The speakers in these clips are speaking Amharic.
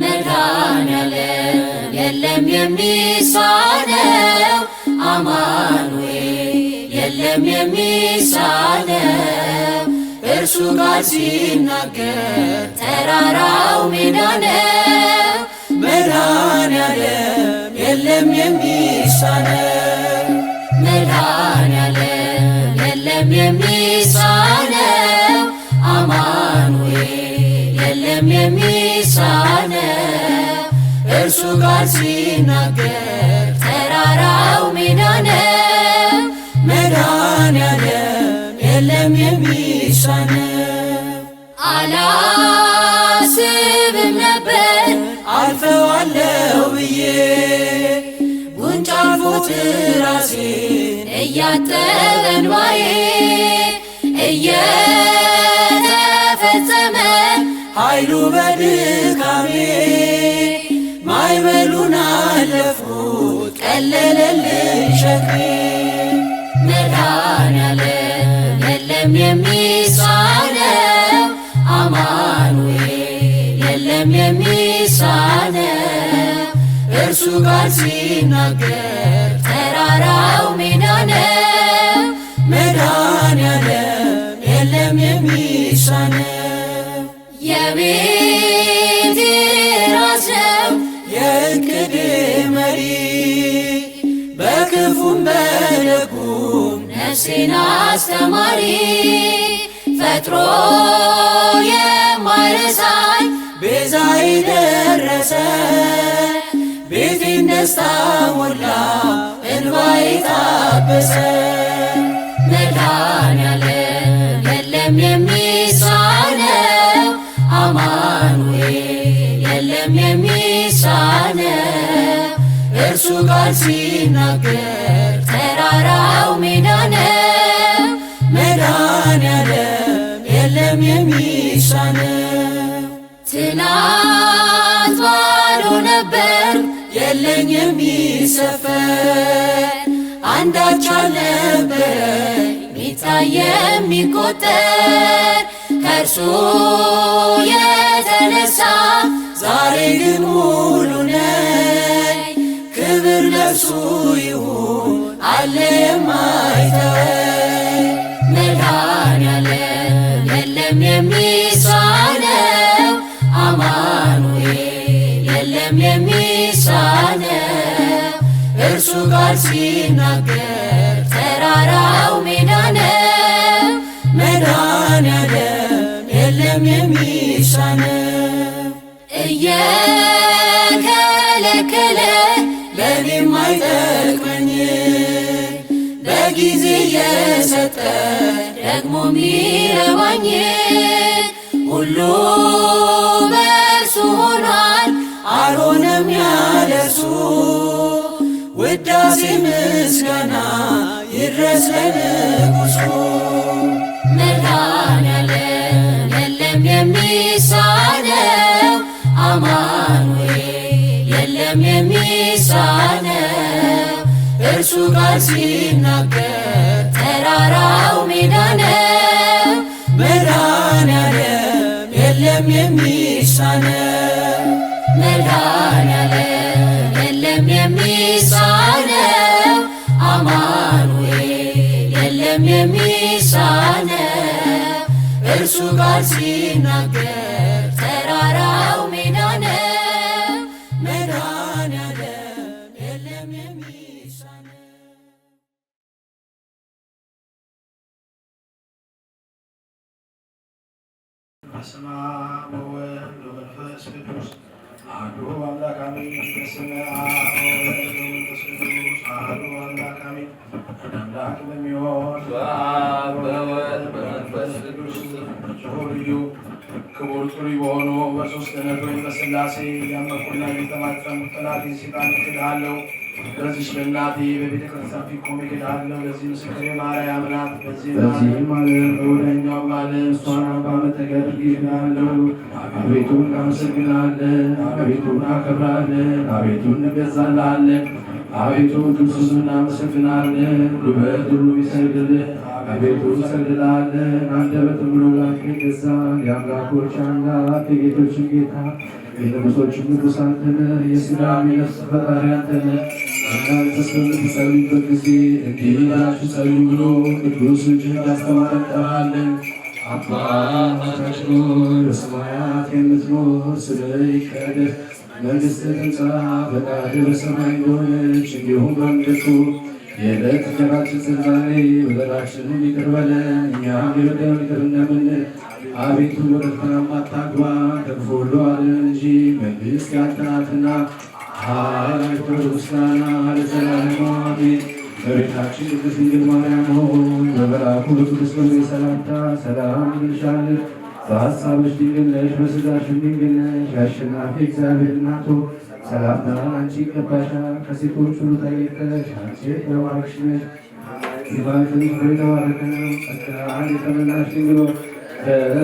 መድኃኔዓለም የለም የሚሳነው፣ አማኑኤል የለም የሚሳነው። እርሱ ቃል ሲናገር ተራራው ሜዳ ነው። መድኃኔዓለም የለም የሚሳነው። መድኃኔዓለም የለም የሚሳነው፣ አማኑኤል የለም የሚሳነው። እርሱ ቃል ሲናገር ተራራው ሜዳ ነው። መድኃኔዓለም የለም የሚሳነው። አላስብም ነበር አልፈዋለሁ ብዬ ጉንጭ አልፎት ራሴን እያጠበ እንባዬ እየተፈጸመ ኃይሉ በድካሜ ማዕበሉን አለፍኩት ቀለለልኝ ሸክሜ። መድኃኔዓለም የለም የሚሳነው፣ አማኑኤል የለም የሚሳነው። እርሱ ቃል ሲናገር ተራራው ሜዳ ነው። መድኃኔዓለም የለም የሚሳነው። የቤቴ ራስ ነው የእቅዴ መሪ በክፉም በደጉም ነፍሴን አስተማሪ፣ ፈጥሮ የማይረሳኝ ቤዛዬ ደረሰ፣ ቤቴን ደስታ ሞላ፣ እንባዬ ታበሰ። መድኃኔዓለም የለም የሚሳነው፣ አማኑኤል የለም የሚሳነው። እርሱ ቃል ሲናገር ተራራው ሜዳ ነው። መድኃኔዓለም የለም የሚሳነው። ትናንት ባዶ ነበር የለኝ የሚሰፈር አንዳች አልነበረ ሚታይ የሚቆጠር ከእርሱ የተነሳ ዛሬ ግን ሙሉ ነኝ። ክብር ለእርሱ ይሁን አለ የማይተወኝ። መድኃኔዓለም የለም የሚሳነው፣ አማኑኤል የለም የሚሳነው። እርሱ ቃል ሲናገር ተራራው ሜዳ ነው። መድኃኔዓለም የለም የሚሳነው። እየከለከለ ለእኔም አይጠቅመኝ በጊዜ የሰጠ ደግሞ ሚረባኝ ሁሉ በእርሱ ሆኗል። አልሆነም ያለ እርሱ። ውዳሴ ምስጋና ይድረስ ለንጉሱ። መድኃኔዓለም የለም የሚሳነው፣ አማኑኤል የለም የሚሳነው። እርሱ ቃል ሲናገር ተራራው ሜዳ ነው። መድኃኔዓለም የለም የሚሳነው። መድኃኔዓለም የለም የሚሳነው፣ አማኑኤል የለም የሚሳነው። እርሱ ቃል ሲናገር ተራራው ሜዳ ነው። መድኃኔዓለም የለም የሚሳነው። በስመ አብ ወወልድ ወመንፈስ ቅዱስ አሐዱ አምላክ አሜን። በስመ አብ ወወልድ ወመንፈስ ቅዱስ አሐዱ አምላክ አሜን። አንድ አምላክ በሚሆን በአብ በወልድ በመንፈስ ቅዱስ ንጹሕ ልዩ ክቡር ጥሩይ በሆኑ በሦስትነቱ ወይም በሥላሴ እያመንኩና እየተማጸንኩ ጠላቴን ሰይጣንን እክድሃለሁ። በዚህች በእናቴ በቤተ ክርስቲያን ፊት ቆሜ እክድሃለሁ። ለዚህ ምስክሬ ማርያም ናት። በዚህም ዓለም በወዲያኛውም ዓለም እሷን አምባ መጠጊያ አድርጌ እክድሃለሁ። አቤቱ እናመሰግንሃለን፣ አቤቱ እናከብርሃለን፣ አቤቱ እንገዛልሃለን። አቤቱ ቅዱስ እናመሰግንሃለን። ጉልበት ሁሉ ይሰግድልህ፣ አቤቱ እንሰግድልሃለን። አንደበትም ሁሉ ላንተ ይገዛል። የአምላኮች አምላክ የጌቶችም ጌታ የንጉሶችም ንጉሥ አንተ ነህ። የሥጋም የነፍስ ፈጣሪ አንተ ነህ። እናንተስ በምትጸልዩበት ጊዜ እንዲህ ብላችሁ ጸልዩ ብሎ ቅዱስ ልጅህ እንዳስተማረን እንጠራሃለን። አባታችን ሆይ በሰማያት የምትኖር፣ ስምህ ይቀደስ፣ መንግሥትህ ትምጣ፣ ፈቃድህ በሰማይ እንደሆነች እንዲሁም በምድር ትሁን። የዕለት እንጀራችንን ስጠን ዛሬ፣ በደላችንን ይቅር በለን እኛም የበደሉንን ይቅር እንደምንል፣ አቤቱ ወደ ፈተና አታግባን ከክፉ ሁሉ አድነን እንጂ መንግሥት ያንተ ናትና፣ ኃይል፣ ክብር፣ ምስጋና ለዘላለሙ አሜን። እመቤታችን ቅድስት ድንግል ማርያም ሆይ በመልአኩ በቅዱስ ገብርኤል ሰላምታ ሰላም እንልሻለን። በሐሳብሽ ድንግል ነሽ፣ በሥጋሽም ድንግል ነሽ። የአሸናፊ እግዚአብሔር እናት ሆይ ሰላምታ አንቺ ይገባሻል። ከሴቶች ሁሉ ተለይተሽ አንቺ የተባረክሽ ነሽ፣ የማኅፀንሽ ፍሬ የተባረከ ነው። ጸጋን የተመላሽ ድንግል ሆይ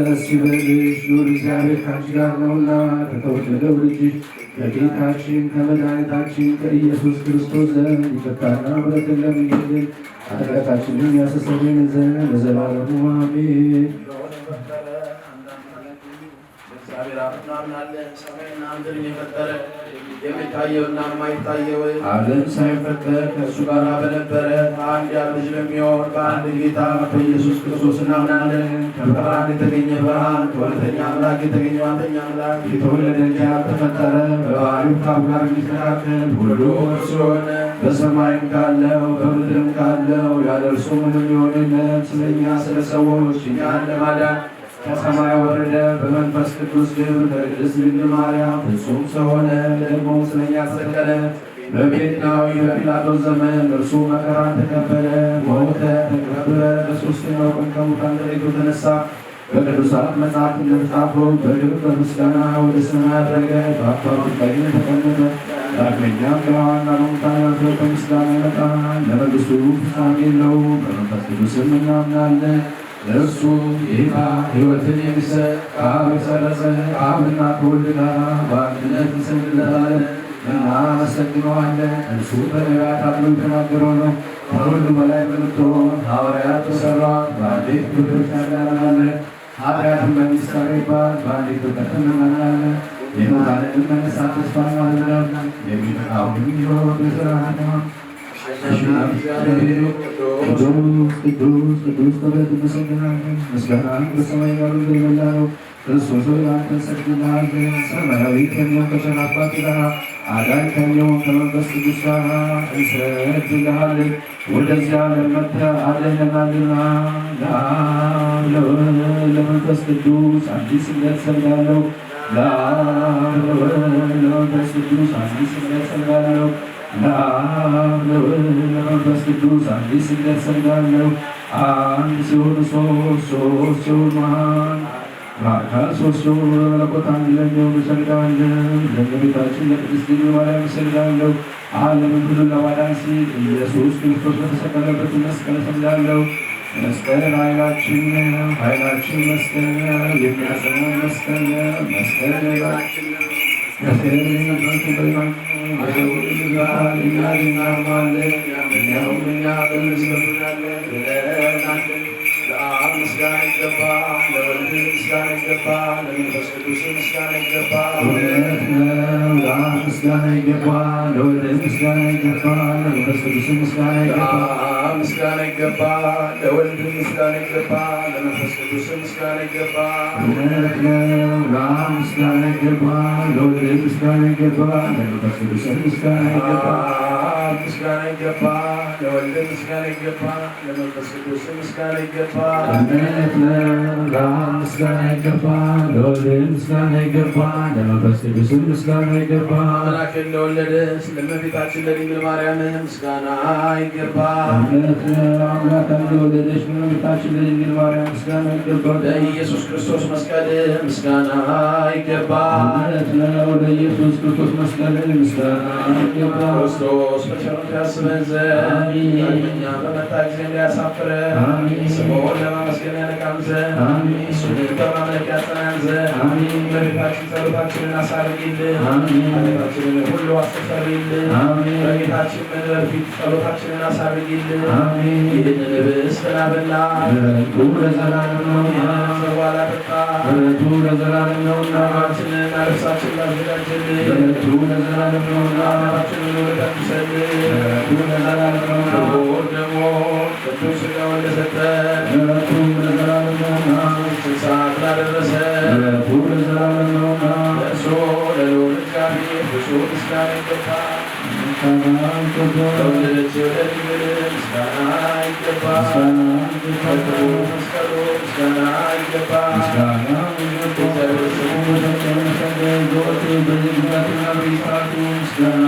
ደስ ይበልሽ፣ ልዑል እግዚአብሔር ከአንቺ ጋር ነውና ከተወደደው ልጅሽ ከጌታችን ከመድኃኒታችን ከኢየሱስ ክርስቶስ ዘንድ ይቅርታና ምሕረትን ለምኝልን ኃጢአታችንን ያስተሰርይልን ዘንድ ለዘላለሙ አሜን። እግዚአብሔር አብ እናምናለን። ሰማይና ምድርን የፈጠረ የሚታየውና የማይታየው ዓለም ሳይፈጠር ከእርሱ ጋር በነበረ አንድ የአብ ልጅ በሚሆን በአንድ ጌታ በኢየሱስ ክርስቶስ እናምናለን። ከብርሃን የተገኘ ብርሃን፣ ከእውነተኛ አምላክ የተገኘ እውነተኛ አምላክ፣ የተወለደ እንጂ ያልተፈጠረ፣ በባሕርዩ ከአብ ጋር የሚተካከል ሁሉ እርሱ የሆነ፣ በሰማይም ካለው በምድርም ካለው ያለ እርሱ ምንም የሆነ የለም። ስለ እኛ ስለ ሰዎች እኛን ለማዳን ከሰማይ ወረደ። በመንፈስ ቅዱስ ግብር ከቅድስት ድንግል ማርያም ፍጹም ሰው ሆነ። ደግሞ ስለ እኛ ተሰቀለ። በጴንጤናዊ በጲላጦስ ዘመን እርሱ መከራን ተቀበለ፣ ሞተ፣ ተቀበረ። በሦስተኛው ቀን ከሙታን ተለይቶ ተነሳ። በቅዱሳት መጻሕፍት እንደተጻፈው በክብር በምስጋና ወደ ሰማይ አረገ፣ በአባቱ ቀኝ ተቀመጠ። ዳግመኛም በሕያዋንና በሙታን ለመፍረድ በምስጋና ይመጣል። ለመንግሥቱ ፍጻሜ የለውም። በመንፈስ ቅዱስም እናምናለን። እርሱ ጌታ ሕይወትን የሚሰጥ ከአብ የሰረጸ ከአብና ከወልድ ጋር በአንድነት እንሰግድለታለን፣ እናመሰግነዋለን። እርሱ በነቢያት አድሮ የተናገረው ነው። ከሁሉ በላይ በምትሆን ሐዋርያት በሠሯት በአንዲት ቤተክርስቲያን እናምናለን። ኃጢአትን በሚሰረይባት በአንዲት ጥምቀት እናምናለን። የሙታንንም መነሳት ተስፋ እናደርጋለን። የሚመጣውንም ሕይወት ለዘላለም። ቅዱስ ቅዱስ ቅዱስ ተብለህ ትመሰገናለህ። ምስጋናህም በሰማይ ባሉ የሞላ ነው። ክርስቶስ ሆይ አንተ እንሰግድልሃለን። ሰማያዊ ከሚሆን ከቸር አባት ጋር አዳኝ ከሚሆን ከመንፈስ ቅዱስ ጋር እንሰግድልሃለን። ወደዚህ ዓለም መጥተህ አድነናልና። ለአብ ለወልድ ለመንፈስ ቅዱስ አንዲት ስግደት እሰግዳለሁ። ለአብ ለወልድ ለመንፈስ ቅዱስ አንዲት ስግደት እሰግዳለሁ። ለአብ ለወልድ ለመንፈስ ቅዱስ አንዲት ስግደት እሰግዳለሁ። አንድ ሲሆኑ ሦስት፣ ሦስት ሲሆኑ አንድ፣ በአካል ሦስት ሲሆኑ በመለኮት አንድ ለሚሆኑ እሰግዳለሁ። ለእመቤታችን ለቅድስት ድንግል ማርያም እሰግዳለሁ። ዓለምን ሁሉ ለማዳን ሲል ኢየሱስ ክርስቶስ በተሰቀለበት መስቀል እሰግዳለሁ። መስቀል ኃይላችን ነው። ኃይላችን መስቀል ነው። የሚያጸናን መስቀል ነው። መስቀል ኃይላችን ነው። መስቀል እኛ እናማለን፣ እኛውም እኛ በመስቀሉ ለአብ ምስጋና ይገባል፣ ለወልድ ምስጋና ይገባል፣ ለመንፈስ ቅዱስ ምስጋና ይገባል። እውነት ነው። ለአብ ምስጋና ይገባል፣ ለወልድ ምስጋና ይገባል፣ ለመንፈስ ቅዱስ ምስጋና ይገባል። ለአብ ምስጋና ይገባል፣ ለወልድ ምስጋና ይገባል፣ ለመንፈስ ቅዱስ ምስጋና ይገባል። እውነት ነው። ለአብ ምስጋና ይገባል፣ ለወልድ ምስጋና ይገባል፣ ለመንፈስ ቅዱስ ምስጋና ይገባል። ለአብ ምስጋና ይገባል፣ ለወልድ ምስጋና ይገባል፣ ለመንፈስ ቅዱስ ምስጋና ይገባል። እውነት ነው። ለአብ ምስጋና ይገባል፣ ለወልድ ምስጋና ይገባል፣ ለመንፈስ ቅዱስ ምስጋና ይገባል። አምላክን ለወለደች ለእመቤታችን ለድንግል ማርያም ምስጋና ይገባል። እውነት ነው። አምላክን ለወለደች ለእመቤታችን ለድንግል ማርያም ምስጋና ይገባል። ለኢየሱስ ክርስቶስ መስቀል ምስጋና ይገባል። እውነት ነው። ለኢየሱስ ክርስቶስ መስቀል ምስጋና ይገባል። ክርስቶስ በቸርነቱ ያስበን ዘንድ አሜን። ዳግመኛ በመጣ ጊዜ እንዳያሳፍረን አሜን። ስምዖን ለማመስገን ያነቃን ዘንድ አሜን። እሱንም በማምለክ ያጸናን ዘንድ አሜን። እመቤታችን ጸሎታችንን አሳርጊልን፣ አሜን። ኃጢአታችንን ሁሉ አስተሰርይልን። አሜን። በጌታችን መንበር ፊት ጸሎታችንን አሳርጊልን። አሜን። ይህንን ኅብስት ላበላን፣ ምሕረቱ ለዘላለም ነውና ይህንን ጽዋ ላጠጣን፣ ምሕረቱ ለዘላለም ነውና ምግባችንንና ልብሳችንን ላዘጋጀልን፣ ምሕረቱ ለዘላለም ነውና ኃጢአታችንን ሁሉ ለቀደሰልን፣ ምሕረቱ ለዘላለም ነውና ክቡር ደሙን ቅዱስ ሥጋውን ለሰጠን፣ ምሕረቱ ለዘላለም ነውና ይህችን ሰዓት ላደረሰን ምሕረቱ ለዘላለም ነውና ለእርሱ ለልዑል እግዚአብሔር ብፁዕ ምስጋና ይገባል። ምስጋና ይገባል። ለወለደችው ለድንግል ምስጋና ይገባል። ምስጋና ይገባል። ለክቡር መስቀሉ ምስጋና ይገባል። ምስጋና ይገባል። ስሙ በሰጠን ሰንበት ዘወትር በየጊዜያቱና በየሰዓቱ ምስጋና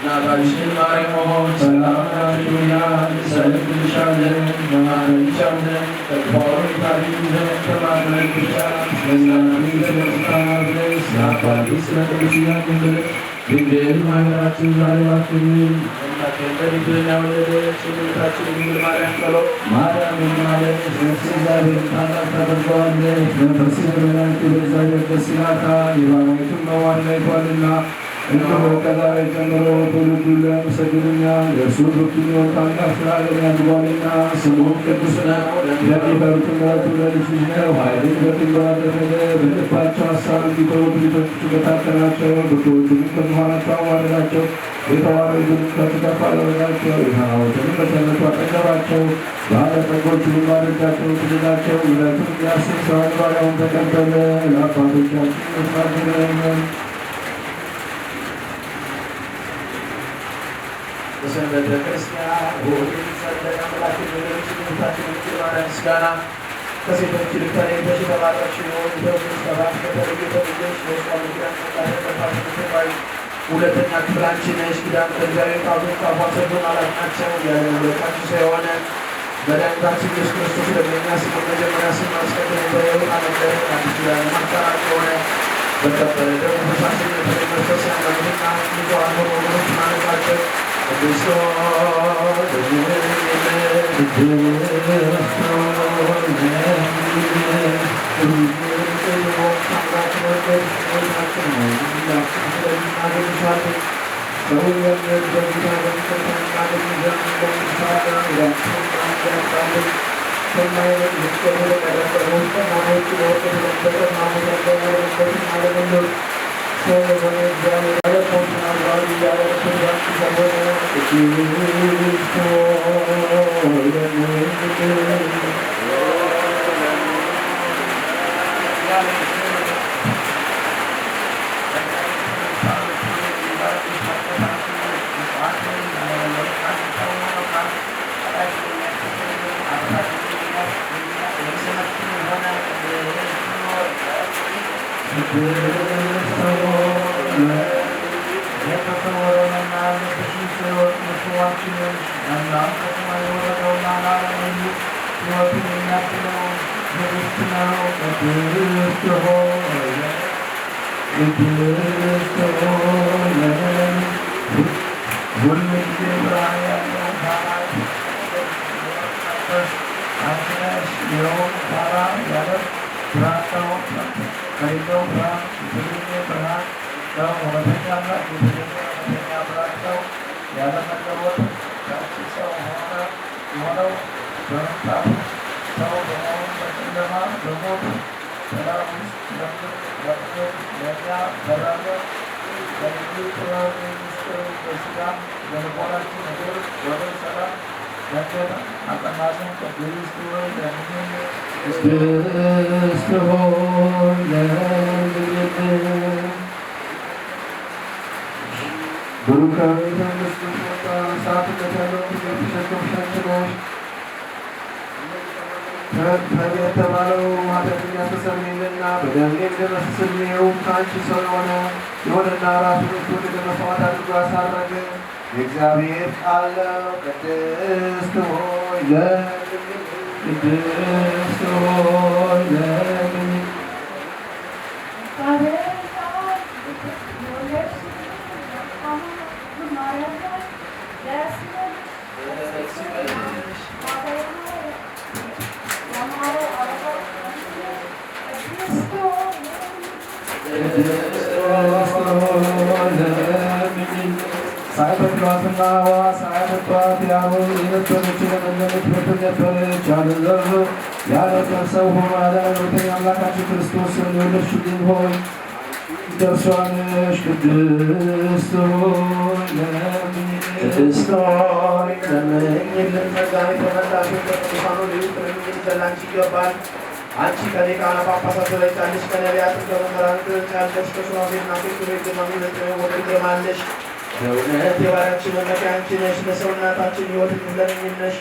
እናታችን ማርያም ሆይ ሰላም ላችሁ እያልን እንሰግድልሻለን፣ እንማልድሻለን። ከክፉዎች ታድኚን ዘንድ ተማጽነንብሻል። ስለ እናትሽ ስለ ምስጋና ብለሽ ስለ አባትሽ ስለ ቅዱስ ኢያቄም ብለሽ ድንግል ማኅበራችን ዛሬ ባርኪልን። አምላክን በድንግልና የወለደች የእመቤታችን የድንግል ማርያም ጸሎት ማርያም የማለች ነፍሴ እግዚአብሔርን ታላቅ ታደርገዋለች፣ መንፈሴ በመድኃኒቴ በእግዚአብሔር ደስ ይላታል፣ የባሪያይቱን መዋረድ አይቶአልና። እነሆ ከዛሬ ጀምሮ ትውልድ ሁሉ ያመሰግኑኛል። የእርሱ ብርቱ የሆነ ታላቅ ሥራ ለእኔ አድርጓልና ስሙም ቅዱስ ነው። ለሚፈሩት ምሕረቱ ለልጅ ልጅ ነው። ኃይልን በክንዱ አደረገ፣ በልባቸው ሐሳብ እንዲተዉ ትዕቢተኞቹን በታተናቸው። ብርቱዎቹንም ከዙፋናቸው አዋረዳቸው፣ የተዋረዱትንም ከፍ ከፍ አደረጋቸው። የተራቡትንም በቸርነቱ አጠገባቸው፣ ባለጠጎቹንም ባደጃቸው ክልላቸው። ምሕረቱን የሚያስብ ሰውን ባሪያውን ተቀበለ፣ ለአባቶቻችን ተናገረ። በሰንበተ ክርስቲያን እሑድ የሚጸለይ አምላክ የወለደች የእመቤታችን የድንግል ማርያም ምስጋና ከሴቶች ይልቅ ተለይተሽ የተባረክሽ ሆይ በክርስቶስ ሰባት ከተለየ ተለየሽ በእርሷ ምክንያት ጸጋ የተቀባሽ የምትባይ ሁለተኛ ክፍል አንቺ ነሽ። ኪዳን ከእግዚአብሔር ጣቶች ከአፏ ሰዶ አላት ናቸው ያለ መለካችሁ የሆነ መድኃኒታችን ኢየሱስ ክርስቶስ ደግመኛ ስሙን መጀመሪያ ስም አስቀድሞ በሕይወት አነገረ። አዲስ ኪዳን ማስተራቅ የሆነ በከበረ ደሙ ፈሳሽነት መንፈስ ያመኑትና ንጹሐን ሆኑ ወገኖች ማነጻቸው ቅዱስ ቅድስት ሆይ ለምኝልን። ቡሩካዊት መንግሥት ወጣ እሳትነት ያለውን የተሸከምሽ አንቺ ነሽ። ተብ የተባለው ኃጢአተኛ ተሰሚልና በደሌን ደመስስልኝ። ይኸውም ከአንቺ ሰው የሆነ የሆነና ራሱን የተወደደ መስዋዕት አድርጎ ያሳረገ የእግዚአብሔር ቃል ነው። ቅድስት ሆይ ለምኝልን። ቅድስት ሆይ ለምኝልን። ይበልሽ። ሳይበቅሏትና ሳያጠጧት የነበረች የለመለመች በትር ነበረች። ያለ ዘር ያለ ዘር ሰው ሆኖ ያዳነን እውነተኛ አምላካችን ክርስቶስን የወለድሽልን ሆይ ደርሷንሽ። ቅድስት ሆይ ለምኝልን። ቅድስት ሆይ ለምኝልን። ጸጋን የተመላሽ ከቅዱሳኑ ልዩ ትለምኝልን ዘንድ አንቺ ይገባል። አንቺ ከሊቃነ ጳጳሳት ትበልጫለሽ፣ ከነቢያትም ከመምህራን ትበልጫለሽ፣ ከሱራፌልና ከኪሩቤል ግርማ የሚበልጥ ግርማ አለሽ። በእውነት የባሪያችን መመኪያ አንቺ ነሽ። ለሰውነታችን ሕይወት ለምኝልሽ።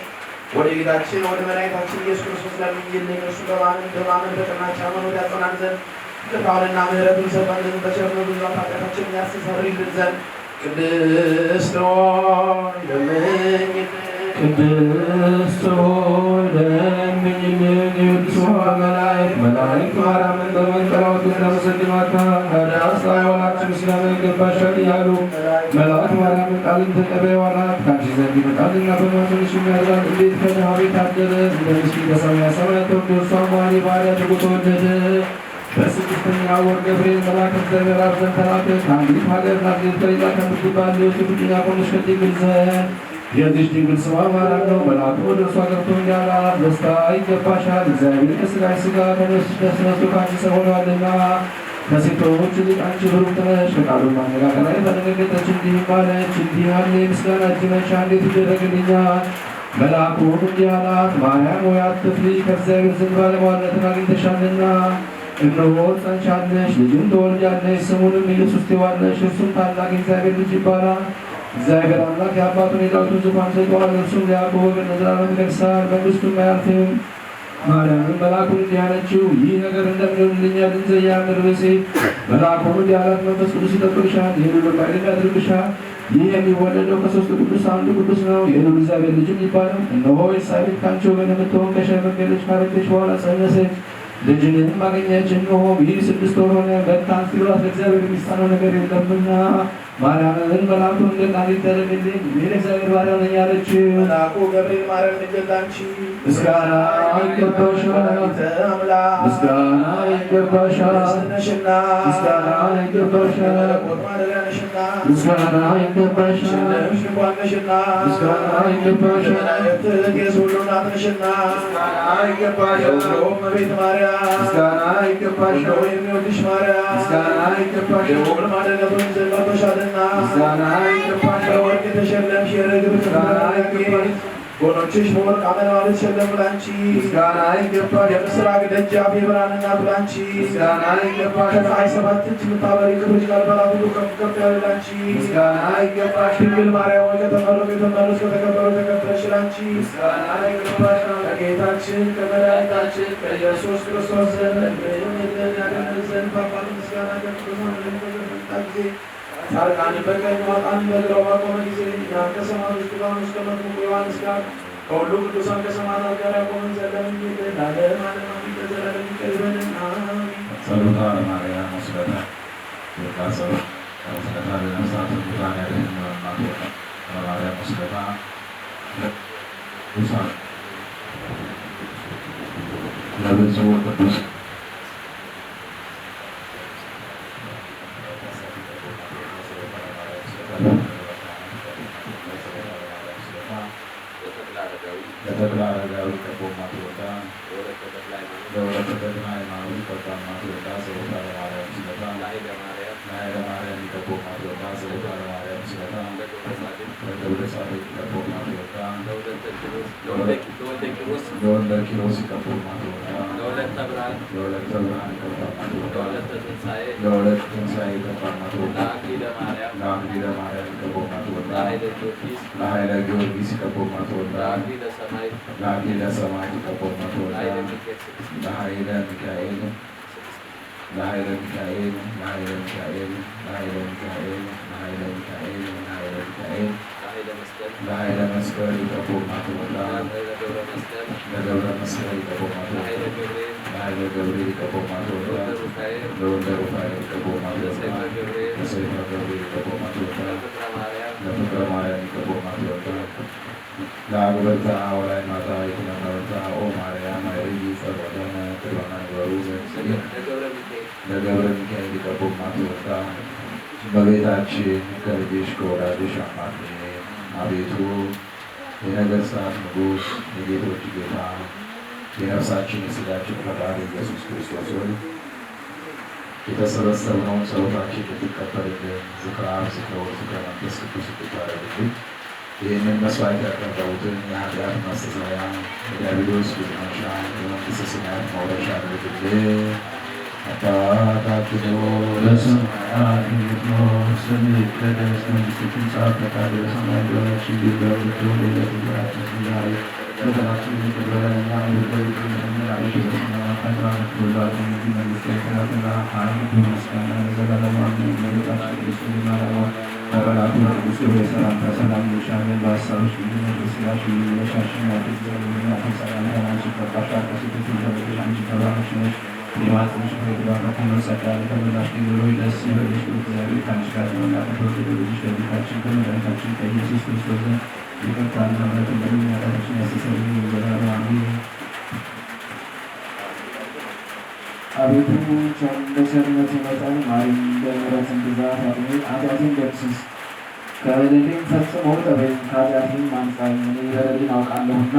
ወደ ጌታችን ወደ መድኃኒታችን ኢየሱስ ክርስቶስ ለምኝልን። እርሱ በማመን በቀናች ሃይማኖት ያጸናን ዘንድ ይቅርታውንና ምሕረቱን ይሰጠን ዘንድ በቸርነቱ ብዛት ኃጢአታችንን ያስተሰርይልን ዘንድ ቅድስት ሆይ ለምኝልን። ቅድስት ሆይ ለምኝልን። የቅዱሳን መላእክት ማርያምን በመንጠራወት ያመሰግኗታል። ታዲያስ አይሆናችሁ ምስጋና ይገባሻል እያሉ መላእክት ማርያምን ቃልን ተቀበይው አላት። ከአንቺ ዘንድ ይመጣልና በማኅፀንሽ ያድራል። እንዴት ከድሃ ቤት አደረ? እንደ ምስኪን ከሰማየ ሰማያት ወርዶ እርሷን መሐሪ ባሪያ አድርጎ ተወለደ። በስድስተኛው ወር ገብርኤል መልአክ ከእግዚአብሔር አብ ዘንድ ተላከ። ከአንዲት ሀገር ናዝሬት ገሊላ ከምትባል ለዮሴፍ እጮኛ ከሆነች ከድንግል ዘንድ። የዚህች ድንግል ስሟ ማርያም ነው። መልአኩ ወደ እርሷ ገብቶ እንዲህ አላት፣ ደስታ ይገባሻል፣ እግዚአብሔር ከሥጋሽ ሥጋ ከነፍስሽ ነፍስ ነስቶ ከአንቺ ሰው ሆኗልና ከሴቶች ይልቅ አንቺ ብሩክት ነሽ። ከቃሉ አነጋገር ላይ ፈነገጠች፣ እንዲህም አለች፣ እንዲህ ያለ የምስጋና እጅ መንሻ እንዴት ይደረግልኛል? መልአኩም እንዲህ አላት፣ ማርያም ሆይ አትፍሪ፣ ከእግዚአብሔር ዘንድ ባለሟልነትን አግኝተሻልና። እነሆ ጸንሻለሽ፣ ልጅም ትወልጃለሽ፣ ስሙንም ኢየሱስ ትይዋለሽ። እርሱም ታላቅ የእግዚአብሔር ልጅ ይባላል። እግዚአብሔር አምላክ የአባቱን የዳዊትን ዙፋን ሰጥቶአል። እርሱም ለያዕቆብ ወገን ለዘላለም ይነግሣል፣ መንግሥቱም አያልፍም። ማርያምም መልአኩን እንዲህ አለችው፣ ይህ ነገር እንደምን ይሆንልኛል? እንዘ ኢያእምር ብእሴ። መልአኩም እንዲህ አላት፣ መንፈስ ቅዱስ ይጠብቅሻል፣ የልዑልም ኃይል ያድርብሻል። ይህ የሚወለደው ከሦስቱ ቅዱስ አንዱ ቅዱስ ነው፣ የልዑል እግዚአብሔር ልጅም ይባላል። እነሆ ኤልሳቤጥ ከአንቺ ወገን የምትሆን ከሸመገለች ካረጀች በኋላ ጸነሰች፣ ልጅንም አገኘች። እነሆ ይህ 6 ወር ሆነ፣ መታን ሲሏት ለእግዚአብሔር የሚሳነው ነገር የለምና። ማርያምን መልአኩ እንደ ቃል ይደረግልኝ፣ እኔ ለእግዚአብሔር ባሪያ ነኝ አለችው። መልአኩ ገብርኤል ማርያም ድንግል ላንቺ ምስጋና ይገባሻል፣ ወላዲተ አምላክ ምስጋና ይገባሻል፣ ንጽሕት ነሽና ምስጋና ይገባሻል፣ የመለኮት ማደሪያ ነሽና ምስጋና ይገባሻል፣ የሸለምሽ ድንኳን ነሽና ምስጋና ይገባሻል፣ የመላእክት እህት የሰው ሁሉ እናት ነሽና ምስጋና ይገባሻል፣ የሁሉ እመቤት ማርያም ምስጋና ይገባሻል፣ ሁሉ የሚወድሽ ማርያም ምስጋና ይገባሻል፣ የውል ማደሪያ ትሆኚ ዘንድ መጥቶሻልና ምስጋና ይገባሻል፣ በወርቅ የተሸለምሽ የርግብ ምስጋና ይገባሻል፣ ጎኖችሽ በወርቅ አመልማል የተሸለሙ ላንቺ ምስጋና ይገባሻል፣ የምስራቅ ደጃፍ የብርሃን እናት ላንቺ ምስጋና ይገባሻል፣ ከፀሐይ 7 እጅ የምታበሪ ክብርሽ ካልበራት ሁሉ ከፍ ከፍ ያለ ላንቺ ምስጋና ይገባሻል፣ ድንግል ማርያም ሆይ ከተመረጡ የተመረጥሽ ከተከበሩ የተከበርሽ ላንቺ ምስጋና ይገባሻል። ከጌታችን ከመድኃኒታችን ከኢየሱስ ክርስቶስ ዘንድ ለምኝልን ያድነን ዘንድ በአባቱ ምስጋና ከቅዱሳን በመጣ ጊዜ ጻድቃንን በቀኙ ኃጥአንን በግራው ባቆመ ጊዜ እኛን ከሰማዕታት እስጢፋኖስ ከመጥምቁ ዮሐንስ ጋር ከሁሉ ቅዱሳን ከሰማዕታት ጋር ያቆመን ዘንድ ለምኝልን። ለዓለም ዓለም አሜን። ለዘላለም ይቅር ይበለን አሜን። ጸሎታ ለማርያም ወስለታ ወስለታ ለነፍሳት ሙታን ያድኅን እናቱ ለማርያም ወስለታ ለቅዱሳን ለብፁዕ ቅዱስ ለተክለ አረጋዊ ቀቦማ ትወልዳ ለወለተ ተክለ ሃይማኖት ቀባማ ትወልዳ ጸሎታ ለማርያም ስለታ ለኃይለ ማርያም ቀቦማ ትወልዳ ጸሎታ ለማርያም ስለታ ለገብረ ጻድቅ ቀቦማ ትወልዳ ለወልደ ኪሮስ ቀቦማ ትወልዳ ለወለተ ብርሃን ቀባማ ትወልዳ ለወለተ ትንሣኤ ቀባማ ትወልዳ ለአክሊለ ማርያም ቀቦማ ትወልዳ ለኃይለ ጊዮርጊስ ቀቦማ ትወልዳ ለአክሊለ ሰማዕት ቀቦማ ትወልዳ ለኃይለ ሚካኤል ለኃይለ ሚካኤል ለኃይለ ሚካኤል ለኃይለ ሚካኤል ለኃይለ ሚካኤል ለኃይለ ሚካኤል ለኃይለ መስቀል ቀቦማ ትወልዳ ለገብረ መስቀል ቀቦማ ትወልዳ ለኃይለ ገብርኤል ቀቦማ ትወልዳ ለወልደ ሩፋኤል ቀቦማ ትወልዳ ለሰይፈ ገብርኤል ቀቦማ ትወልዳ ለፍቅረ ማርያም ቀቦማ ትወልዳ ለአግብርተ አውላይ ማታ ይትመመርታ ኦ ማርያም ኃይልይ ጸሎተነ ቅድመ መንበሩ ለገብረ ሚካኤል ይቀቦማ ትወልዳ እመቤታችን ከልጅሽ ከወላጅሽ አማልጅ። አቤቱ የነገሥታት ንጉሥ የጌቶች ጌታ የነፍሳችን የሥጋችን ፈጣሪ ኢየሱስ ክርስቶስ ሆይ የተሰበሰብነውን ጸሎታችን እንድትቀበልልን ዝክረ አብ ዝክረ ወልድ ዝክረ መንፈስ ቅዱስ እንድታደርግልን ይህንን መስዋዕት ያቀረቡትን የኃጢአት ማስተስረያ የዲያብሎስ ድል መንሻ የመንግሥተ ሰማያት መውረሻ አድርግልን። አባታችን ሆይ በሰማያት የምትኖር ስምህ ይቀደስ፣ መንግሥትህ ትምጣ፣ ፈቃድህ በሰማይ እንደሆነች እንዲሁም በምድር ትሁን። የዕለት እንጀራችንን ስጠን ዛሬ፣ በደላችንን ይቅር በለን እኛም የበደሉንን ይቅር እንደምንል። አቤቱ ወደ ፈተና አታግባን ከክፉ አድነን እንጂ መንግሥት ያንተ ናትና፣ ኃይል፣ ክብር፣ ምስጋና ለዘላለሙ አሜን። እመቤታችን ቅድስት ድንግል ማርያም ሆይ በመልአኩ በቅዱስ ገብርኤል ሰላምታ ሰላም እንልሻለን። በሐሳብሽ ድንግል ነሽ፣ በሥጋሽ ድንግል ነሽ። አሸናፊ እግዚአብሔር እናት ሰላምታ ላንቺ ይገባሻል። ከሴቶች ሁሉ ተለይተሽ አንቺ የተባረክሽ ነሽ። የማኅፀንሽ ፍሬ የተባረከ ነው። ጸጋን የተመላሽ ድንግል ሆይ ደስ ይበልሽ፣ እግዚአብሔር ከአንቺ ጋር ነውና፣ ከተወደደው ልጅሽ ከጌታችን ከመድኃኒታችን ከኢየሱስ ክርስቶስ ዘንድ ይቅርታና ምሕረትን ለምኚልን ኃጢአታችንን ያስተሰርይልን ዘንድ ለዘላለሙ አሜን። አቤቱ እንደ ቸርነትህ መጠን ማረኝ፣ እንደ ምሕረትህም ብዛት ኃጢአቴን ደምስስ። ከበደሌም ፈጽሞ እጠበኝ፣ ከኃጢአቴም አንጻኝ። እኔ በደሌን አውቃለሁና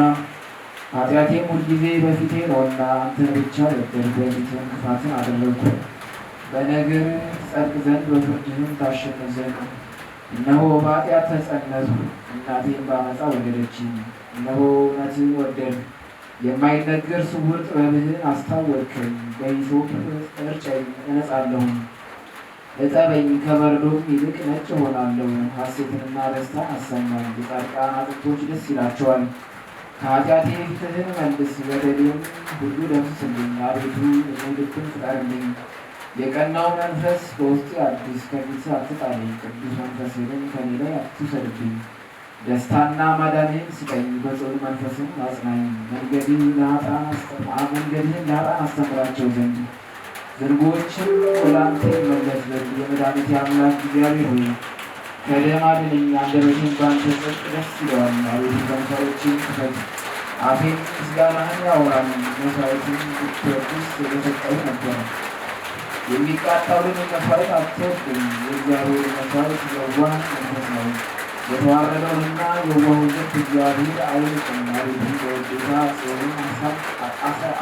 ኃጢአቴም ሁልጊዜ በፊቴ ነውና። አንተን ብቻ በደልሁ፣ በፊትህም ክፋትን አደረግሁ። በነገርህ ትጸድቅ ዘንድ በፍርድህም ታሸንፍ ዘንድ። እነሆ በኃጢአት ተፀነስሁ፣ እናቴም በዓመፃ ወለደችኝ። እነሆ እውነትህን ወደድሁ፣ የማይነገር ስውር ጥበብህን አስታወቅኸኝ። በሂሶጵ እርጨኝ እነጻለሁም፣ እጠበኝ ከበረዶም ይልቅ ነጭ እሆናለሁ። ሐሴትንና ደስታን አሰማኝ፣ የጻድቃን አጥንቶች ደስ ይላቸዋል። ከኃጢአቴ ፊትህን መልስ፣ በደሌን ሁሉ ደምስስልኝ። አቤቱ ንጹሕ ልብን ፍጠርልኝ፣ የቀናው መንፈስ በውስጤ አድስ። ከፊትህ አትጣለኝ፣ ቅዱስ መንፈስህንም ከእኔ ላይ አትውሰድብኝ። ደስታና ማዳንህን ስጠኝ፣ በጽኑ መንፈስም አጽናኝ። መንገድህን ለኃጥአን አስተምራቸው ዘንድ ዝንጉዎችም ወደ አንተ ይመለሱ ዘንድ። የመድኃኒቴ አምላክ እግዚአብሔር ሆይ ከደም አድነኝ፣ አንደበቴም በአንተ ጽድቅ ደስ ይለዋል። አቤቱ ከንፈሮቼን ክፈት፣ አፌም ምስጋናህን ያወራል። መሥዋዕትን ብትወድስ በሰጠሁህ ነበር፣ የሚቃጠለውን መሥዋዕት አትወድም። የእግዚአብሔር መሥዋዕት የዋህ መንፈስ ነው። የተዋረደውንና የዋሁን ልብ እግዚአብሔር አይንቅም። አቤቱ በውዴታ ጽዮንን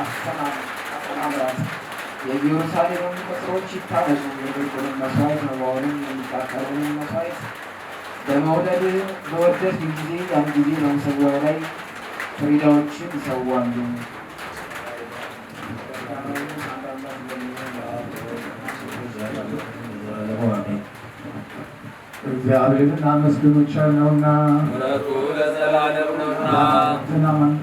አሰናብራት፣ የኢየሩሳሌምም ቅጥሮች ይታነጹ። የበኵሩን መሥዋዕት መባውንም የሚቃጠለውንም መሥዋዕት በመውደድህ በወደድህ ጊዜ ያን ጊዜ በመሠዊያው ላይ ፍሪዳዎችን ይሰዋሉ። እግዚአብሔርን አመስግኑ ቸር ነውና፣ ምሕረቱ ለዘላለም ነውና።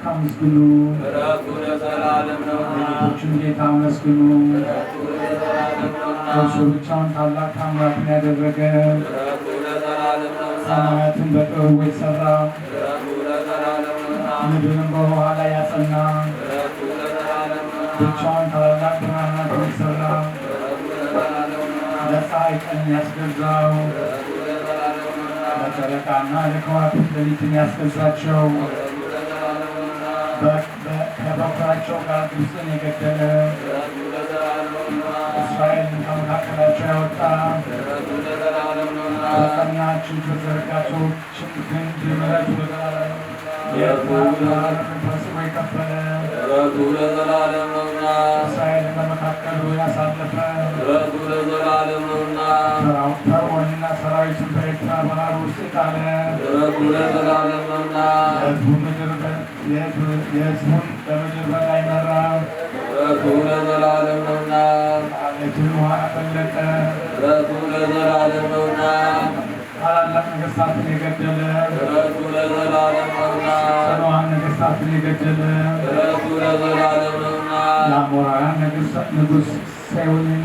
አመስግኑ፣ ምሕረቱ ለዘላለም ነውና። የጌቶችን ጌታ አመስግኑ። ምሕረቱ ለዘላለም ነውና። እርሱ ብቻውን ታላቅ ታምራትን ያደረገ፣ ምሕረቱ ለዘላለም ነውና። ሰማያትን በጥበቡ የሠራ፣ ምሕረቱ ለዘላለም ነውና። ምድርን በውኃ ላይ ያጸና፣ ምሕረቱ ለዘላለም ነውና። ብቻውን ታላላቅ ብርሃናትን የሠራ፣ ምሕረቱ ለዘላለም ነውና። ለፀሐይ ቀንን ያስገዛው፣ ምሕረቱ ለዘላለም ነውና። ለጨረቃና ለከዋክብት ሌሊትን ያስገዛቸው፣ ምሕረቱ ለዘላለም ነውና። ከበኩራቸው ጋር ግብፅን የገደለ፣ ምሕረቱ ለዘላለም ነውና። እስራኤልን ከመካከላቸው ያወጣ፣ ምሕረቱ ለዘላለም ነውና። በጸናች እጅ በዘረጋቸው ክንድ ምሕረቱ ለዘላለም የኤርትራን ባህር ፈጽሞ የከፈለ፣ ምሕረቱ ለዘላለም ነውና። እስራኤልን በመካከሉ ያሳለፈ፣ ምሕረቱ ለዘላለም ነውና። ፈርዖንና ሰራዊቱን በኤርትራ ባህር ውስጥ የጣለ፣ ምሕረቱ ለዘላለም ነውና። የሕዝቡን በምድር በላይ መራ፣ ምሕረቱ ለዘላለም ነውና። ዓለቱን ውሃ አፈለቀ፣ ምሕረቱ ለዘላለም ነውና። ታላላቅ ነገሥታትን የገደለ፣ ምሕረቱ ለዘላለም ነውና። ጽኑዓን ነገሥታትን የገደለ፣ ምሕረቱ ለዘላለም ነውና። የአሞራውያን ንጉሥ ሴዎንን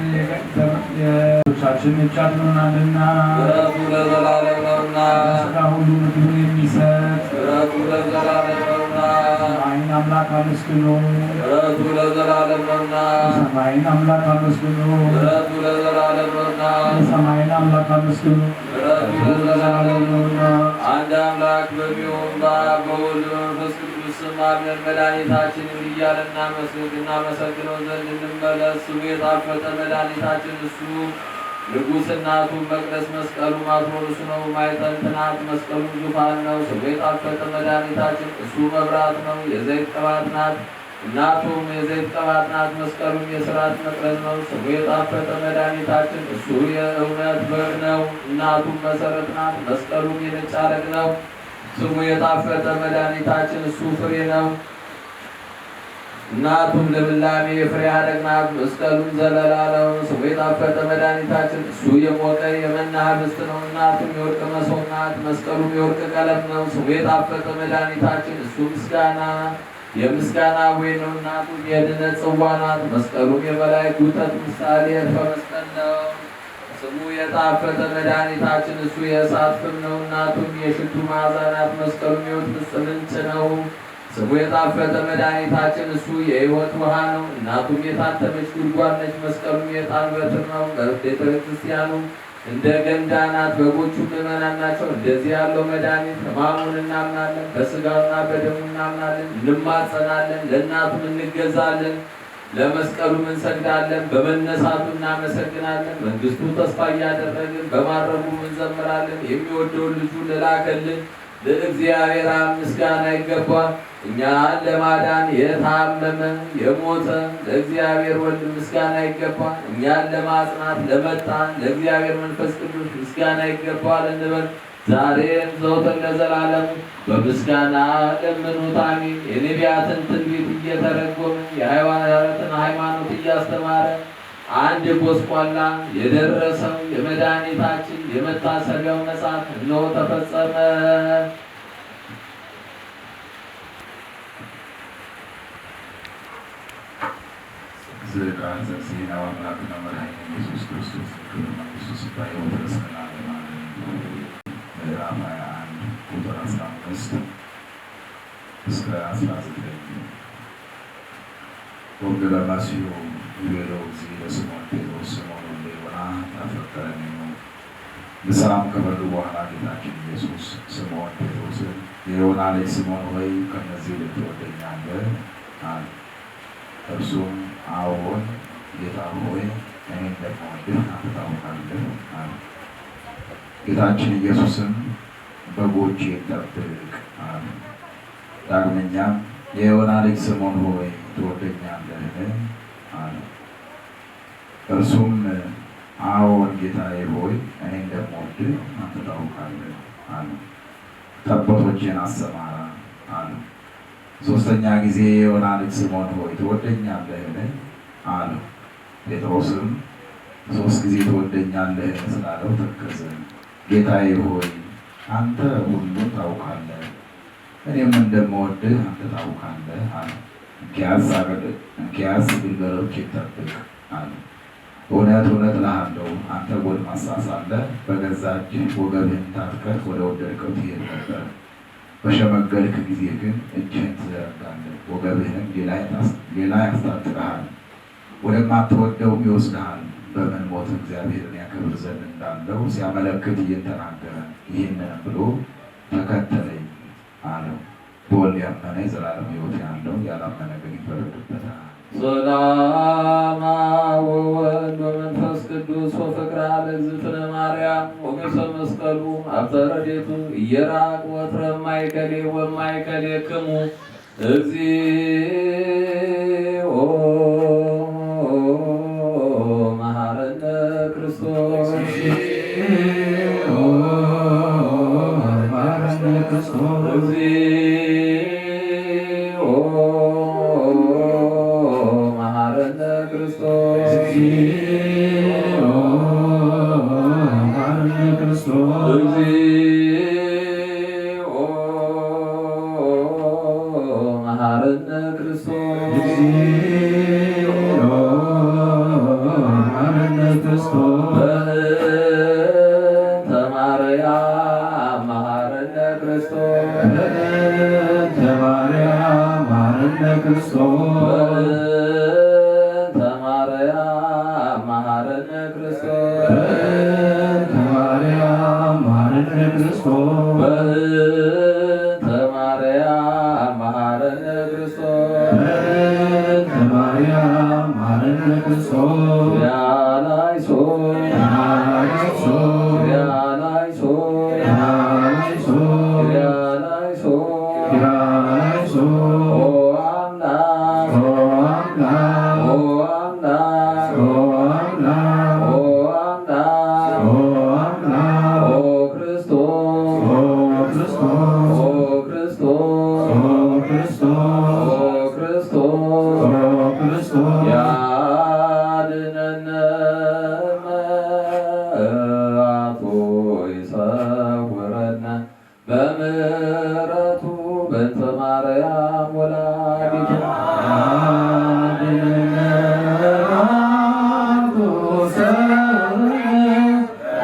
የቻችን እጅ አድኖናልና፣ ምሕረቱ ለዘላለም ነውና። ለሥጋ ሁሉ ምግብን የሚሰጥ ምሕረቱ ለዘላለም ነውና። ሰማይን አምላክ አመስግኑ። ምሕረቱ ለዘላለም ነውና። የሰማይን አምላክ አመስግኑ። ምሕረቱ ለዘላለም ነውና። የሰማይን አምላክ አመስግኑ። ምሕረቱ ለዘላለም ነውና። አንተ አንድ አምላክ በሚሆን በአብ በወልድ በመንፈስ ቅዱስ ስም አምነን መድኃኒታችን እንዲህ እያልን እናመሰግነው ዘንድ እንመለስ። ስሙ የጣፈጠ መድኃኒታችን እሱ ንጉሥ፣ እናቱ መቅደስ፣ መስቀሉ አትሮንሱ ነው። ማዕጠንት ናት፣ መስቀሉም ዙፋን ነው። ስሙ የጣፈጠ መድኃኒታችን እሱ መብራት ነው፣ የዘይት ቅባት ናት። እናቱም የዘይት ቅባት ናት፣ መስቀሉም የሥርዓት መቅረዝ ነው። ስሙ የጣፈጠ መድኃኒታችን እሱ የእውነት በግ ነው። እናቱም መሰረት ናት፣ መስቀሉም የነጭ ሐረግ ነው። ስሙ የጣፈጠ መድኃኒታችን እሱ ፍሬ ነው። እናቱም ልምላሜ የፍሬ ሐረግ ናት፣ መስቀሉም ዘለላ ነው። ስሙ የጣፈጠ መድኃኒታችን እሱ የሞቀ የመና ኅብስት ነው። እናቱም የወርቅ መሶብ ናት፣ መስቀሉም የወርቅ ቀለም ነው። ስሙ የጣፈጠ መድኃኒታችን እሱ ምስጋና የምስጋና ቦይ ነው። እናቱም የድነት ጽዋ ናት፣ መስቀሉም የመላእክት ውጠት ምሳሌ ዕርፈ መስቀል ነው። ስሙ የጣፈጠ መድኃኒታችን እሱ የእሳት ፍም ነው። እናቱም የሽቱ መዓዛ ናት፣ መስቀሉም የሕይወት ምንጭ ነው። ስሙ የጣፈጠ መድኃኒታችን እሱ የሕይወት ውሃ ነው። እናቱም የታተመች ጉድጓድ ነች፣ መስቀሉም የዕጣን በትር ነው። ቤተ ክርስቲያኑ እንደ ገንዳ ናት፣ በጎቹ ምዕመናን ናቸው። እንደዚህ ያለው መድኃኒት ሕማሙን እናምናለን፣ በሥጋውና በደሙ እናምናለን፣ እንማጸናለን፣ ለእናቱም እንገዛለን፣ ለመስቀሉም እንሰግዳለን፣ በመነሳቱ እናመሰግናለን። መንግሥቱ ተስፋ እያደረግን በማረጉም እንዘምራለን። የሚወደውን ልጁ ለላከልን ለእግዚአብሔር አብ ምስጋና ይገባል። እኛን ለማዳን የታመመ የሞተ ለእግዚአብሔር ወልድ ምስጋና ይገባል። እኛን ለማጽናት ለመጣን ለእግዚአብሔር መንፈስ ቅዱስ ምስጋና ይገባል እንበል። ዛሬም ዘወትር ለዘላለሙ በምስጋና ለምኑት። አሜን። የነቢያትን ትንቢት እየተረጎመ የሐዋርያትን ሃይማኖት እያስተማረ አንድ ጎስቋላ የደረሰው የመድኃኒታችን የመታሰቢያው መጽሐፍ እነሆ ተፈጸመ። ዝቃል ዘዜና አምላክና መድኃኒነ ኢየሱስ ክርስቶስ ክብር መንግሥቱ ሲባል እስከ ለዓለም አሜን። ምዕራፍ 21 ቁጥር 15 እስከ 19። ወንጌለ ማስዮ ይቤለው እግዚእ ለስምዖን ጴጥሮስ ስምዖን ወልደ ዮና ታፈቅረኒ ነው። ምሳም ከበሉ በኋላ ጌታችን ኢየሱስ ስምዖን ጴጥሮስን የዮና ልጅ ስምዖን ሆይ ከእነዚህ ይልቅ ትወደኛለህ? አለ። እርሱም አዎን ጌታ ሆይ እኔ እንደምወድህ አንተ ታውቃለህ አለ። ጌታችን ኢየሱስም በጎቼን ጠብቅ አለ። ዳግመኛም የዮና ልጅ ስምዖን ሆይ ትወደኛለህን? አለ። እርሱም አዎን ጌታዬ ሆይ እኔ እንደምወድህ አንተ ታውቃለህ አለ። ጠቦቶቼን አሰማራ አለ። ሦስተኛ ጊዜ የዮና ልጅ ስምዖን ሆይ ትወደኛለህን? አለው። ጴጥሮስም ሦስት ጊዜ ትወደኛለህን ስላለው ተከዘ። ጌታዬ ሆይ አንተ ሁሉን ታውቃለህ፣ እኔም እንደምወድህ አንተ ታውቃለህ አለ። እንኪያስ ግልገሎቼን ጠብቅ አለ። እውነት እውነት እልሃለሁ አንተ ጎልማሳ ሳለህ በገዛ እጅህ ወገብህን ታጥቀህ ወደ ወደድከው ትሄድ ነበር። በሸመገልክ ጊዜ ግን እጅህን ትዘረጋለህ፣ ወገብህንም ሌላ ያስታጥቅሃል፣ ወደማትወደውም ይወስድሃል። በምን ሞት እግዚአብሔርን ያከብር ዘንድ እንዳለው ሲያመለክት ይህን ተናገረ። ይህንንም ብሎ ተከተለኝ አለው። በወልድ ያመነ የዘላለም ሕይወት ያለው፣ ያላመነ ግን ይፈረድበታል። ሰላም ወወልድ ወመንፈስ ቅዱስ ወፍቅራ ለእግዝእትነ ማርያም ወገጸ መስቀሉ ሀብተ ረድኤቱ ኢየራቅ ወትረ ማእከሌ ወማእከሌክሙ እግዚኦ መሐረነ ክርስቶስ። እግዚኦ መሐረነ ክርስቶስ። እግዚኦ መሐረነ ክርስቶስ። በእንተ ማርያም መሐረነ ክርስቶስ። በእንተ ማርያም መሐረነ ክርስቶስ።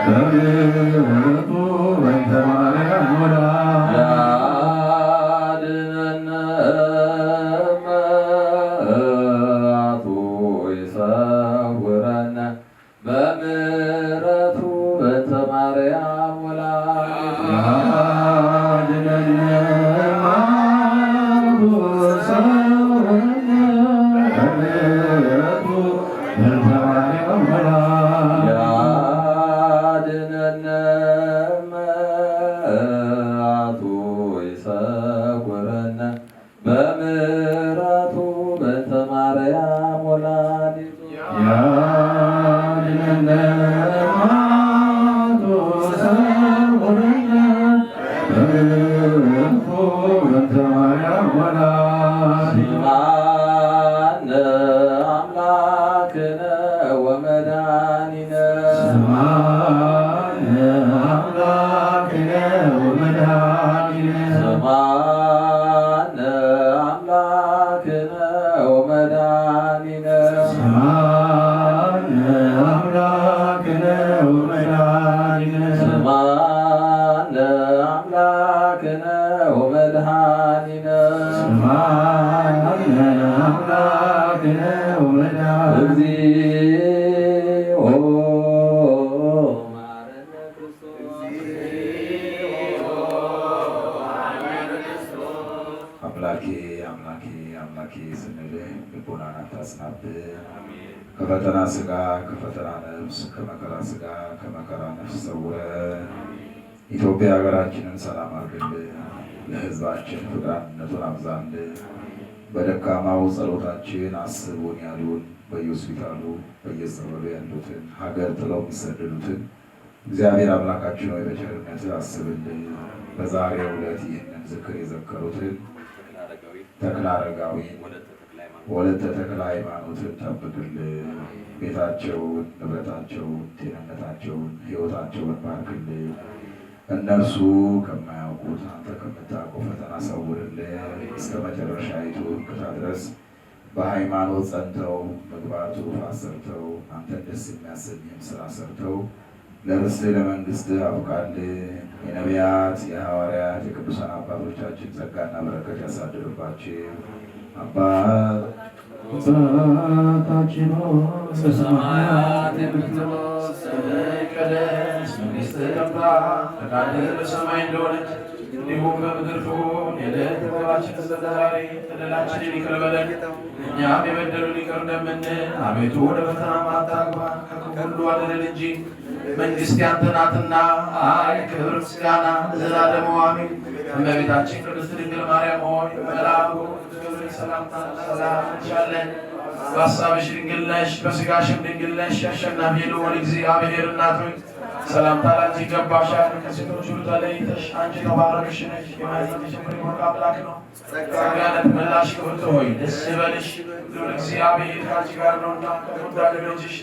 በምሕረቱ በእንተ ማርያም ወላዲቱ ያድነነ መዓቱ ይሰውረነ በምሕረቱ በእንተ ማርያም ወላዲቱ ያድነነ መዓቱ ይሰውረነ በምሕረቱ በእንተ ማርያም ወላዲቱ ያድነነ መዓቱ ይሰውረነ በምሕረቱ በእንተ ማርያም ወላዲቱ ያድነነ መዓቱ ይሰውረነ በምሕረቱ በእንተ ማርያም ወላዲቱ ስምዐነ አምላክነ ወመድኃኒነ ስምዐነ አምላክነ ወመድኃኒነ ስምዐነ አምላክነ ወመድኃኒነ ስምዐነ አምላክነ ወመድኃኒነ ስምዐነ አምላክነ ወመድኃኒነ ስምዐነ አምላክነ ወመድኃኒነ እግዚኦ መሐረነ ክርስቶስ። አምላኬ አምላኬ አምላኬ ስንልህ ልቦናን አታጽናብን። ከፈተና ሥጋ ከፈተና ነፍስ ከመከራ ሥጋ ከመከራ ነፍስ ሰውረን። ኢትዮጵያ ሀገራችንን ሰላም አድርግልን። ለሕዝባችን ፍቅር አንድነቱን አብዛልን። በደካማው ጸሎታችን አስቡን ያሉን በየሆስፒታሉ በየጸበሉ ያሉትን ሀገር ጥለው የሚሰደዱትን እግዚአብሔር አምላካችን ሆይ በቸርነት አስብልን። በዛሬው ዕለት ይህንን ዝክር የዘከሩትን ተክለ አረጋዊ ወለተ ተክለ ሃይማኖትን ጠብቅልን። ቤታቸውን፣ ንብረታቸውን፣ ጤንነታቸውን፣ ሕይወታቸውን ባርክልን። እነርሱ ከማያውቁት አንተ ከምታውቀው ፈተና ሰውርልን። እስከ መጨረሻይቱ ሕቅታ ድረስ በሃይማኖት ጸንተው ምግባር ትሩፋት ሰርተው አንተን ደስ የሚያሰኝህን ስራ ሰርተው ለርስትህ ለመንግስትህ አብቃልን። የነቢያት የሐዋርያት የቅዱሳን አባቶቻችን ጸጋና በረከት ያሳድርባችሁ። አባት አባታችን ሆይ በሰማያት የምትኖር ስምህ ይቀደስ፣ መንግሥትህ ትምጣ፣ ፈቃድህ በሰማይ እንደሆነች እንዲሁም በምድር ትሁን። የዕለት እንጀራችንን ስጠን ዛሬ፣ በደላችንን ይቅር በለን እኛም የበደሉንን ይቅር እንደምንል፣ አቤቱ ወደ ፈተና አታግባን፣ ከክፉ ሁሉ አድነን እንጂ መንግሥት ያንተ ናትና፣ ኃይል፣ ክብር፣ ምስጋና ለዘላለሙ አሜን። እመቤታችን ቅድስት ድንግል ማርያም ሆይ በመልአኩ ገብርኤል ሰላምታ ሰላም እንልሻለን። በሐሳብሽ ድንግል ነሽ፣ በሥጋሽም ድንግል ነሽ። አሸናፊ ልዑል እግዚአብሔር እናት ሆይ ሰላምታ ላንቺ ይገባሻል። ከሴቶች ሁሉ ተለይተሽ አንቺ የተባረክሽ ነሽ፣ የማኅፀንሽ ፍሬ ቡሩክ አምላክ ነው። ጸጋን የተመላሽ ክብርት ሆይ ደስ ይበልሽ፣ ልዑል እግዚአብሔር ከአንቺ ጋር ነውና ከተወዳጁ ልጅሽ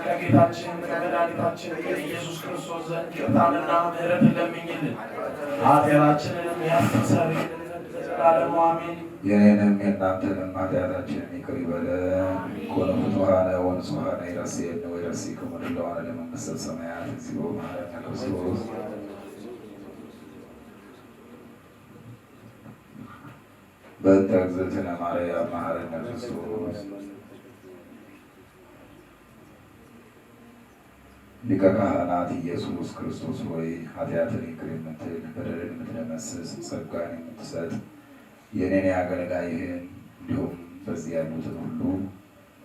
ከጌታችን ከመድኃኒታችን ከኢየሱስ ክርስቶስ ዘንድ ይቅርታንና ምሕረትን ለምኝልን ኃጢአታችንንም ያስተሰርይልን ዘንድ ለዘላለሙ አሜን። የኔንም የእናንተንም ኃጢአታችንን ይቅር ይበለን። ኮነ ፍቱሐነ ወንጹሐነ ይረሴነ ወይረሴክሙ ድለዋነ ለመንግሥተ ሰማያት እግዚኦ መሐረነ ክርስቶስ። በእንተ እግዝእትነ ማርያም መሐረነ ክርስቶስ። ሊቀ ካህናት ኢየሱስ ክርስቶስ ሆይ ኃጢአትን ይቅር የምትል በደልን የምትደመስስ ጸጋን የምትሰጥ የኔን አገልጋይህን እንዲሁም በዚህ ያሉትን ሁሉ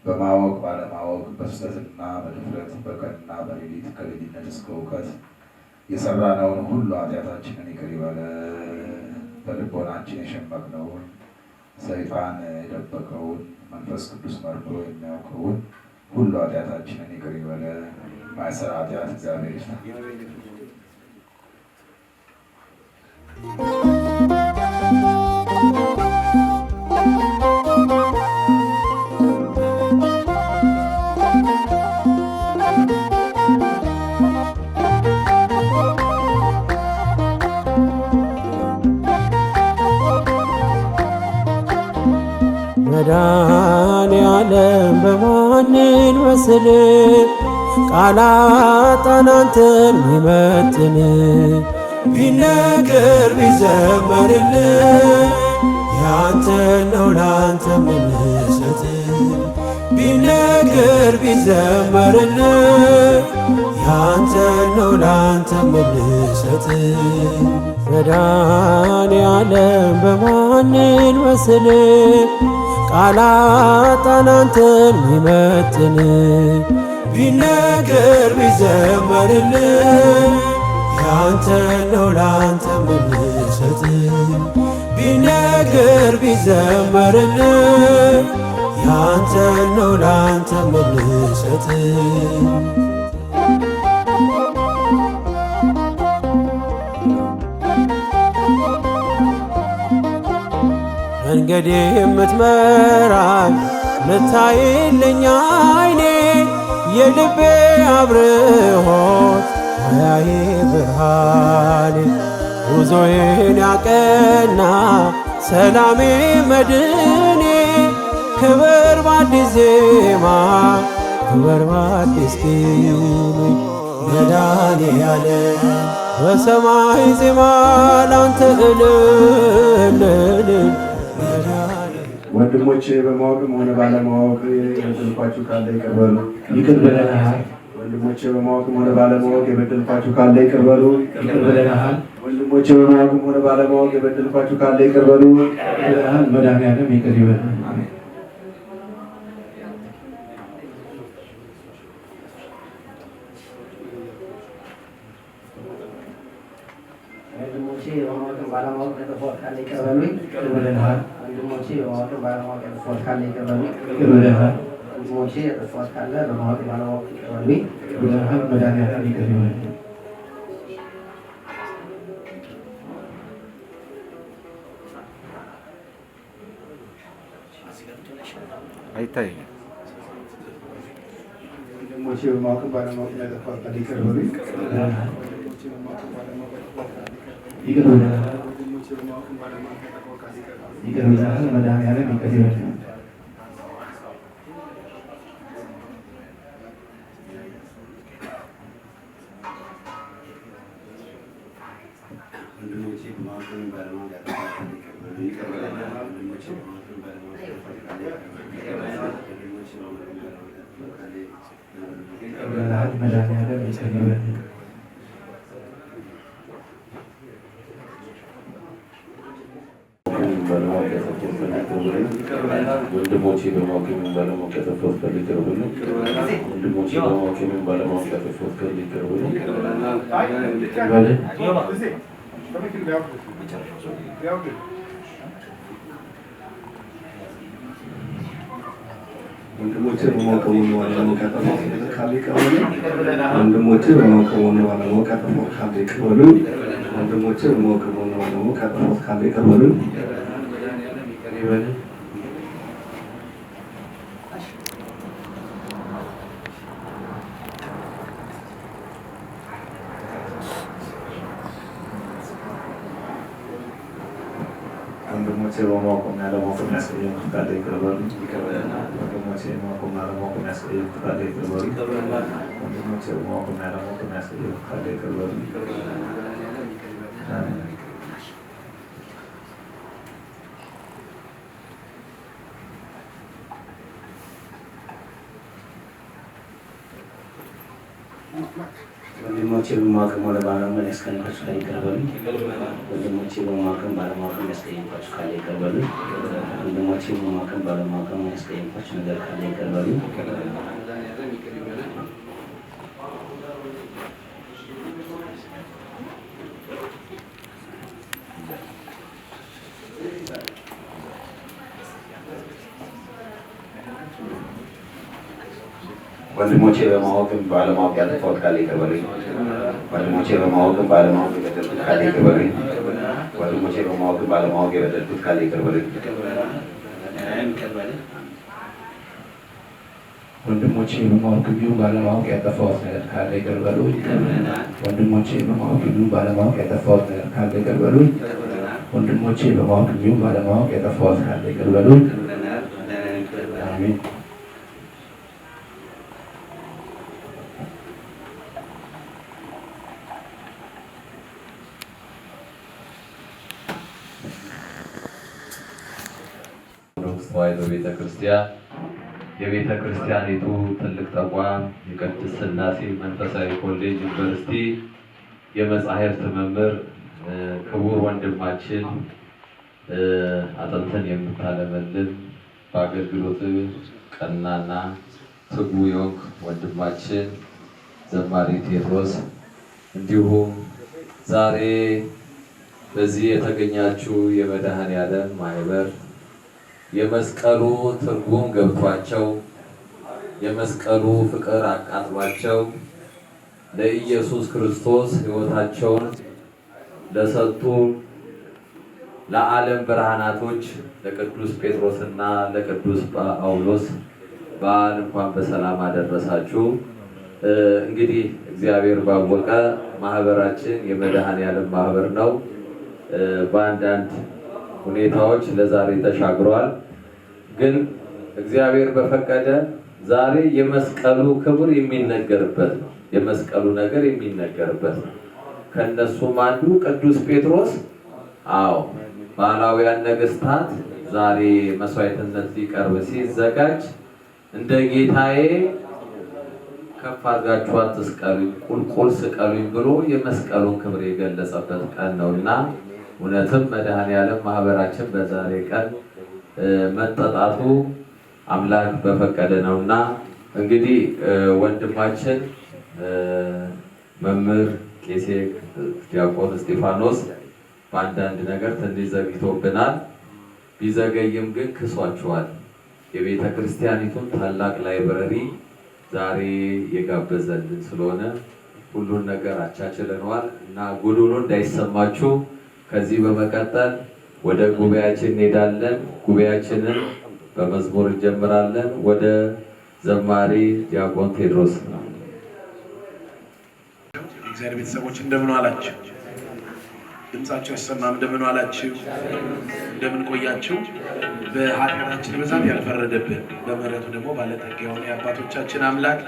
በማወቅ ባለማወቅ በስህተትና በድፍረት በቀንና በሌሊት ከልጅነት እስከ እውቀት የሰራነውን ሁሉ ኃጢአታችንን ይቅር ይበለን። በልቦናችን የሸመቅነውን ሰይጣን የደበቀውን መንፈስ ቅዱስ መርምሮ የሚያውቀውን ሁሉ ኃጢአታችንን ይቅር ይበለን። ማይሰራ ኃጢአት እግዚአብሔር ይፍታ። መድኃኔዓለም በማን እንመስል? ቃላጣን አንተን ሚመጥን ቢነገር ቢዘመርልህ ያንተን ነው ላንተ ምንሰጥ ቢነገር ቢዘመርልህ ያንተን ነው ላንተ ምንሰጥ መድኃኔዓለም በማንን መስል ቃላጣን አንተን ሚመጥን ቢነገር ቢዘመርልህ ያንተን ነው ላንተ ምንሰጥ ቢነገር ቢዘመርልህ ያንተን ነው ላንተ ምንሰጥ መንገዴ የምትመራኝ ምታይልኝ አይኔ የልቤ አብርሆት ማያዬ ብርሃኔ ጉዞዬን ያቀና ሰላሜ መድኔ ክብር በአዲስ ዜማ ክብር በአዲስ ቅኔ መድኃኔዓለም በሰማይ ዜማ ላንተ እልል እልል ወንድሞቼ በማወቅም ሆነ ባለማወቅ የበደልኳችሁ ካለ ይቅር በሉ። ይቅር ብለናል። ወንድሞቼ በማወቅም ሆነ ባለማወቅ የበደልኳችሁ ካለ ይቅር በሉ። ይቅር ብለናል። ወንድሞቼ በማወቅም ሆነ ባለማወቅ የበደልኳችሁ ካለ ይቅር በሉ። ይቅር ብለናል። መድኃኔዓለም ይቅር ይበለን። ወንድሞቼ በማወቅም ባለማወቅ ያጠፋሁት ካለ ይቅር በሉኝ። ይቅር ብለናል። ወንድሞቼ በማወቅም ባለማወቅ ያጠፋሁት ካለ ይቅር በሉኝ። ይቅር ብለናል። ወንድሞቼ ያጠፋሁት ካለ በማወቅም ባለማወቅ ይቅር በሉኝ። ይቅር ብለናል። መድኃኔዓለም ይቅር ይበለን። አይታየኝም። ወንድሞቼ በማወቅም ባለማወቅ ያጠፋሁት ካለ ይቅር በሉ። ወንድሞቼ በማወቅም ባለማወቅ ያጠፋሁት ካለ ይቅር ብለናል። ወንድሞቼ በማወቅም ባለማወቅ ያጠፋሁት ካለ ይቅር በሉ። ይቅር ብለናል። መድኃኔዓለም ይቅር ይበለን። ወንድሞቼ በማወቅም ባለማወቅ ያጠፋሁት ካለ ይቅር በሉ። ወንድሞቼ በማወቅም ባለማወቅ ያጠፋሁት ካለ ይቅር በሉ። ወንድሞቼ በማወቅም ባለማወቅ ያጠፋሁት ካለ ይቅር በሉ። ይቅር ብለናል። መድኃኔዓለም ይቅር ይበለን። ወንድሞቼ በማወቅም ባለማወቅ ያጠፋሁት ካለ ይቅር በሉኝ። ወንድሞቼ በማወቅም ባለማወቅ ያጠፋሁት ካለ ይቅር በሉኝ። ይቅር በለን። ወንድሞቼ በማወቅም ሆነ ባለማወቅ ያጠፋሁት ካለ ይቅር በሉኝ። ወንድሞቼ በማወቅም ሆነ ባለማወቅ ያጠፋሁት ካለ ይቅር በሉኝ። ወንድሞቼ በማወቅም ሆነ ባለማወቅ ያጠፋሁት ካለ ይቅር በሉኝ። ይቅር ይበለን። ወንድሞቼ በማወቅም ያለማወቅም ያስቀየምኩት ካለ ይቅር በሉኝ። ወንድሞቼ በማወቅም ያለማወቅም ያስቀየምኩት ካለ ይቅር በሉኝ። ወንድሞቼ በማወቅም ያለማወቅም ያስቀየምኩት ካለ ይቅር በሉኝ። አሜን። ወንድሞቼ በማወቅም ሆነ ባለማወቅ ያስቀየምኳችሁ ካለ ይቅር በሉኝ። ወንድሞቼ በማወቅም ባለማወቅም ያስቀየምኳችሁ ካለ ይቅር በሉኝ። ወንድሞቼ በማወቅም ባለማወቅም ያስቀየምኳችሁ ነገር ካለ ይቅር በሉኝ። ወንድሞቼ በማወቅም ባለማወቅ ያጠፋሁት ካለ ይቅር በሉኝ። ወንድሞቼ በማወቅም ባለማወቅ የበደልኩት ካለ ይቅር በሉኝ። ወንድሞቼ በማወቅም ባለማወቅ የበደልኩት ካለ ይቅር በሉኝ። ወንድሞቼ በማወቅ ቢሆን ባለማወቅ ያጠፋሁት ነገር ካለ ይቅር በሉኝ። ወንድሞቼ በማወቅ ቢሆን ባለማወቅ ያጠፋሁት ነገር ካለ ይቅር በሉኝ። ወንድሞቼ በማወቅ ቢሆን ባለማወቅ ያጠፋሁት ካለ ይቅር በሉኝ። አሜን። ተዋሕዶ ቤተ ክርስቲያን የቤተ ክርስቲያኒቱ ትልቅ ተቋም የቅድስት ሥላሴ መንፈሳዊ ኮሌጅ ዩኒቨርሲቲ የመጻሕፍት መምህር ክቡር ወንድማችን አጥንትን የምታለመልም በአገልግሎት ቀናና ትጉ የሆንክ ወንድማችን ዘማሪ ቴዎድሮስ፣ እንዲሁም ዛሬ በዚህ የተገኛችሁ የመድኃኔዓለም ማህበር የመስቀሉ ትርጉም ገብቷቸው የመስቀሉ ፍቅር አቃጥሏቸው ለኢየሱስ ክርስቶስ ሕይወታቸውን ለሰጡ ለዓለም ብርሃናቶች ለቅዱስ ጴጥሮስና ለቅዱስ ጳውሎስ በዓል እንኳን በሰላም አደረሳችሁ። እንግዲህ እግዚአብሔር ባወቀ ማህበራችን የመድኃኔዓለም ማህበር ነው። በአንዳንድ ሁኔታዎች ለዛሬ ተሻግሯል። ግን እግዚአብሔር በፈቀደ ዛሬ የመስቀሉ ክብር የሚነገርበት ነው። የመስቀሉ ነገር የሚነገርበት ነው። ከነሱም አንዱ ቅዱስ ጴጥሮስ፣ አዎ፣ ባላውያን ነገስታት ዛሬ መስዋዕትነት ሊቀርብ ሲዘጋጅ እንደ ጌታዬ ከፍ አድርጋችሁ አትስቀሉኝ፣ ቁልቁል ስቀሉኝ ብሎ የመስቀሉን ክብር የገለጸበት ቀን ነውና እውነትም መድኃኔዓለም ማህበራችን በዛሬ ቀን መጠጣቱ አምላክ በፈቀደ ነውና እንግዲህ ወንድማችን መምህር ቄሴ ዲያቆን እስጢፋኖስ በአንዳንድ ነገር ትንሽ ዘግይቶብናል። ቢዘገይም ግን ክሷቸዋል። የቤተ ክርስቲያኒቱን ታላቅ library ዛሬ የጋበዘልን ስለሆነ ሁሉን ነገር አቻችለነዋል እና ጎዶሎ እንዳይሰማችሁ ከዚህ በመቀጠል ወደ ጉባኤያችን እንሄዳለን። ጉባኤያችንን በመዝሙር እንጀምራለን። ወደ ዘማሪ ዲያቆን ቴዎድሮስ ነው። እግዚአብሔር ቤተሰቦች እንደምን ዋላችሁ? ድምጻችሁ አይሰማም። እንደምን ዋላችሁ? እንደምን ቆያችሁ? በኃጢአታችን ብዛት ያልፈረደብን በምሕረቱ ደግሞ ባለጠጋ የሆነ የአባቶቻችን አምላክ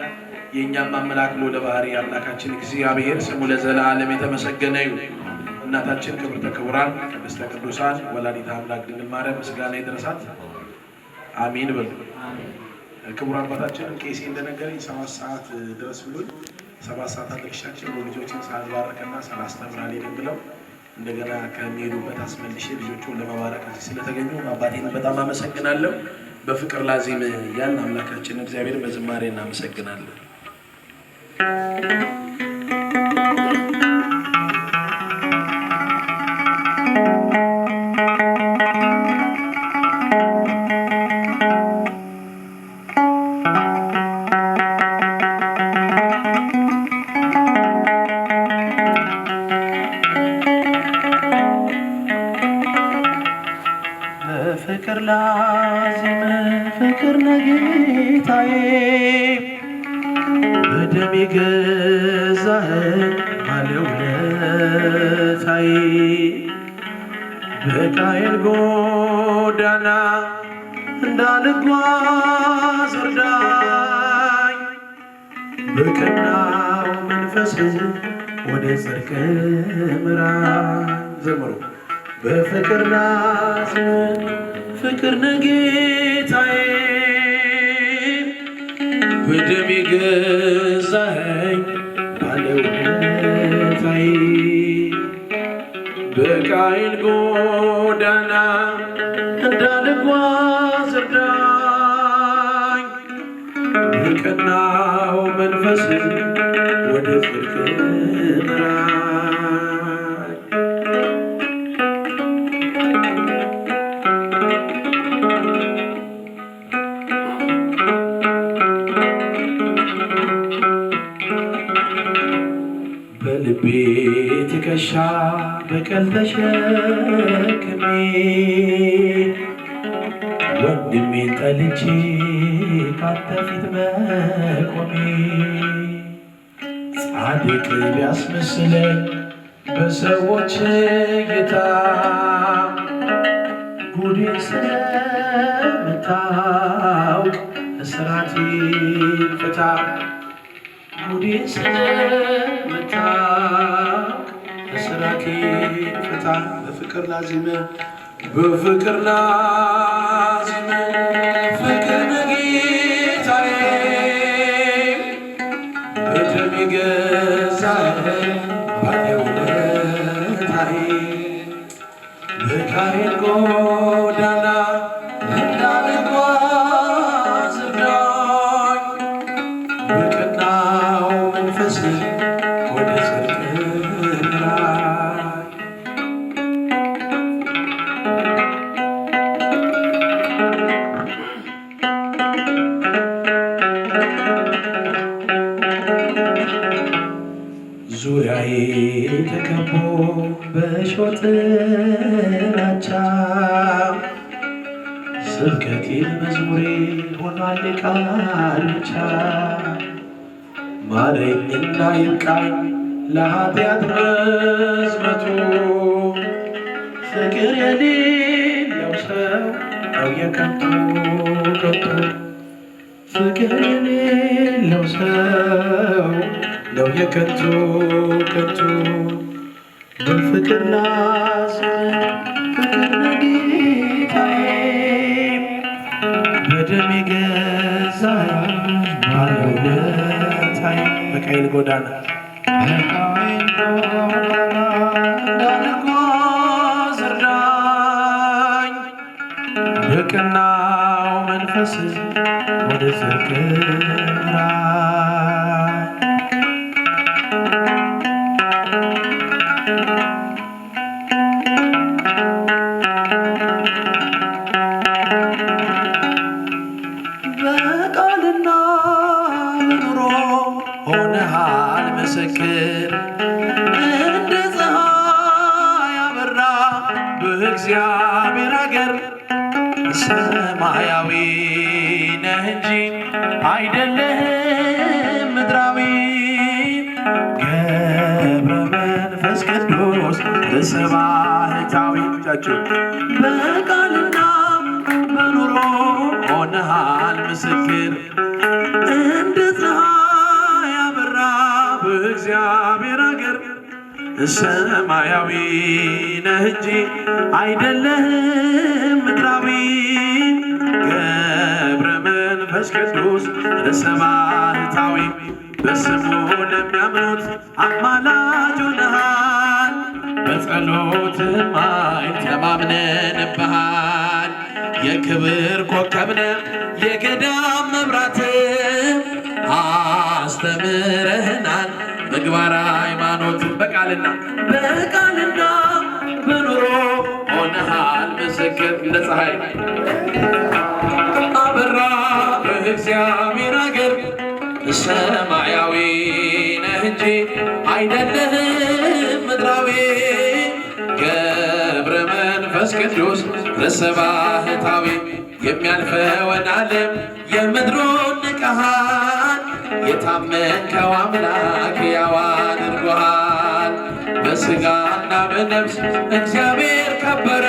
የእኛም አምላክ ልዑለ ባሕርይ አምላካችን እግዚአብሔር ስሙ ለዘላለም የተመሰገነ ይሁን። እናታችን ክብርተ ክቡራን ቅድስተ ቅዱሳን ወላዲተ አምላክ ድንግል ማርያም ምስጋና ይድረሳት። አሜን በሉ። ክቡር አባታችን ቄሴ እንደነገረኝ 7 ሰዓት ድረስ ብሎኝ 7 ሰዓት አለቅሻቸው ልጆችን ሳልባረክና ሳላስተምር አልሄድም ብለው እንደገና ከሚሄዱበት አስመልሼ ልጆቹን ለመባረክ እዚህ ስለተገኙ አባቴን በጣም አመሰግናለሁ። በፍቅር ላዚም እያልን አምላካችን እግዚአብሔርን በዝማሬ እናመሰግናለን። በፍቅር ላዚም ፍቅር ነጌታዬ በደም የገዛኸኝ ባለውለታዬ በቃየል ጎዳና እንዳልጓዝ እርዳኝ በቀናው መንፈስ ወደ ጽድቅ ምራኝ። ዘምሩ። በፍቅር ላዚም ፍቅር ነጌታዬ በደም የገዛኸኝ ባለውለታዬ በቃየል ጎዳና እንዳልጓዝ እርዳኝ በቀናው መንፈስ ወደ ጽድቅ ምራኝ። በልቤ ትከሻ በቀል ተሸክሜ ወንድሜን ጠልቼ ካንተ ፊት መቆሜ ጻድቅ ቢያስመስለኝ በሰዎች እይታ ጉዴን ስለምታውቅ እስራቴን ፍታ ጉዴን ስለምታውቅ እስራቴን ፍታ። በፍቅር ላዚም በፍቅር ላዚም በቃየል ጎዳና እንዳልጓዝ እርዳኝ፣ በቀናው መንፈስ ወደ ጽድቅ ምራኝ። ዙሪያዬ ተከቦ በእሾህ ጥላቻ፣ ስብከቴን መዝሙሬ ሆኗል ቃል ብቻ። ማረኝና ይብቃኝ ለኃጢአት መዝመቱ፣ ፍቅር የሌለው ሰው ነው የከንቱ ከንቱ። ፍቅር የሌለው ሰው ነው የከንቱ ከንቱ። በፍቅር ላዝን ፍቅር ነው ጌታዬ፣ በደም የገዛኝ ባለውለታዬ። በቃየል ጎዳና፣ በቃየል ጎዳና እንዳልጓዝ እርዳኝ፣ በቀናው መንፈስ ወደ ጽድቅ ምራኝ። በቃልና በኑሮ ሆነሃል ምስክር፣ እንደ ፀሐይ አበራ በእግዚአብሔር አገር። ሰማያዊ ነህ እንጂ አይደለህም ምድራዊ፣ ገብረ መንፈስ ቅዱስ ርዕሰ ባህታዊ። እጃችሁ በቃልና በኑሮ ሆነሃል ምስክር፣ እንደ ፀሐይ አበራ በእግዚአብሔር አገር። ሰማያዊ ነህ እንጂ አይደለህም ምድራዊ፣ ገብረ መንፈስ ቅዱስ ርዕሰ ባህታዊ። በስሙ ለሚያምኑት አማላጅ ሆነሃል፣ በጸሎትህም ኃይል ተማምነንብሃል። የክብር ኮከብ ነህ የገዳም መብራት፣ አስተምረህናል ምግባር ሃይማኖት። በቃልና በኑሮ ሆነሃል ምስክር፣ እንደ ፀሐይ አበራ በእግዚአብሔር አገር። ሰማያዊ ነህ እንጂ አይደለህም ምድራዊ፣ ገብረ መንፈስ ቅዱስ ርዕሰ ባህታዊ። የሚያልፈውን ዓለም የምድሩን ንቀሃል፣ የታመንከው አምላክ ሕያው አድርጎሃል። በሥጋና በነፍስ እግዚአብሔር ከበረ፣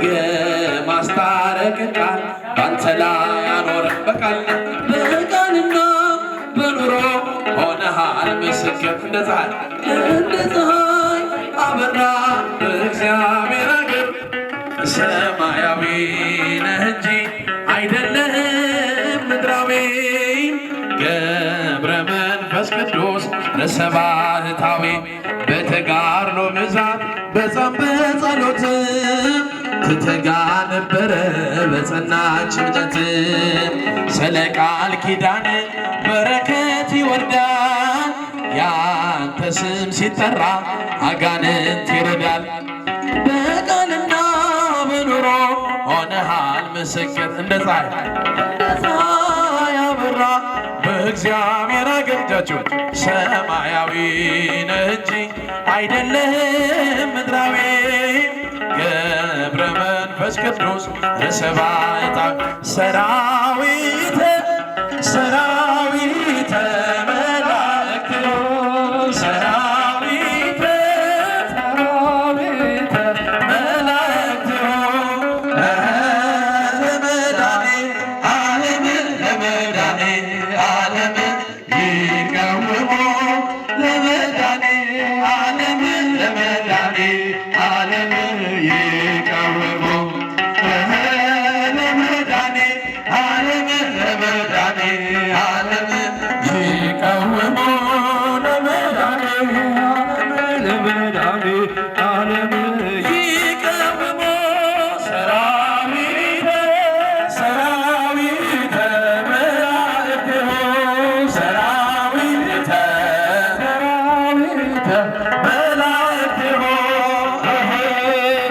የማስታረቅን ቃል ባንተ ላይ አኖረ። በቃልና በኑሮ ሆነሃል ምስክር፣ እንደ ፀሐይ አበራ በእግዚአብሔር አገር። ሰማያዊ ነህ እንጂ አይደለህም ምድራዊ፣ ገብረ መንፈስ ቅዱስ ርዕሰ ባህታዊ። በተጋድሎ ብዛት በጾም በጸሎት ትተጋ ነበረ በጸናች እምነት። ስለ ቃል ኪዳን በረከት ይወርዳል፣ ያንተ ስም ሲጠራ አጋንንት ይረዳል። በቃልና በኑሮ ሆነሃል ምስክር፣ እንደ ፀሐይ አበራ በእግዚአብሔር አገር። እጃችሁ ሰማያዊ ነህ እንጂ አይደለህም ምድራዊ፣ ገብረ መንፈስ ቅዱስ ርዕሰ ባህታዊ። ሰራዊተ መላእክት፣ ሰራዊተ መላእክት፣ ለመድኃኔ ዓለም ለመድኃኔ ዓለም ይቀውሞ፣ ለመድኃኔ ዓለም ለመድኃኔ ዓለም ይቀውሞ፣ ለመድኃኔ ዓለም ለመድኃኔ ዓለም ይቀውሞ፣ ለመድኃኔ ዓለም ለመድኃኔ ዓለም ይቀውሞ። መላእክት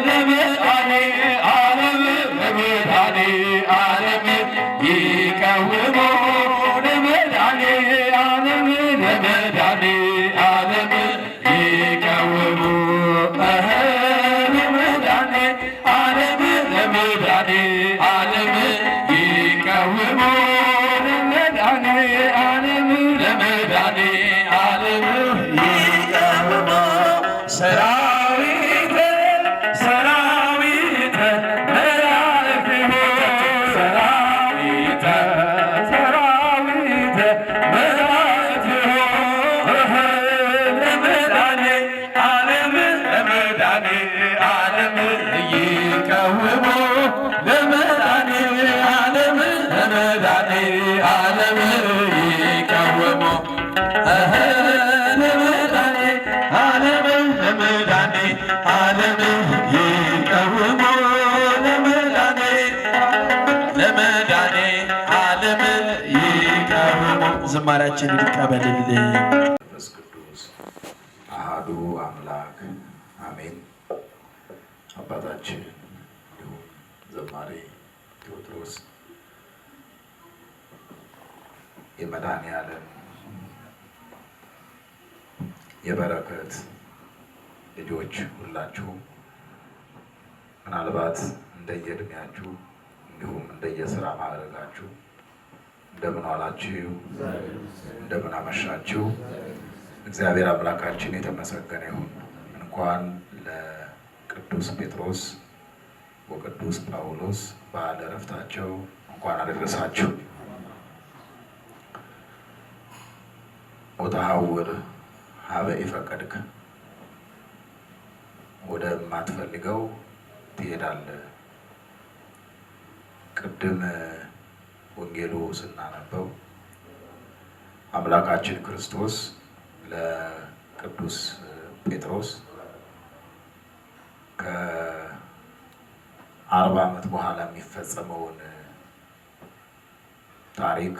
ለመድኃኔ ዓለም ለመድኃኔ ዓለም ይቀውሙ ለመድኃኔ ዓለም ለመድኃኔ ዓለም ይቀውሙ ለመድኃኔ ዓለም ለመድኃኔ ዓለም ይቀውሙ ለመድኃኔ ዓለም ለመድኃኔ ዓለም ይቀውሙ ሰራዊተ ሰራዊተ መላእክት ሰራዊተ ሰራዊተ መላእክት ለመድኃኔ ዓለም ለመድኃኔ ዓለም ይቀውሙ ለመድኃኔ ዓለም ለመድኃኔ ዓለም ይቀውሙ ለመድኃኔ ዓለም ለመድኃኔ ዓለም ይቀውሙ ለመድኃኔ ለመድኃኔ ዓለም ይቀውሙ። ዝማሬያችንን ይቀበልልን። መንፈስ ቅዱስ አሃዱ አምላክ አሜን። አባታችን እንዲሁም ዘማሪ ቴዎድሮስ የመድኃኔ ዓለም የበረከት ልጆች ሁላችሁም ምናልባት እንደየእድሜያችሁ እንዲሁም እንደየስራ ማዕረጋችሁ እንደምን ዋላችሁ? እንደምን አመሻችሁ? እግዚአብሔር አምላካችን የተመሰገነ ይሁን። እንኳን ለቅዱስ ጴጥሮስ ወቅዱስ ጳውሎስ በዓለ ዕረፍታቸው እንኳን አደረሳችሁ። ወተሐውር ሀበ ኢፈቀድከ፣ ወደማትፈልገው ትሄዳለህ። ቅድም ወንጌሉ ስናነበው አምላካችን ክርስቶስ ለቅዱስ ጴጥሮስ ከ40 ዓመት በኋላ የሚፈጸመውን ታሪክ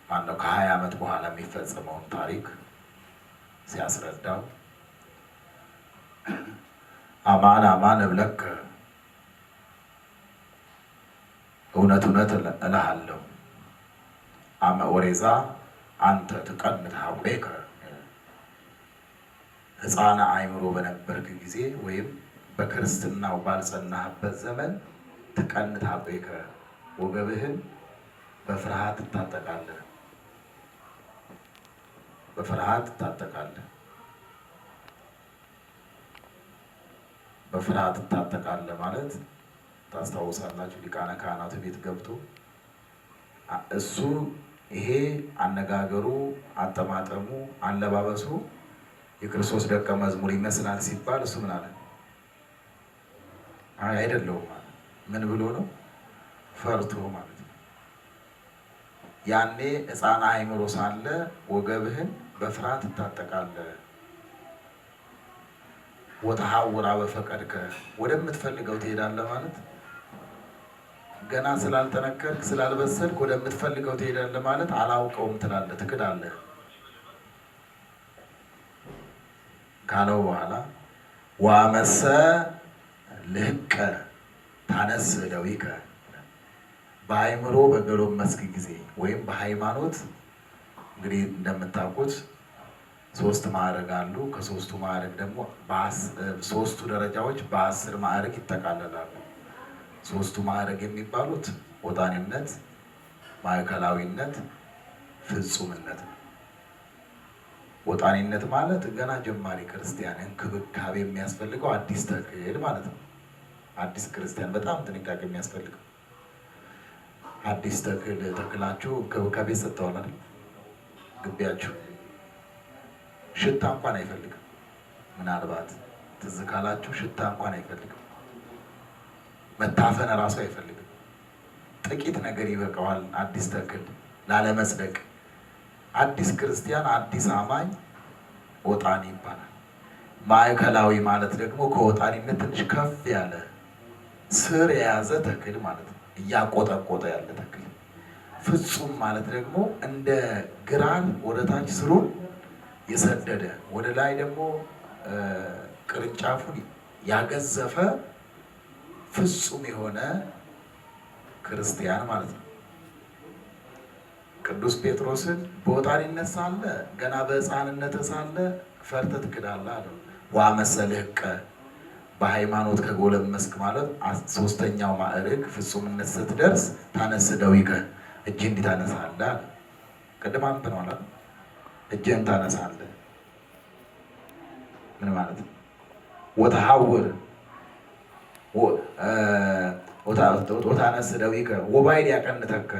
ማነው ከ20 ዓመት በኋላ የሚፈጸመውን ታሪክ ሲያስረዳው አማን አማን እብለከ እውነት እውነት እልሃለሁ አመ ኦሬዛ አንተ ትቀንት ሀቁከ፣ ሕፃነ አእምሮ በነበርክ ጊዜ ወይም በክርስትናው ባልጸናህበት ዘመን ትቀንት ሀቁከ፣ ወገብህን በፍርሃት ትታጠቃለህ፣ በፍርሃት ትታጠቃለህ፣ በፍርሃት ትታጠቃለህ ማለት ታስታውሳላችሁ፣ ሊቃነ ካህናቱ ቤት ገብቶ እሱ ይሄ አነጋገሩ፣ አጠማጠሙ፣ አለባበሱ የክርስቶስ ደቀ መዝሙር ይመስላል ሲባል እሱ ምን አለ? አይ አይደለሁም አለ። ምን ብሎ ነው? ፈርቶ ማለት ነው። ያኔ ሕፃነ አእምሮ ሳለ ወገብህን በፍርሃት ትታጠቃለህ። ወተሐውር በፈቀድከ፣ ወደምትፈልገው ትሄዳለህ ማለት ገና ስላልጠነከርክ ስላልበሰልክ ወደምትፈልገው ትሄዳለህ ማለት አላውቀውም ትላለህ፣ ትክዳለህ ካለው በኋላ ዋመሰ ልህቀ ታነስ ደዊከ፣ በአእምሮ በጎለመስክ ጊዜ ወይም በሃይማኖት እንግዲህ እንደምታውቁት ሶስት ማዕረግ አሉ። ከሶስቱ ማዕረግ ደግሞ ሶስቱ ደረጃዎች በ10 ማዕረግ ይጠቃለላሉ። ሶስቱ ማዕረግ የሚባሉት ወጣኒነት፣ ማዕከላዊነት፣ ፍጹምነት ነው። ወጣኒነት ማለት ገና ጀማሪ ክርስቲያን እንክብካቤ የሚያስፈልገው አዲስ ተክል ማለት ነው። አዲስ ክርስቲያን በጣም ጥንቃቄ የሚያስፈልገው አዲስ ተክል ተክላችሁ እንክብካቤ ሰጥተዋል አይደል? ግቢያችሁ ሽታ እንኳን አይፈልግም። ምናልባት ትዝ ካላችሁ ሽታ እንኳን አይፈልግም። መታፈን እራሱ አይፈልግም። ጥቂት ነገር ይበቃዋል አዲስ ተክል ላለመጽደቅ። አዲስ ክርስቲያን አዲስ አማኝ ወጣኒ ይባላል። ማዕከላዊ ማለት ደግሞ ከወጣኒነት ትንሽ ከፍ ያለ ስር የያዘ ተክል ማለት ነው። እያቆጠቆጠ ያለ ተክል። ፍጹም ማለት ደግሞ እንደ ግራር ወደ ታች ስሩን የሰደደ ወደ ላይ ደግሞ ቅርንጫፉን ያገዘፈ ፍጹም የሆነ ክርስቲያን ማለት ነው። ቅዱስ ጴጥሮስን በወጣኒነት ሳለ ገና በሕፃንነት ሳለ ፈርተህ ትክዳለህ አለው። ወአመሰልህቀ በሃይማኖት ከጎለመስክ ማለት ሶስተኛው ማዕርግ ፍጹምነት ስትደርስ ታነስደዊከ እጅ እንዲህ ታነሳለህ አለ። ቅድም አንብበነዋል። እጅህን ታነሳለህ ምን ማለት ነው? ወተሐውር ወታነስደዊከ ወባይድ ያቀንተከ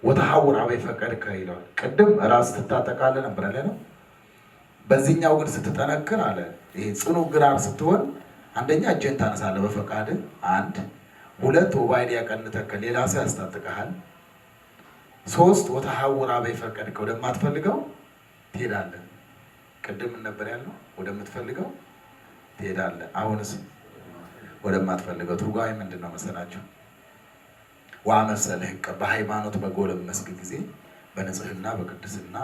ወተሐውር አበይ ፈቀድከ ይለዋል። ቅድም ራስ ትታጠቃለህ ነበር አለ ነው። በዚህኛው ግን ስትጠነክር አለ ይሄ ጽኑ ግራር ስትሆን አንደኛ እጅህን ታነሳለህ በፈቃድህ፣ አንድ ሁለት ወባይድ ያቀንተከ ሌላ ሰው ያስታጥቅሃል። ሶስት ወተሐውር አበይ ፈቀድከ ወደማትፈልገው ትሄዳለህ። ቅድም ነበር ያልነው ወደምትፈልገው ትሄዳለህ። አሁንስ ወደማትፈልገው። ትርጓሜ ምንድን ነው መሰላችሁ? ወአመሰልህቀ በሃይማኖት በጎለመስክ ጊዜ በንጽህና በቅድስና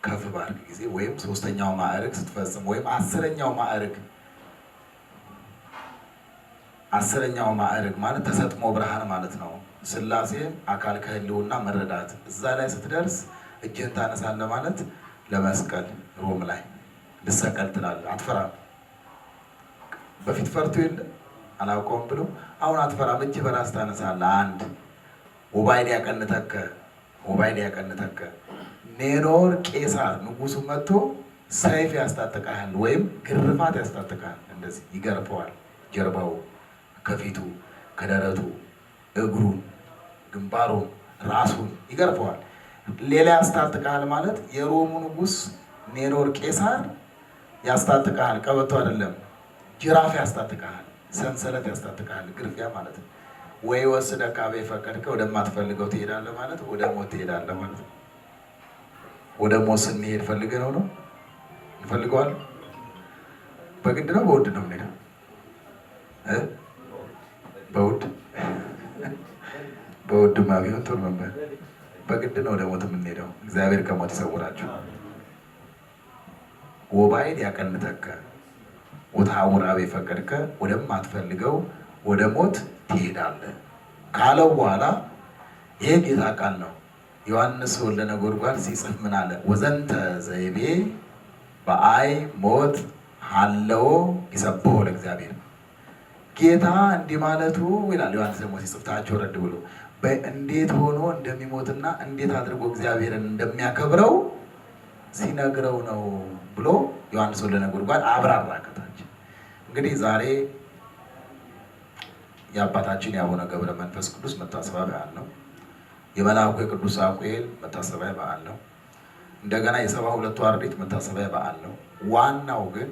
ከፍ ባልክ ጊዜ ወይም ሶስተኛው ማዕረግ ስትፈጽም ወይም 10ኛው ማዕረግ 10ኛው ማዕረግ ማለት ተሰጥሞ ብርሃን ማለት ነው። ስላሴን አካል ከህልውና መረዳት እዛ ላይ ስትደርስ እጅህን ታነሳለህ ማለት ለመስቀል ሮም ላይ ልሰቀል ትላለህ። አትፈራም። በፊት ፈርቶ የለ አላውቀውም ብሎ አሁን አትፈራም። እጅ በራስ ታነሳለህ። አንድ ወባይድ ያቀንተከ ወባይድ ያቀንተከ ኔሮን ቄሳር ንጉሱ መጥቶ ሰይፍ ያስታጥቃል ወይም ግርፋት ያስታጥቃል። እንደዚህ ይገርፈዋል። ጀርባው ከፊቱ ከደረቱ እግሩን ግንባሩን ራሱን ይገርፈዋል። ሌላ ያስታጥቃል ማለት የሮሙ ንጉስ ኔሮን ቄሳር ያስታጥቃል። ቀበቶ አይደለም፣ ጅራፍ ያስታጥቃል፣ ሰንሰለት ያስታጥቃል። ግርፊያ ማለት ነው። ወይ ወስደህ ካበ ፈቀድከ ወደማትፈልገው ትሄዳለህ ማለት ወደ ሞት ትሄዳለህ ማለት ነው። ወደ ሞት ስንሄድ ፈልገህ ነው እንፈልገዋለን? በግድ ነው በውድ ነው የምንሄደው? በውድ በውድማ ቢሆን ጥሩ ነበር። በግድ ነው ወደ ሞት የምንሄደው። እግዚአብሔር ከሞት ይሰውራችሁ። ወባይድ ያቀንተከ ወተሐውር አበ ፈቀድከ ወደማትፈልገው ወደ ሞት ትሄዳለህ ካለው በኋላ ይሄ ጌታ ቃል ነው። ዮሐንስ ወልደ ነጎድጓድ ሲጽፍ ምን አለ? ወዘንተ ዘይቤ በአይ ሞት ሀለዎ ይሰብሖ ለእግዚአብሔር። ጌታ እንዲህ ማለቱ ይላል ዮሐንስ ደግሞ ሲጽፍ ታች ወረድ ብሎ እንዴት ሆኖ እንደሚሞትና እንዴት አድርጎ እግዚአብሔርን እንደሚያከብረው ሲነግረው ነው ብሎ ዮሐንስ ወልደ ነጎድጓድ አብራራ ከታች። እንግዲህ ዛሬ የአባታችን የአቡነ ገብረ መንፈስ ቅዱስ መታሰቢያ በዓል ነው። የመልአኩ የቅዱስ ሳሙኤል መታሰቢያ በዓል ነው። እንደገና የ72ቱ አርድእት መታሰቢያ በዓል ነው። ዋናው ግን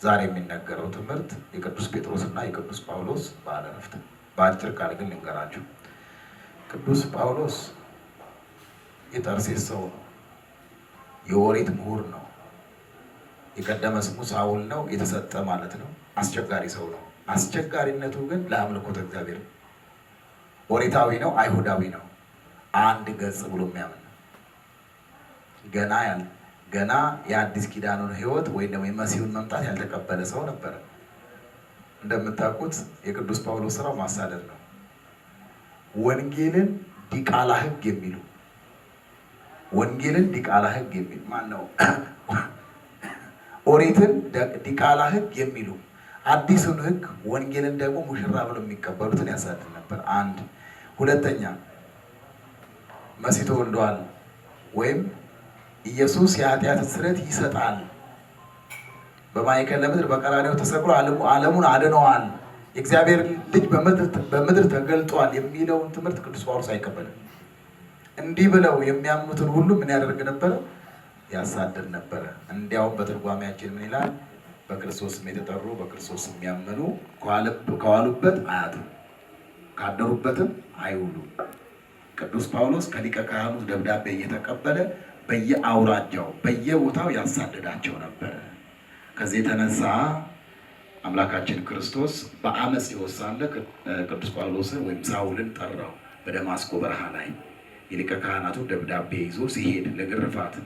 ዛሬ የሚነገረው ትምህርት የቅዱስ ጴጥሮስና የቅዱስ ጳውሎስ በዓለ ዕረፍት። በአጭር ቃል ግን ልንገራችሁ። ቅዱስ ጳውሎስ የጠርሴስ ሰው ነው። የኦሪት ምሁር ነው። የቀደመ ስሙ ሳውል ነው። የተሰጠ ማለት ነው። አስቸጋሪ ሰው ነው። አስቸጋሪነቱ ግን ለአምልኮተ እግዚአብሔር ነው። ኦሪታዊ ነው፣ አይሁዳዊ ነው። አንድ ገጽ ብሎ የሚያምን ነው። ገና የአዲስ ኪዳኑን ሕይወት ወይም ደግሞ የመሲሁን መምጣት ያልተቀበለ ሰው ነበረ። እንደምታውቁት የቅዱስ ጳውሎስ ስራው ማሳደድ ነው። ወንጌልን ዲቃላ ሕግ የሚሉ ወንጌልን ዲቃላ ሕግ የሚሉ ማን ነው? ኦሪትን ዲቃላ ሕግ የሚሉ አዲሱን ሕግ ወንጌልን ደግሞ ሙሽራ ብለው የሚቀበሉትን ያሳድድ ነበር። አንድ ሁለተኛ መሲህ ተወልዷል ወይም ኢየሱስ የኃጢአት ስርየት ይሰጣል፣ በማእከለ ምድር በቀራንዮ ተሰቅሎ ዓለሙን አድነዋል፣ የእግዚአብሔር ልጅ በምድር ተገልጧል የሚለውን ትምህርት ቅዱስ ጳውሎስ አይቀበልም። እንዲህ ብለው የሚያምኑትን ሁሉ ምን ያደርግ ነበረ? ያሳድድ ነበረ። እንዲያውም በትርጓሜያችን ምን ይላል? በክርስቶስ ስም የተጠሩ በክርስቶስ ስም የሚያምኑ ከዋሉበት አያድሩም፣ ካደሩበትም አይውሉም። ቅዱስ ጳውሎስ ከሊቀ ካህኑ ደብዳቤ እየተቀበለ በየአውራጃው በየቦታው ያሳድዳቸው ነበረ። ከዚህ የተነሳ አምላካችን ክርስቶስ በአመፅ ሕይወት ሳለ ቅዱስ ጳውሎስን ወይም ሳውልን ጠራው። በደማስቆ በረሃ ላይ የሊቀ ካህናቱ ደብዳቤ ይዞ ሲሄድ ለግርፋት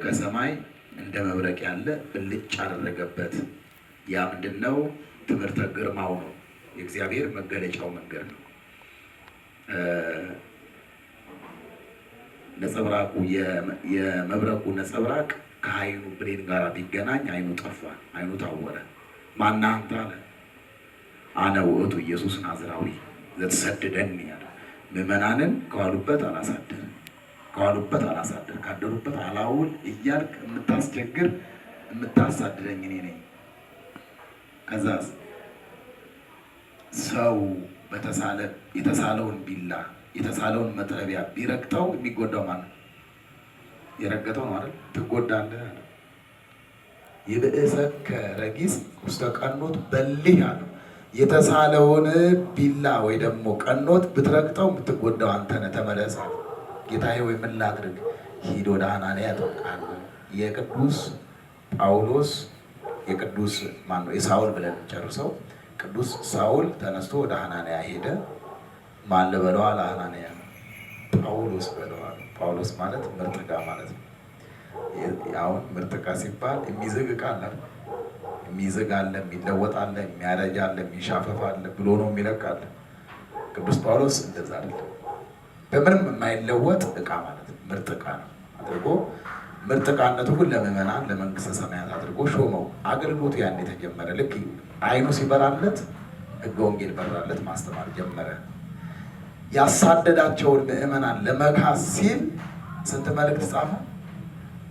ከሰማይ እንደ መብረቅ ያለ ብልጭ አደረገበት። ያ ምንድን ነው? ትምህርተ ግርማው ነው። የእግዚአብሔር መገለጫው መንገድ ነው። ነጸብራቁ የመብረቁ ነጸብራቅ ከአይኑ ብሌን ጋር ቢገናኝ አይኑ ጠፋ፣ አይኑ ታወረ። ማነህ አንተ አለ። አነ ውእቱ ኢየሱስ ናዝራዊ ዘትሰድደኒ አለ። ምዕመናንን ከዋሉበት አላሳድር፣ ከዋሉበት አላሳድር፣ ካደሩበት አላውል እያልክ የምታስቸግር የምታሳድደኝ እኔ ነኝ። ከዛስ ሰው በተሳለ የተሳለውን ቢላ የተሳለውን መጥረቢያ ቢረግጠው የሚጎዳው ማን ነው? የረገጠው ነው አይደል? ትጎዳለህ አለ። ይብእሰከ ረጊስ ውስተ ቀኖት በሊህ አለው። የተሳለውን ቢላ ወይ ደግሞ ቀኖት ብትረግጠው የምትጎዳው አንተ ነህ፣ ተመለስ አለ። ጌታዬ ወይ ምን ላድርግ? ሂድ ወደ ሐናንያ ያጠምቅሃል። የቅዱስ ጳውሎስ የቅዱስ ማነው የሳውል ብለን ጨርሰው ቅዱስ ሳውል ተነስቶ ወደ ሐናንያ ሄደ። ማን ልበለው አለ ሐናንያ። ጳውሎስ በለዋል። ጳውሎስ ማለት ምርጥ ዕቃ ማለት ነው። አሁን ምርጥ ዕቃ ሲባል የሚዝግ ዕቃ አለ አይደል? የሚዝግ አለ፣ የሚለወጥ አለ፣ የሚያረጅ አለ፣ የሚሻፈፍ አለ፣ ብሎ ነው የሚለቅ አለ። ቅዱስ ጳውሎስ እንደዛ አይደለም። በምንም የማይለወጥ ዕቃ ማለት ነው። ምርጥ ዕቃ ነው አድርጎ ምርጥ ዕቃነቱ ግን ለምዕመናን ለመንግስተ ሰማያት አድርጎ ሾመው። አገልግሎቱ ያን የተጀመረ ልክ አይኑ ሲበራለት ሕገ ወንጌል በራለት፣ ማስተማር ጀመረ። ያሳደዳቸውን ምዕመናን ለመካስ ሲል ስንት መልእክት ጻፈ?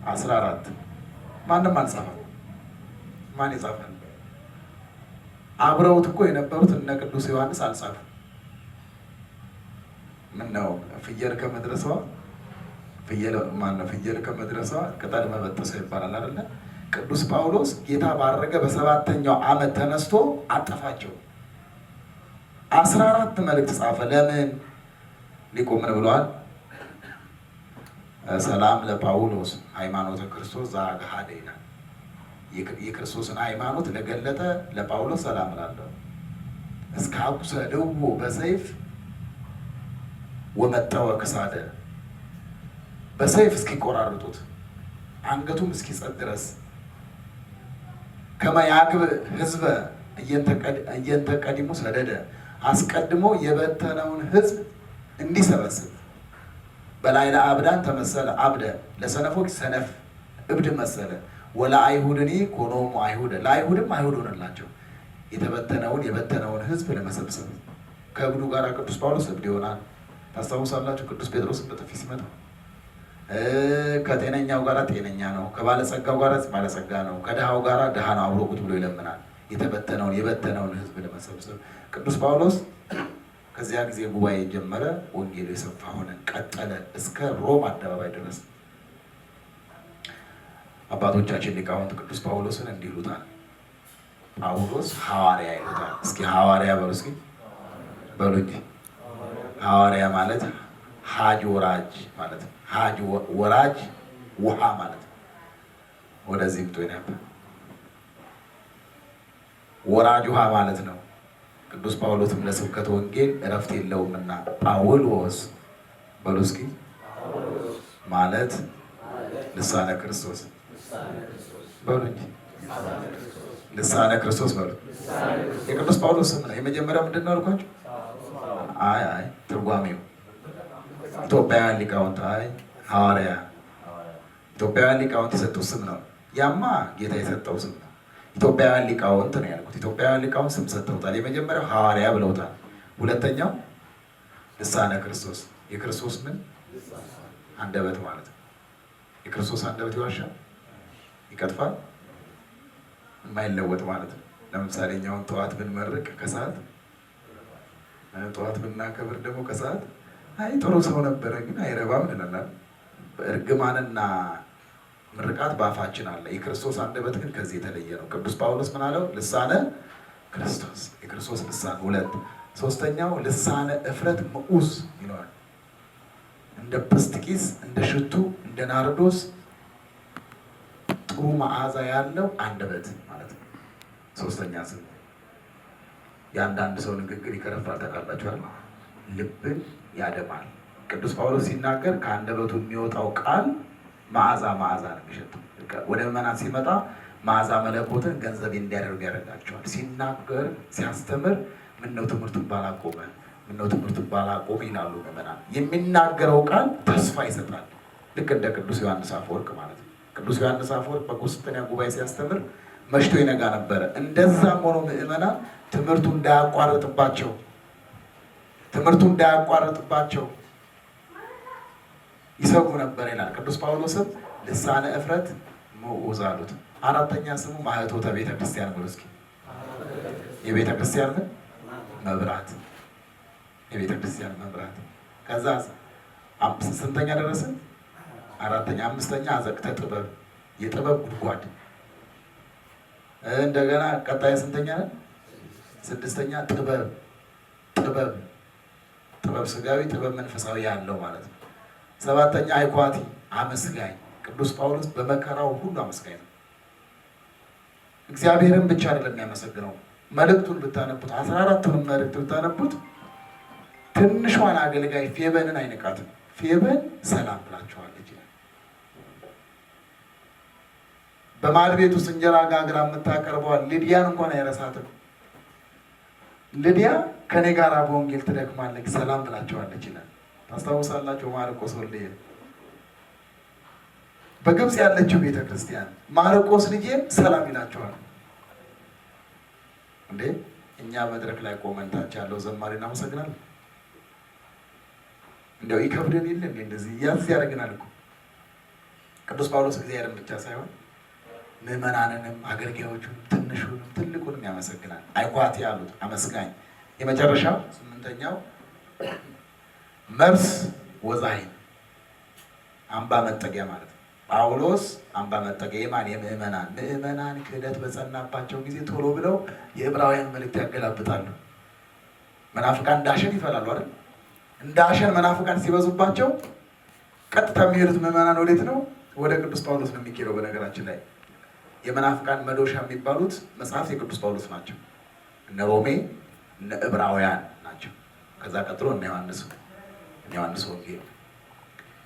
14። ማንም አልጻፈም። ማን ይጻፋል? አብረውት እኮ የነበሩት እነ ቅዱስ ዮሐንስ አልጻፉም። ምን ነው ፍየል ከመድረሷ ፍየል ማነው? ፍየል ከመድረሷ ቅጠል መበጠሷ ይባላል አይደለ? ቅዱስ ጳውሎስ ጌታ ባረገ በ7ኛው ዓመት ተነስቶ አጠፋቸው። 14 መልእክት ጻፈ። ለምን? ሊቁ ምን ብለዋል? ሰላም ለጳውሎስ ሃይማኖተ ክርስቶስ ዘአግሃደ ይላል። የክርስቶስን ሃይማኖት ለገለጠ ለጳውሎስ ሰላም እላለሁ። እስከ አቁሰልዎ በሰይፍ ወመጠወ ክሳደ፣ በሰይፍ እስኪቆራርጡት አንገቱም እስኪጸጥ ድረስ ከመ ያግብእ ህዝበ እየንተቀዲሙ ሰደደ፣ አስቀድሞ የበተነውን ህዝብ እንዲሰበስብ። በላይ ለአብዳን ተመሰለ አብደ፣ ለሰነፎች ሰነፍ እብድ መሰለ። ወለአይሁድኒ ኮኖሙ አይሁደ፣ ለአይሁድም አይሁድ ሆነላቸው። የተበተነውን የበተነውን ህዝብ ለመሰብሰብ ከእብዱ ጋር ቅዱስ ጳውሎስ እብድ ይሆናል። ታስታውሳላችሁ? ቅዱስ ጴጥሮስን በጥፊ ሲመታው ከጤነኛው ጋር ጤነኛ ነው፣ ከባለጸጋው ጋር ባለጸጋ ነው፣ ከድሃው ጋር ድሃ ነው፣ አብሮ ቁጭ ብሎ ይለምናል። የተበተነውን የበተነውን ህዝብ ለመሰብሰብ ቅዱስ ጳውሎስ ከዚያ ጊዜ ጉባኤ ጀመረ። ወንጌሉ የሰፋ ሆነ፣ ቀጠለ እስከ ሮም አደባባይ ድረስ። አባቶቻችን ሊቃውንት ቅዱስ ጳውሎስን እንዲህ ይሉታል። ጳውሎስ ሐዋርያ ይሉታል። እስኪ ሐዋርያ በሉ፣ እስኪ በሉ እንጂ። ሐዋርያ ማለት ሀጅ ወራጅ ማለት ነው። ሀጅ ወራጅ ውሃ ማለት ነው። ወደዚህ ምጡ ነበር። ወራጅ ውሃ ማለት ነው። ቅዱስ ጳውሎስም ለስብከተ ወንጌል እረፍት የለውምና ጳውሎስ በሉ እስኪ ማለት ልሳነ ክርስቶስ በሉ እንጂ፣ ልሳነ ክርስቶስ በሉ። የቅዱስ ጳውሎስ ስም ነው። የመጀመሪያው ምንድን ነው አልኳቸው? አይ አይ ትርጓሜው ኢትዮጵያውያን ሊቃውንት አይ ሐዋርያ ኢትዮጵያውያን ሊቃውንት የሰጡት ስም ነው። ያማ ጌታ የሰጠው ስም ነው። ኢትዮጵያውያን ሊቃውንት ነው ያልኩት። ኢትዮጵያውያን ሊቃውንት ስም ሰጥተውታል። የመጀመሪያው ሐዋርያ ብለውታል። ሁለተኛው ልሳነ ክርስቶስ፣ የክርስቶስ ምን አንደበት ማለት ነው። የክርስቶስ አንደበት ይዋሻል፣ ይቀጥፋል፣ የማይለወጥ ማለት ነው። ለምሳሌ እኛውን ጠዋት ብንመርቅ ከሰዓት፣ ጠዋት ብናከብር ደግሞ ከሰዓት አይ ጥሩ ሰው ነበረ ግን አይረባም እንላለን። እርግማንና ምርቃት በአፋችን አለ። የክርስቶስ አንደበት ግን ከዚህ የተለየ ነው። ቅዱስ ጳውሎስ ምን አለው? ልሳነ ክርስቶስ፣ የክርስቶስ ልሳን ሁለት። ሶስተኛው ልሳነ እፍረት ምዑዝ ይለዋል። እንደ ጵስጥቂስ፣ እንደ ሽቱ፣ እንደ ናርዶስ ጥሩ መዓዛ ያለው አንደበት ማለት ነው። ሶስተኛ ስም። የአንዳንድ ሰው ንግግር ይከረፋል፣ ታውቃላችኋል። ልብን ያደማል። ቅዱስ ጳውሎስ ሲናገር ከአንደበቱ የሚወጣው ቃል መዓዛ መዓዛ ነው የሚሸተው። ወደ ምዕመናን ሲመጣ መዓዛ መለኮትን ገንዘብ እንዲያደርጉ ያደርጋቸዋል። ሲናገር ሲያስተምር ምነው ትምህርቱን ባላቆመ፣ ምነው ትምህርቱን ባላቆመ ይላሉ ምዕመናን። የሚናገረው ቃል ተስፋ ይሰጣል። ልክ እንደ ቅዱስ ዮሐንስ አፈወርቅ ማለት ነው። ቅዱስ ዮሐንስ አፈወርቅ በቁስጥንጥንያ ጉባኤ ሲያስተምር መሽቶ ይነጋ ነበረ። እንደዛም ሆኖ ምዕመናን ትምህርቱ እንዳያቋርጥባቸው ትምህርቱ እንዳያቋርጥባቸው ይሰጉ ነበር ይላል። ቅዱስ ጳውሎስም ልሳነ እፍረት ምዑዝ አሉት። አራተኛ ስሙ ማኅቶተ ቤተ ክርስቲያን ብሎ እስኪ የቤተ ክርስቲያን ምን መብራት፣ የቤተ ክርስቲያን መብራት። ከዛ ስንተኛ ደረስን? አራተኛ። አምስተኛ አዘቅተ ጥበብ፣ የጥበብ ጉድጓድ። እንደገና ቀጣይ ስንተኛ ነን? ስድስተኛ ጥበብ፣ ጥበብ ጥበብ ስጋዊ ጥበብ መንፈሳዊ ያለው ማለት ነው። ሰባተኛ አይኳቲ አመስጋኝ። ቅዱስ ጳውሎስ በመከራው ሁሉ አመስጋኝ ነው። እግዚአብሔርን ብቻ አይደለም የሚያመሰግነው። መልእክቱን ብታነቡት 14ቱንም መልእክት ብታነቡት ትንሿን አገልጋይ ፌበንን አይንቃትም። ፌበን ሰላም ብላችኋለች ይላል። በማዕድ ቤት ውስጥ እንጀራ ጋግራ የምታቀርበዋል ሊዲያን እንኳን አይረሳትም። ሊዲያ ከኔ ጋር በወንጌል ትደክማለች፣ ሰላም ብላችኋለች ይላል። ታስታውሳላችሁ? ማርቆስ ወልድዬ በግብፅ ያለችው ቤተክርስቲያን ማርቆስ ልጄም ሰላም ይላቸዋል። እንዴ እኛ መድረክ ላይ ቆመን ታች ያለው ዘማሪ እናመሰግናለን። እንዲያው ይከብደን የለ እንዴ? እንደዚህ ያዝ ያደርገናል እኮ። ቅዱስ ጳውሎስ እግዚአብሔርን ብቻ ሳይሆን ምዕመናንንም አገልጋዮቹንም ትንሹንም ትልቁንም ያመሰግናል። አይኳት ያሉት አመስጋኝ። የመጨረሻው ስምንተኛው መርስ ወዛይን አምባ መጠጊያ ማለት ነው። ጳውሎስ አምባ መጠጊያ የማን? የምዕመናን። ምዕመናን ክህደት በጸናባቸው ጊዜ ቶሎ ብለው የዕብራውያን መልእክት ያገላብጣሉ። መናፍቃን እንዳሸን ይፈላሉ አይደል? እንዳሸን መናፍቃን ሲበዙባቸው ቀጥታ የሚሄዱት ምዕመናን ወዴት ነው? ወደ ቅዱስ ጳውሎስ ነው የሚኬደው። በነገራችን ላይ የመናፍቃን መዶሻ የሚባሉት መጽሐፍት የቅዱስ ጳውሎስ ናቸው። እነ ሮሜ፣ እነ ዕብራውያን ናቸው። ከዛ ቀጥሎ እነ ዮሐንስ ወንጌል።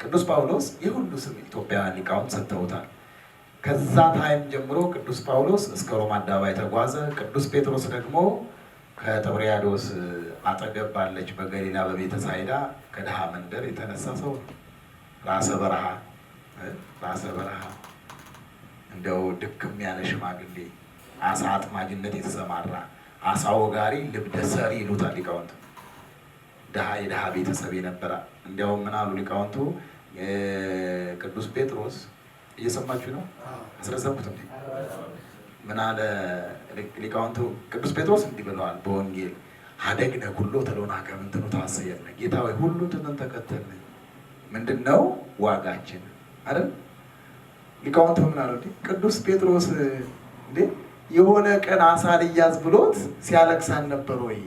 ቅዱስ ጳውሎስ የሁሉ ስም ኢትዮጵያውያን ሊቃውንት ሰጥተውታል። ከዛ time ጀምሮ ቅዱስ ጳውሎስ እስከ ሮማ አደባባይ ተጓዘ። ቅዱስ ጴጥሮስ ደግሞ ከጥብርያዶስ አጠገብ ባለች በገሊላ በቤተ ሳይዳ ከድሃ መንደር የተነሳ ሰው ነው። ራሰ በረሃ ራሰ በረሃ እንደው ድክም ያለ ሽማግሌ አሳ አጥማጅነት የተሰማራ አሳ ወጋሪ ልብደ ሰሪ ይሉታል ሊቃውንቱ። ድሃ የድሃ ቤተሰብ የነበረ እንዲያውም ምን አሉ ሊቃውንቱ፣ ቅዱስ ጴጥሮስ እየሰማችሁ ነው? አስረዘምኩት እንዴ? ምን አለ ሊቃውንቱ? ቅዱስ ጴጥሮስ እንዲህ ብለዋል በወንጌል ሀደግነ ኩሎ ተሎናከ ምንትኑ ታሰየነ፣ ጌታ ወይ ሁሉን ትተን ተከተልን፣ ምንድን ነው ዋጋችን አይደል? ሊቃውንቱ ምን አሉ? ቅዱስ ጴጥሮስ እንዴ የሆነ ቀን አሳ ልያዝ ብሎት ሲያለቅስ አልነበር ወይ?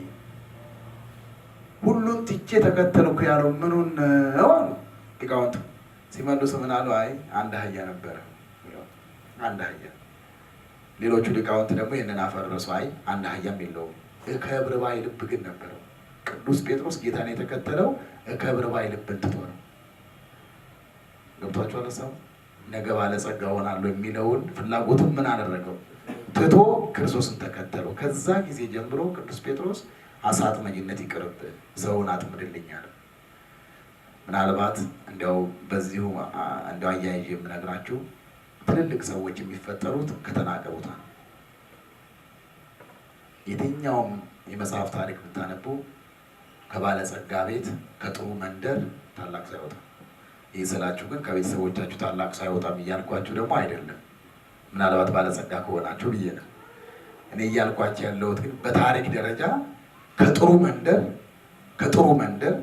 ሁሉን ትቼ ተከተልኩ ያለው ምኑን ነው አሉ ሊቃውንቱ። ሲመልሱ ምን አሉ? አይ አንድ አህያ ነበረ፣ አንድ አህያ። ሌሎቹ ሊቃውንት ደግሞ ይህንን አፈረሱ። አይ አንድ አህያም የለውም፣ እከብር ባይ ልብ ግን ነበረው። ቅዱስ ጴጥሮስ ጌታን የተከተለው እከብር ባይ ልብን ትቶ ነው። ገብቷችኋል? ሰው ነገ ባለጸጋ ሆናለሁ የሚለውን ፍላጎቱን ምን አደረገው? ትቶ ክርስቶስን ተከተለው። ከዛ ጊዜ ጀምሮ ቅዱስ ጴጥሮስ አሳ አጥማጅነት ይቅርብ፣ ሰውን አጥምድልኛል። ምናልባት እንዲያው በዚሁ እንዲያው አያይዤ የምነግራችሁ ትልልቅ ሰዎች የሚፈጠሩት ከተናቀ ቦታ ነው። የትኛውም የመጽሐፍ ታሪክ ብታነቡ ከባለጸጋ ቤት ከጥሩ መንደር ታላቅ ሰው አይወጣም። ይህ ስላችሁ ግን ከቤተሰቦቻችሁ ታላቅ ሰው አይወጣም እያልኳችሁ ደግሞ አይደለም። ምናልባት ባለጸጋ ከሆናችሁ ብዬ ነው። እኔ እያልኳችሁ ያለሁት ግን በታሪክ ደረጃ ከጥሩ መንደር ከጥሩ መንደር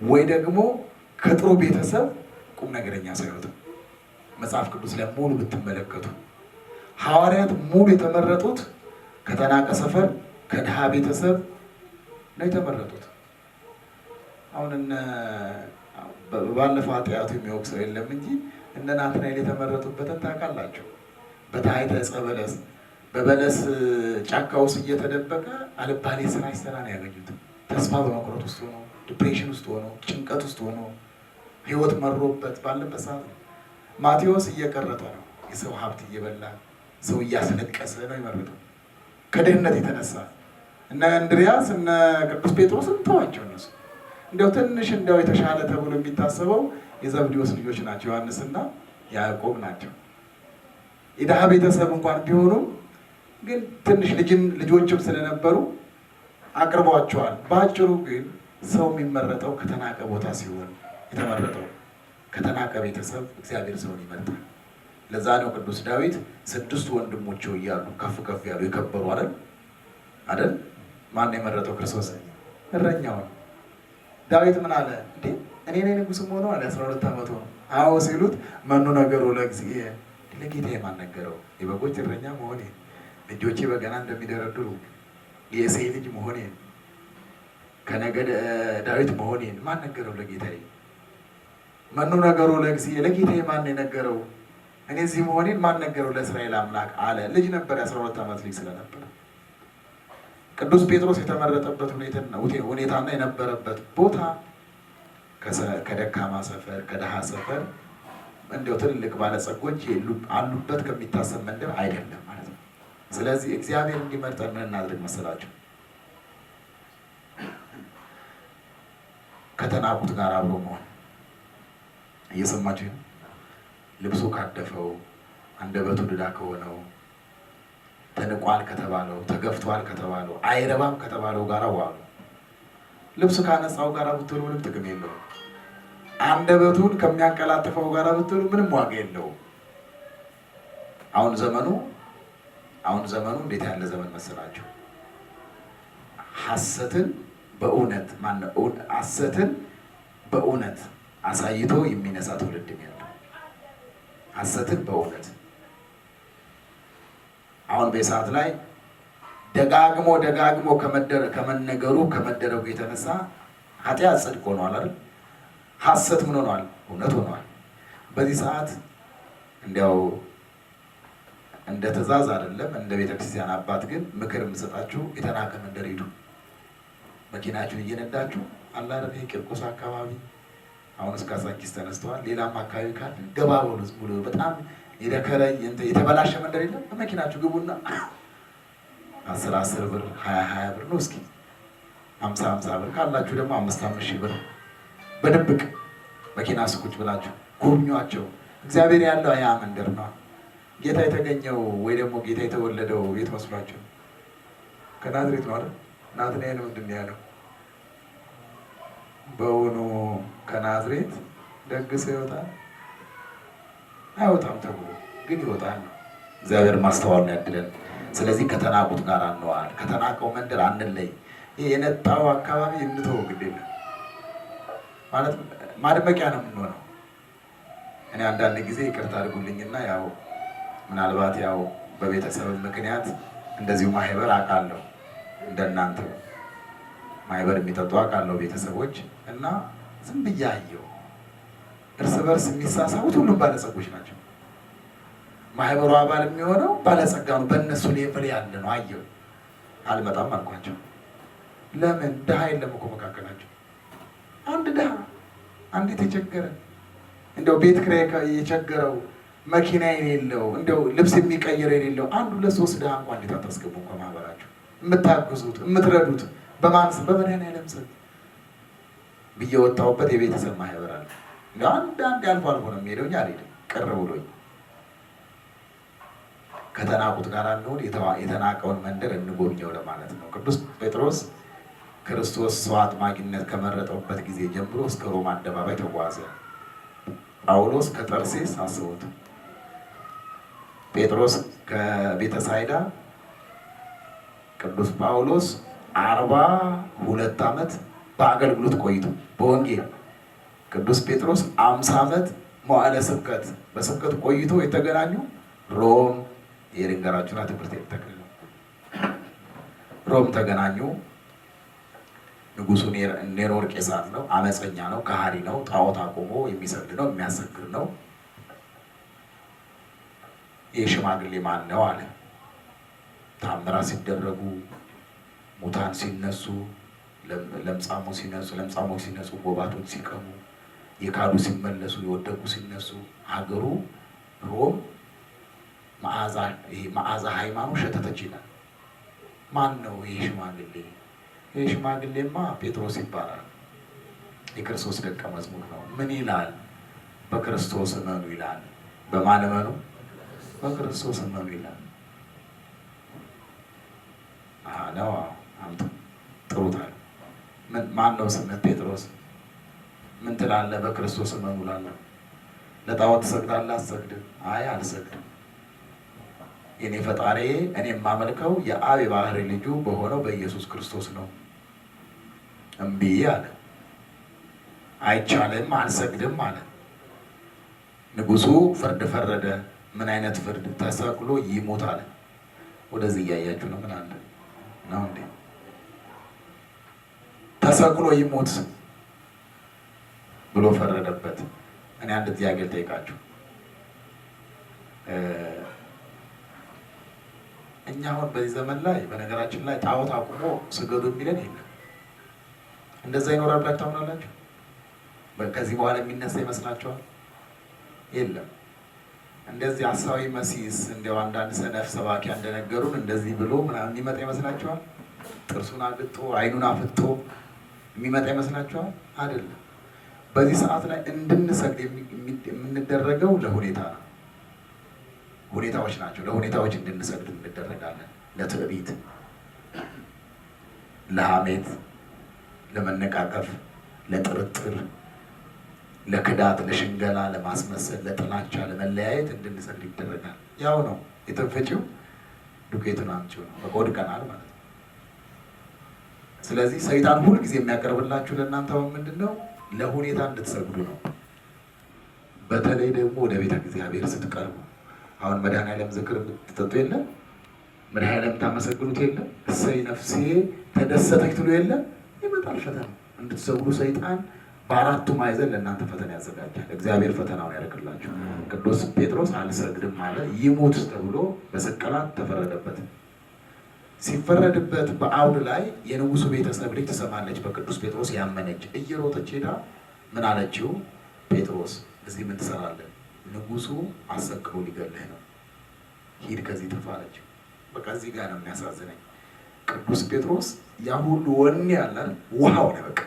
ወይ ደግሞ ከጥሩ ቤተሰብ ቁም ነገረኛ ሰው አይወጣም። መጽሐፍ ቅዱስ ላይ ሙሉ ብትመለከቱ ሐዋርያት ሙሉ የተመረጡት ከተናቀ ሰፈር ከድሃ ቤተሰብ ነው የተመረጡት። አሁን እነ ባለፈው ኃጢአቱ የሚወቅሰው የለም እንጂ እነ ናትናኤል የተመረጡበትን ታውቃላችሁ። በታሕተ ዕፀ በለስ በበለስ ጫካ ውስጥ እየተደበቀ አልባሌ ስራ ሲሰራ ነው ያገኙት። ተስፋ በመቁረጥ ውስጥ ሆኖ፣ depression ውስጥ ሆኖ፣ ጭንቀት ውስጥ ሆኖ ህይወት መሮበት ባለበት ሰዓት ነው። ማቴዎስ እየቀረጠ ነው። የሰው ሀብት እየበላ ሰው እያስለቀሰ ነው የመረጠው ከድህነት የተነሳ። እነ እንድሪያስ እነ ቅዱስ ጴጥሮስን ተዋቸው። እነሱ እንዲያው ትንሽ እንዲያው የተሻለ ተብሎ የሚታሰበው የዘብዴዎስ ልጆች ናቸው፣ ዮሐንስና ያዕቆብ ናቸው። የድሃ ቤተሰብ እንኳን ቢሆኑም ግን ትንሽ ልጆችም ስለነበሩ አቅርቧቸዋል። በአጭሩ ግን ሰው የሚመረጠው ከተናቀ ቦታ ሲሆን የተመረጠው ከተናቀ ቤተሰብ እግዚአብሔር ሰውን ይመርጣል። ለዛ ነው ቅዱስ ዳዊት 6 ወንድሞቼ እያሉ ከፍ ከፍ ያሉ የከበሩ አይደል አይደል? ማን የመረጠው? ክርስቶስ እረኛውን። ዳዊት ምን አለ እንዴ? እኔ ነኝ ንጉስም ሆኖ አለ። 12 ዓመቱ ነው። አዎ ሲሉት መኑ ነገሩ ለእግዚአብሔር፣ ለጌታዬ ማን ነገረው? የበጎች እረኛ መሆኔ፣ ልጆቼ በገና እንደሚደረድሩ፣ የእሴይ ልጅ መሆኔን፣ ከነገደ ዳዊት መሆኔን ማን ነገረው ለጌታዬ? መኑ ነገሩ ለእግዚአብሔር፣ ለጌታዬ ማን የነገረው? እኔ እዚህ መሆኔን ማን ነገረው ለእስራኤል አምላክ አለ። ልጅ ነበር፣ የ12 ዓመት ልጅ ስለነበር። ቅዱስ ጴጥሮስ የተመረጠበት ሁኔታና የነበረበት ቦታ ከደካማ ሰፈር ከደሃ ሰፈር እንደው ትልልቅ ባለጸጎች አሉበት ከሚታሰብ መንደር አይደለም ማለት ነው። ስለዚህ እግዚአብሔር እንዲመርጠን ምን እናድርግ መሰላችሁ? ከተናቁት ጋር አብሮ መሆን። እየሰማችሁ ነው? ልብሱ ካደፈው፣ አንደበቱ ድዳ ከሆነው፣ ተንቋል ከተባለው፣ ተገፍቷል ከተባለው፣ አይረባም ከተባለው ጋር ዋሉ። ልብሱ ካነጻው ጋር ብትሉ ምንም ጥቅም የለውም። አንደበቱን ከሚያንቀላጥፈው ጋር ብትሉ ምንም ዋጋ የለውም። አሁን ዘመኑ እንዴት ያለ ዘመን መሰላችሁ? ሐሰትን በእውነት ማነው? ሐሰትን በእውነት አሳይቶ የሚነሳ ትውልድ ነው ያለው። ሐሰትን በእውነት አሁን በሰዓት ላይ ደጋግሞ ደጋግሞ ከመነገሩ ከመደረጉ የተነሳ ኃጢአት ጽድቅ ሆኗል አይደል? ሐሰት ምን ሆኗል? እውነት ሆኗል። በዚህ ሰዓት እንዲያው እንደ ትእዛዝ አይደለም፣ እንደ ቤተክርስቲያን አባት ግን ምክር የምሰጣችሁ የተናቀ መንደር ሂዱ። መኪናችሁን እየነዳችሁ አለ አይደል? ይሄ ቂርቆስ አካባቢ አሁን እስከ ካዛንቺስ ተነስተዋል። ሌላም አካባቢ ካለ ገባ በሉ። ዝም ብሎ በጣም የደከረ የተበላሸ መንደር የለም። በመኪናችሁ ግቡና 10 10 ብር 20 20 ብር ነው፣ እስኪ 50 50 ብር ካላችሁ ደግሞ 5 5 ሺህ ብር በድብቅ መኪና ስቁጭ ብላችሁ ጎብኟቸው። እግዚአብሔር ያለው ያ መንደር ነው። ጌታ የተገኘው ወይ ደግሞ ጌታ የተወለደው የት መስሏችሁ? ከናዝሬት ነው አይደል? ናትናኤል ምንድን ነው ያለው? በውኑ ከናዝሬት ደግ ሰው ይወጣል? አይወጣም ተብሎ ግን ይወጣል ነው። እግዚአብሔር ማስተዋል ነው ያድለን። ስለዚህ ከተናቁት ጋር አንዋል፣ ከተናቀው መንደር አንለይ። ይሄ የነጣው አካባቢ እንተው፣ ግድ የለም ማለት ማድመቂያ ነው የምንሆነው። እኔ አንዳንድ ጊዜ ይቅርታ አድርጉልኝና ያው ምናልባት ያው በቤተሰብ ምክንያት እንደዚሁ ማህበር አውቃለሁ፣ እንደናንተ ማህበር የሚጠጡ አውቃለሁ ቤተሰቦች እና ዝም ብዬ አየሁ። እርስ በርስ የሚሳሳቡት ሁሉም ባለጸጎች ናቸው። ማህበሩ አባል የሚሆነው ባለጸጋ ነው። በእነሱ level ያለ ነው። አየሁ፣ አልመጣም አልኳቸው። ለምን ድሃ የለም እኮ መካከላቸው። አንድ ድሃ፣ አንድ የተቸገረ እንደው ቤት ኪራይ የቸገረው፣ መኪና የሌለው፣ እንደው ልብስ የሚቀይር የሌለው አንድ ሁለት ሶስት ድሃ እንኳን እንዴት አታስገቡ? እንኳን ማህበራችሁ የምታግዙት የምትረዱት በማን ስም? በመድኃኒዓለም ስም ብዬ ወጣሁበት የቤተሰብ ማህበር አለ። እንደው አንዳንድ አልፎ አልፎ ነው የሚሄደው እንጂ አልሄድም፣ ቅር ብሎኝ። ከተናቁት ጋር አንሁን፣ የተናቀውን መንደር እንጎብኘው ለማለት ነው። ቅዱስ ጴጥሮስ ክርስቶስ ሰው አጥማቂነት ከመረጠበት ጊዜ ጀምሮ እስከ ሮማ አደባባይ ተጓዘ። ጳውሎስ ከጠርሴስ አስቡት፣ ጴጥሮስ ከቤተሳይዳ፣ ቅዱስ ጳውሎስ 42 ዓመት በአገልግሎት ቆይቶ በወንጌል፣ ቅዱስ ጴጥሮስ 50 ዓመት መዋዕለ ስብከት በስብከት ቆይቶ የተገናኙ ሮም የልንገራችሁና ትምህርት የተከለ ሮም ተገናኙ። ንጉሱ ኔሮን ቄሳር ነው። አመፀኛ ነው፣ ከሃዲ ነው፣ ጣዖት አቁሞ የሚሰግድ ነው፣ የሚያሰግድ ነው። ይህ ሽማግሌ ማን ነው አለ። ታምራት ሲደረጉ፣ ሙታን ሲነሱ፣ ለምጻሞች ሲነጹ፣ ጎባቶች ሲቀሙ፣ የካዱ ሲመለሱ፣ የወደቁ ሲነሱ፣ ሀገሩ ሮም መዓዛ ሃይማኖት ሸተተች ይላል። ማን ነው ይህ ሽማግሌ? ይህ ሽማግሌማ ጴጥሮስ ይባላል። የክርስቶስ ደቀ መዝሙር ነው። ምን ይላል? በክርስቶስ እመኑ ይላል። በማን እመኑ? በክርስቶስ እመኑ ይላል። ነው አምጡ፣ ጥሩታል። ማን ነው ስምህ? ጴጥሮስ። ምን ትላለህ? በክርስቶስ እመኑ እላለሁ። ለጣዖት ትሰግዳለህ? አትሰግድም? አይ አልሰግድም። የኔ ፈጣሪ እኔ የማመልከው የአብ የባህሪ ልጁ በሆነው በኢየሱስ ክርስቶስ ነው። እምቢ አለ። አይቻልም፣ አልሰግድም አለ። ንጉሱ ፍርድ ፈረደ። ምን አይነት ፍርድ? ተሰቅሎ ይሞት አለ። ወደዚህ እያያችሁ ነው። ምን አለ ነው እንዴ? ተሰቅሎ ይሞት ብሎ ፈረደበት። እኔ አንድ ጥያቄ ልጠይቃችሁ። እኛ አሁን በዚህ ዘመን ላይ በነገራችን ላይ ጣዖት አቁሞ ስገዱ የሚለን የለም። እንደዛ ይኖራል ብላችሁ ታምናላችሁ? ከዚህ በኋላ የሚነሳ ይመስላችኋል? የለም። እንደዚህ አሳዊ መሲስ እንዲያው አንዳንድ ሰነፍ ሰባኪያ እንደነገሩን እንደዚህ ብሎ ምናምን የሚመጣ ይመስላችኋል? ጥርሱን አግጦ አይኑን አፍጦ የሚመጣ ይመስላችኋል? አይደለም። በዚህ ሰዓት ላይ እንድንሰግድ የምንደረገው ለሁኔታ ነው። ሁኔታዎች ናቸው። ለሁኔታዎች እንድንሰግድ እንደረጋለን። ለትዕቢት፣ ለሐሜት፣ ለመነቃቀፍ፣ ለጥርጥር፣ ለክዳት፣ ለሽንገላ፣ ለማስመሰል፣ ለጥላቻ፣ ለመለያየት እንድንሰግድ ይደረጋል። ያው ነው የተፈጪው ዱቄቱን አምጪው ነው። በቃ ወድቀናል ማለት ነው። ስለዚህ ሰይጣን ሁልጊዜ የሚያቀርብላችሁ ለእናንተ ምንድን ነው? ለሁኔታ እንድትሰግዱ ነው። በተለይ ደግሞ ወደ ቤተ እግዚአብሔር ስትቀርቡ አሁን መድኃኔዓለም ዝክር የምትጠጡ የለ? መድኃኔዓለም ታመሰግኑት የለ? እሰይ ነፍሴ ተደሰተች ትሉ የለ? ይመጣል ፈተና እንድትሰግዱ ሰይጣን በአራቱ ማዕዘን ለእናንተ ፈተና ያዘጋጃል። እግዚአብሔር ፈተናውን ያደርግላችሁ። ቅዱስ ጴጥሮስ አልሰግድም አለ። ይሙት ተብሎ በስቅላት ተፈረደበት። ሲፈረድበት በአውድ ላይ የንጉሱ ቤተሰብ ልጅ ትሰማለች። በቅዱስ ጴጥሮስ ያመነች እየሮጠች ሄዳ ምን አለችው? ጴጥሮስ እዚህ ምን ትሰራለህ? ንጉሱ አሰቅሎ ሊገልህ ነው። ሂድ ከዚህ ጥፋ አለችው። በቃ እዚህ ጋር ነው የሚያሳዝነኝ። ቅዱስ ጴጥሮስ ያ ሁሉ ወኔ ያለ ውሃ ሆነ። በቃ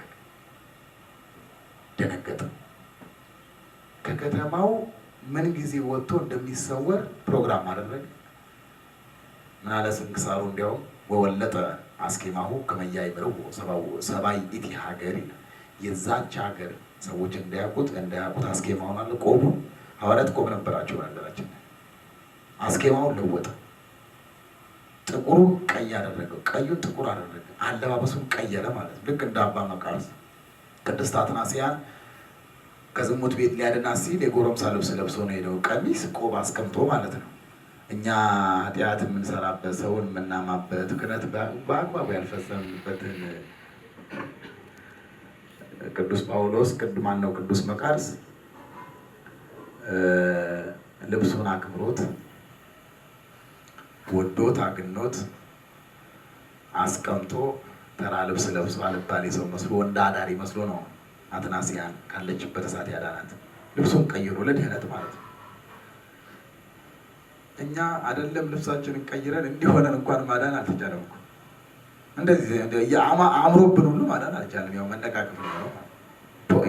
ደነገጠ። ከከተማው ምን ጊዜ ወጥቶ እንደሚሰወር ፕሮግራም አደረገ። ምን አለ ስንክሳሩ፣ እንዲያውም ወወለጠ አስኬማሁ ከመያይምርዎ ሰባይ ኢቲ ሀገር ይላል። የዛች ሀገር ሰዎች እንዳያውቁት እንዳያውቁት አስኬማውን አለ ቆቡ ሐዋርያት ቆብ ነበራቸው። በነገራችን አስኬማውን ለወጠ። ጥቁሩን ቀይ አደረገው፣ ቀዩን ጥቁር አደረገ። አለባበሱን ቀየረ ማለት ነው። ልክ እንደ አባ መቃርስ ቅድስት አትናስያን ከዝሙት ቤት ሊያድናት ሲል የጎረምሳ ልብስ ለብሶ ነው ሄደው፣ ቀሚስ ቆብ አስቀምጦ ማለት ነው። እኛ ኃጢአት የምንሰራበት ሰውን የምናማበት ክህነት በአግባቡ ያልፈጸምንበትን ቅዱስ ጳውሎስ ቅዱማን ነው ቅዱስ መቃርስ ልብሱን አክብሮት ወዶት አግኖት አስቀምጦ ተራ ልብስ ለብሶ አልባሌ ሰው መስሎ ወንድ አዳሪ መስሎ ነው አትናስያን ካለችበት እሳት ያዳናት። ልብሱን ቀይሮ ለድህነት ማለት ነው። እኛ አይደለም ልብሳችንን ቀይረን እንዲሆነን እንኳን ማዳን አልተቻለም እኮ። እንደዚህ አምሮብን ሁሉ ማዳን አልቻለም። ያው መነቃቀፍ ነው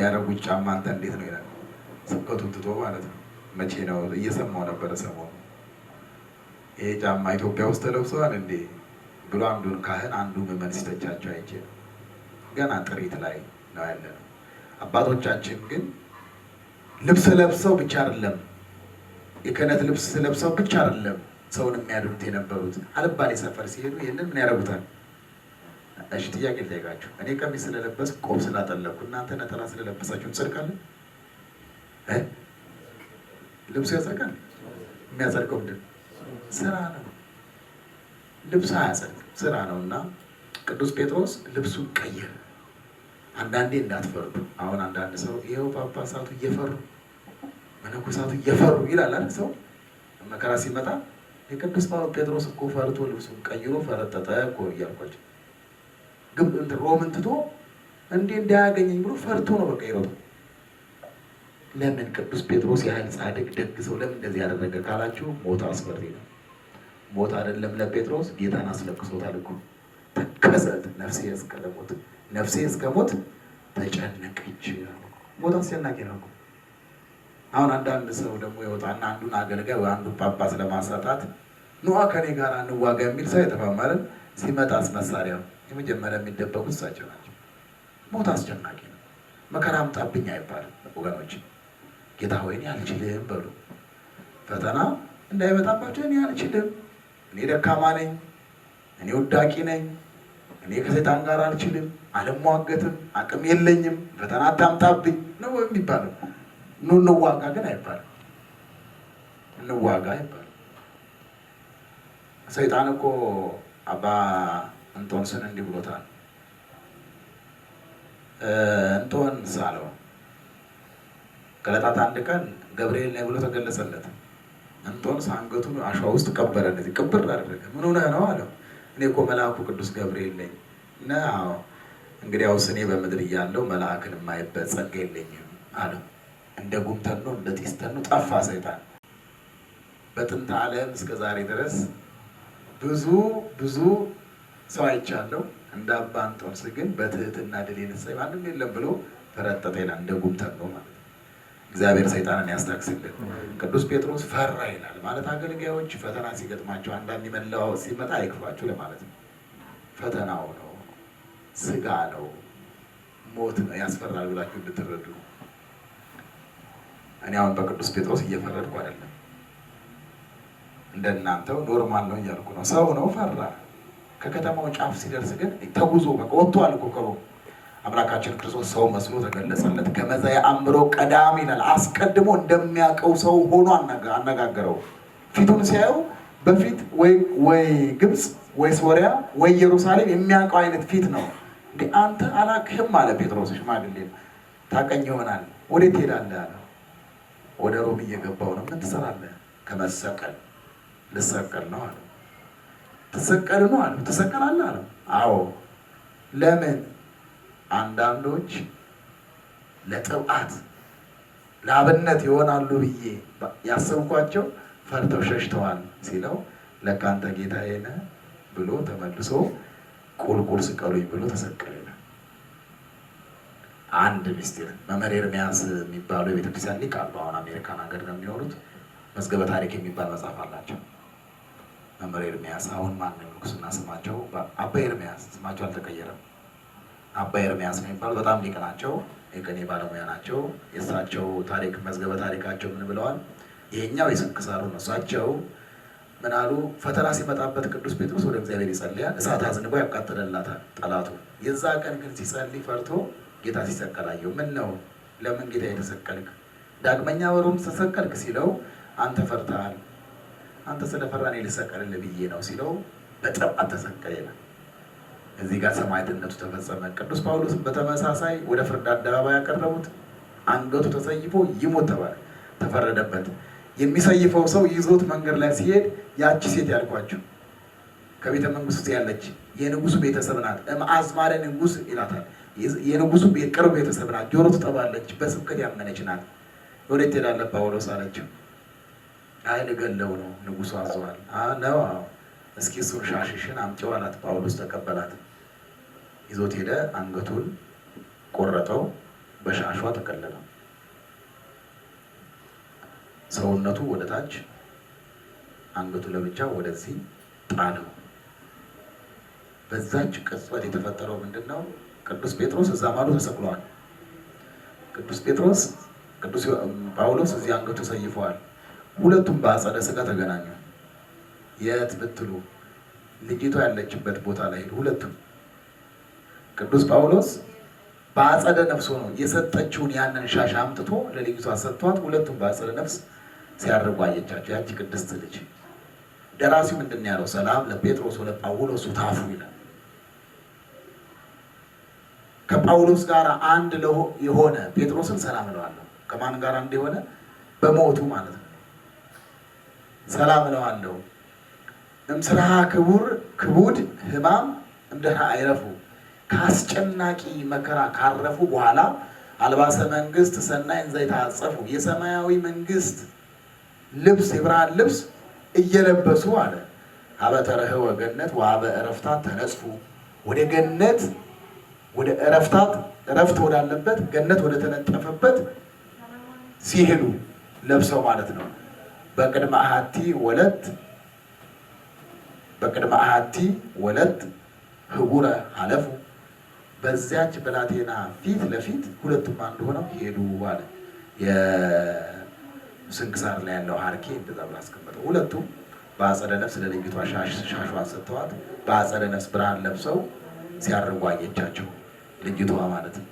ያደረጉት ጫማ አንተ እንዴት ነው ይላል። ስብከቱን ትቶ ማለት ነው። መቼ ነው እየሰማው ነበረ ሰሞኑ ይሄ ጫማ ኢትዮጵያ ውስጥ ተለብሰዋል እንዴ ብሎ አንዱን ካህን አንዱ ምዕመን ሲተቻቸው አይቼ ገና ጥሪት ላይ ነው ያለ ነው። አባቶቻችን ግን ልብስ ለብሰው ብቻ አይደለም የክህነት ልብስ ለብሰው ብቻ አይደለም ሰውን የሚያድኑት የነበሩት። አልባሌ ሰፈር ሲሄዱ ይህንን ምን ያደርጉታል? እሺ ጥያቄ ልጠይቃችሁ። እኔ ቀሚስ ስለለበስኩ ቆብ ስላጠለቅኩ እናንተ ነጠላ ስለለበሳችሁ እንጸድቃለን? ልብሱ ያጸድቃል? የሚያጸድቀው ምንድን ነው? ስራ ነው። ልብስ አያጸድቅም፣ ስራ ነው። እና ቅዱስ ጴጥሮስ ልብሱን ቀየረ። አንዳንዴ እንዳትፈርዱ። አሁን አንዳንድ ሰው ይኸው ጳጳሳቱ እየፈሩ መነኮሳቱ እየፈሩ ይላል አይደል? ሰው መከራ ሲመጣ የቅዱስ ጴጥሮስ እኮ ፈርቶ ልብሱን ቀይሮ ፈረጠጠ እኮ እያልኳቸው ሮምን ትቶ እንዴ እንዳያገኘኝ ብሎ ፈርቶ ነው በቃ ይሮጠው። ለምን ቅዱስ ጴጥሮስ ያህል ጻድቅ ደግ ሰው ለምን እንደዚህ ያደረገ ካላችሁ ሞት አስፈሪ ነው። ሞት አይደለም ለጴጥሮስ ጌታን አስለቅሶታል እኮ። ተከዘት ነፍሴ እስከ ለሞት፣ ነፍሴ እስከ ሞት ተጨነቀች። ሞት አስጨናቂ ነው እኮ። አሁን አንዳንድ ሰው ደግሞ ይወጣና አንዱን አገልጋይ ወይ አንዱን ጳጳስ ለማሳጣት ኑአ ከኔ ጋር እንዋጋ የሚል ሰው የተፋማለን ሲመጣስ መሳሪያው የመጀመሪያ የሚደበቁት እሳቸው ናቸው። ሞት አስጨናቂ ነው። መከራ አምጣብኝ አይባልም ወገኖች። ጌታ ሆይ እኔ አልችልም በሉ። ፈተና እንዳይመጣባቸው እኔ አልችልም፣ እኔ ደካማ ነኝ፣ እኔ ውዳቂ ነኝ፣ እኔ ከሰይጣን ጋር አልችልም፣ አልሟገትም፣ አቅም የለኝም፣ ፈተና አታምጣብኝ ነው የሚባለው። ኑ እንዋጋ ግን አይባልም። እንዋጋ አይባልም። ሰይጣን እኮ አባ እንጦንስን እንዲህ ብሎታል። እንጦንስ አለው ከዕለታት አንድ ቀን ገብርኤል ነኝ ብሎ ተገለጸለት። እንጦንስ አንገቱን አሸዋ ውስጥ ቀበረ። እንደዚህ ቅብር አደረገ። ምን ሆነህ ነው አለው። እኔ እኮ መልአኩ ቅዱስ ገብርኤል ነኝ። አዎ እንግዲያውስ እኔ በምድር እያለሁ መልአክን የማይበት ጸጋ የለኝም አለው። እንደ ጉም ተኖ እንደ ጢስ ተኖ ጠፋ ሰይጣን። በጥንተ ዓለም እስከ ዛሬ ድረስ ብዙ ብዙ ሰው አይቻለሁ። እንደ አባ እንጦንስ ግን በትህትና ድል የነሳኝ ማንም የለም ብሎ ፈረጠጠ ይላል። እንደ ጉም ተኖ ማለት ነው። እግዚአብሔር ሰይጣንን ያስታክስልን። ቅዱስ ጴጥሮስ ፈራ ይላል። ማለት አገልጋዮች ፈተና ሲገጥማቸው አንዳንድ መለዋወጥ ሲመጣ አይክፋችሁ ለማለት ነው። ፈተናው ነው፣ ስጋ ነው፣ ሞት ነው፣ ያስፈራል ብላችሁ እንድትረዱ። እኔ አሁን በቅዱስ ጴጥሮስ እየፈረድኩ አይደለም፣ እንደናንተው normal ነው እያልኩ ነው። ሰው ነው፣ ፈራ። ከከተማው ጫፍ ሲደርስ ግን ተጉዞ በቃ ወጥቷል እኮ ከሮም። አምላካችን ክርስቶስ ሰው መስሎ ተገለጸለት። ከመዛ የአእምሮ ቀዳሚ ይላል። አስቀድሞ እንደሚያውቀው ሰው ሆኖ አነጋገረው። ፊቱን ሲያየው በፊት ወይ ግብፅ ወይ ሶሪያ ወይ ኢየሩሳሌም የሚያውቀው አይነት ፊት ነው። እንዴ አንተ አላክህም አለ ጴጥሮስ። ሽማግሌ ታቀኝ ይሆናል። ወዴት ትሄዳለህ አለ። ወደ ሮም እየገባው ነው። ምን ትሰራለህ? ከመሰቀል ልሰቀል ነው አለ። ትሰቀል ነው አለ። ትሰቀላለህ አለ። አዎ። ለምን? አንዳንዶች ለጥብዓት ለአብነት ይሆናሉ ብዬ ያሰብኳቸው ፈርተው ሸሽተዋል ሲለው ለካ አንተ ጌታዬ ነህ ብሎ ተመልሶ ቁልቁል ስቀሉኝ ብሎ ተሰቀለ። አንድ ምስጢር መምህር ኤርሚያስ የሚባሉ የቤተክርስቲያን ሊቅ አሉ። አሁን አሜሪካን ሀገር ነው የሚኖሩት። መዝገበ ታሪክ የሚባል መጽሐፍ አላቸው። መምህር ኤርሚያስ አሁን ማን ነው ንጉስና ስማቸው? አባ ኤርሚያስ ስማቸው አልተቀየረም። አባ ኤርሚያስ ነው የሚባሉት። በጣም ሊቅ ናቸው። የቅኔ ባለሙያ ናቸው። የእሳቸው ታሪክ መዝገበ ታሪካቸው ምን ብለዋል? ይሄኛው የስንክሳሩ ነው። እሳቸው ምን አሉ? ፈተና ሲመጣበት ቅዱስ ጴጥሮስ ወደ እግዚአብሔር ይጸልያል። እሳት አዝንቦ ያቃጥልላታል ጠላቱ። የዛ ቀን ግን ሲጸልይ ፈርቶ ጌታ ሲሰቀል አየው። ምን ነው ለምን ጌታ የተሰቀልክ? ዳግመኛ በሮም ተሰቀልክ ሲለው አንተ ፈርተሃል፣ አንተ ስለፈራ እኔ ልሰቀልልህ ብዬ ነው ሲለው በጠባት ተሰቀለ ይላል። እዚህ ጋር ሰማዕትነቱ ተፈጸመ። ቅዱስ ጳውሎስም በተመሳሳይ ወደ ፍርድ አደባባይ ያቀረቡት አንገቱ ተሰይፎ ይሞት ተባለ፣ ተፈረደበት። የሚሰይፈው ሰው ይዞት መንገድ ላይ ሲሄድ ያቺ ሴት ያልኳችሁ ከቤተ መንግስት ውስጥ ያለች የንጉሱ ቤተሰብ ናት። እምአዝማረ ንጉስ ይላታል። የንጉሱ ቅርብ ቤተሰብ ናት። ጆሮ ትጠባለች፣ በስብከት ያመነች ናት። ወዴት ትሄዳለህ ጳውሎስ አለችው። አይ ልገለው ነው ንጉሱ አዘዋል ነው። እስኪ እሱን ሻሽሽን አምጪው አላት። ጳውሎስ ተቀበላት፣ ይዞት ሄደ። አንገቱን ቆረጠው፣ በሻሿ ተቀለለው። ሰውነቱ ወደ ታች፣ አንገቱ ለብቻ ወደዚህ ጣለው። በዛች ቅጽበት የተፈጠረው ምንድን ነው? ቅዱስ ጴጥሮስ እዛ ማዶ ተሰቅሏል። ቅዱስ ጴጥሮስ ቅዱስ ጳውሎስ እዚህ አንገቱ ሰይፈዋል። ሁለቱም በአጸደ ሥጋ ተገናኙ። የት ብትሉ ልጅቷ ያለችበት ቦታ ላይ ሄዱ። ሁለቱም ቅዱስ ጳውሎስ በአጸደ ነፍስ ሆኖ የሰጠችውን ያንን ሻሽ አምጥቶ ለልጅቷ ሰጥቷት፣ ሁለቱም በአጸደ ነፍስ ሲያርጉ አየቻቸው። ያቺ ቅድስት ልጅ ደራሲው ምንድን ነው ያለው? ሰላም ለጴጥሮስ ወለጳውሎስ ታፉ ይላል። ከጳውሎስ ጋር አንድ የሆነ ጴጥሮስን ሰላም እለዋለሁ። ከማን ጋር አንድ የሆነ? በሞቱ ማለት ነው። ሰላም እለዋለሁ። እምስራሃ ክቡር ክቡድ ሕማም እምደህራ አይረፉ፣ ከአስጨናቂ መከራ ካረፉ በኋላ አልባሰ መንግስት ሰናይ እንዘ ይተዓጸፉ፣ የሰማያዊ መንግስት ልብስ የብርሃን ልብስ እየለበሱ አለ። ሀበ ተርኅወ ገነት ወሀበ ዕረፍታት ተነጽፉ፣ ወደ ገነት ወደ ዕረፍታት ዕረፍት ወዳለበት ገነት ወደ ተነጠፈበት ሲሄዱ ለብሰው ማለት ነው። በቅድመ አሐቲ ወለት ህቡረ ሀለፉ፣ በዚያች ብላቴና ፊት ለፊት ሁለቱም አንድ ሆነው ሄዱ አለ። የስንክሳር ላይ ያለው ሀርኬ እንደዛ ብሎ አስቀመጠው። ሁለቱም በአጸደ ነፍስ ለልጅቷ ሻሿን ሰጥተዋት በአጸደ ነፍስ ብርሃን ለብሰው ሲያርጉ አየቻቸው፣ ልጅቷ ማለት ነው።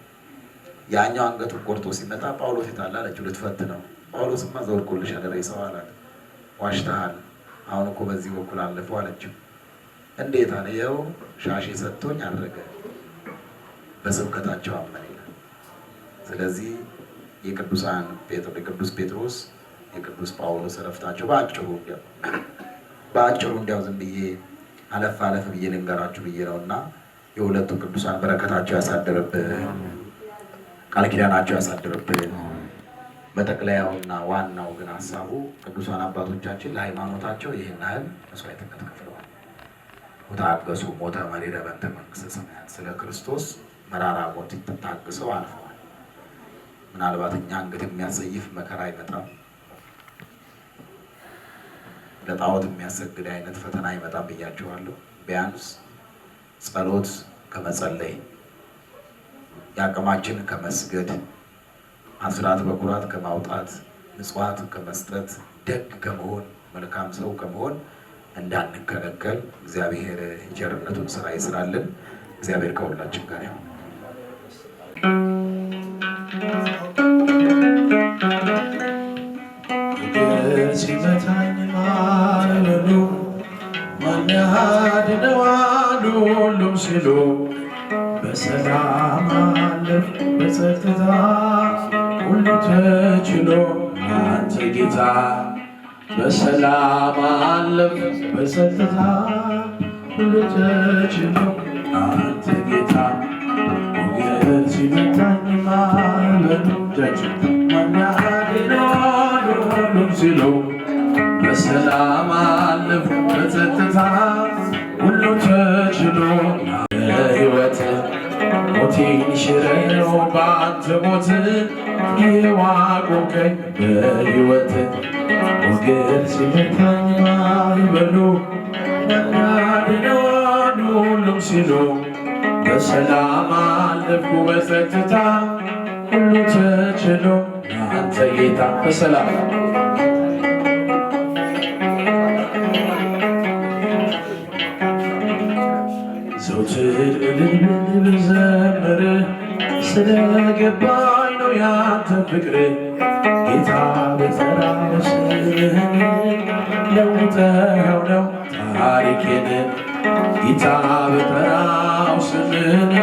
ያኛው አንገቱን ቆርጦ ሲመጣ ጳውሎስ የታለ አለችው፣ ልትፈትነው። ጳውሎስማ ዘወርቆልሻል ሬሳው አላት። ዋሽተሃል፣ አሁን እኮ በዚህ በኩል አለፈው አለችው። እንዴት አለ። ይኸው ሻሼ ሰጥቶኝ አረገ፣ በስብከታቸው አመነ ይላል። ስለዚህ የቅዱሳን የቅዱስ ጴጥሮስ የቅዱስ ጳውሎስ እረፍታቸው በአጭሩ እንዲያው ዝም ብዬ አለፍ አለፍ ብዬ ልንገራችሁ ብዬ ነው እና የሁለቱ ቅዱሳን በረከታቸው ያሳድርብን፣ ቃል ኪዳናቸው ያሳድርብን። መጠቅለያውና ዋናው ግን ሀሳቡ ቅዱሳን አባቶቻችን ለሃይማኖታቸው ይህን ያህል መስዋዕትነት ከፍለዋል። ወታገሱ ሞተ መሪረ በእንተ መንግሥተ ሰማያት፣ ስለ ክርስቶስ መራራ ሞት ታግሰው አልፈዋል። ምናልባት እኛ አንገት የሚያሰይፍ መከራ አይመጣም፣ ለጣዖት የሚያሰግድ አይነት ፈተና አይመጣም ብያቸዋለሁ። ቢያንስ ጸሎት ከመጸለይ፣ የአቅማችን ከመስገድ፣ አስራት በኩራት ከማውጣት፣ ምጽዋት ከመስጠት፣ ደግ ከመሆን፣ መልካም ሰው ከመሆን እንዳንከለከል እግዚአብሔር የቸርነቱን ስራ ይስራልን። እግዚአብሔር ከሁላችን ጋር ይሁን። ሲመታኝ ማዕበሉ ማን ያድነዋል ሁሉም ሲሉ በሰላም አለፍ በጸጥታ ሁሉ ተችሎ አንተ ጌታ፣ በሰላም አለፍ በጸጥታ ሁሉ ተችሎ አንተ ጌታ። ሞገድ ሲመታኝ ማዕበሉ ማን ያድነዋል ሁሉም ሲሉ በሰላም አለፍ በጸጥታ ሁሉ ተችሎ። ሕይወት ሞቴን ሽረው በአንተ ሞት ይኸው አቆምከኝ በሕይወት። ሞገድ ሲመታኝ ማዕበሉ ማን ያድነዋል ሁሉም ሲሉ በሰላም አለፍኩ በጸጥታ ሁሉ ተችሎ አንተ ጌታ፣ በሰላም። ዘውትር እልል ብዘምር ስለገባኝ ነው ያንተ ፍቅር ጌታ፣ በጠራው ስምህን ለውጠኸው ነው ታሪኬን፣ ጌታ በጠራው ስምህን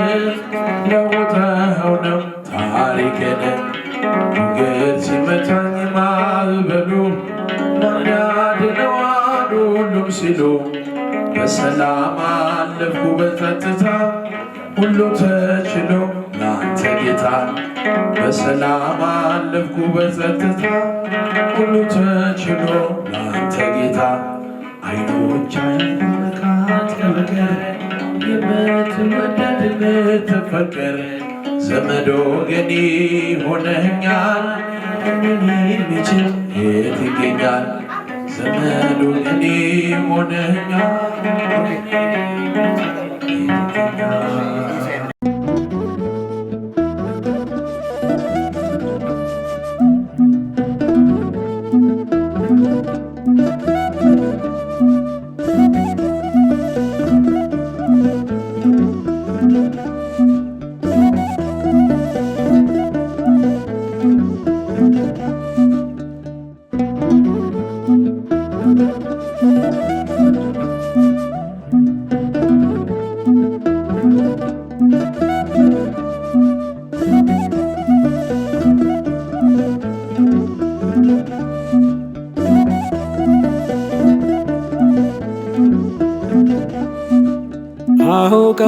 ለውጠኸው ነው ታሪኬን። ሞገድ ሲመታኝ ማዕበሉ ማን ያድነዋል ሁሉም ሲሉ በሰላም አለፍኩ በጸጥታ ሁሉ ተችሎ ላንተ ጌታ፣ በሰላም አለፍኩ በጸጥታ ሁሉ ተችሎ ላንተ ጌታ። አይኖች ካንተ በቀር፣ የምትወደድ የምትፈቀር፣ ዘመድ ወገኔ ሆነኛል፣ እኔን የሚችል የት ይገኛል? ዘመድ ወገኔ ሆነኛል፣ የት ይገኛል?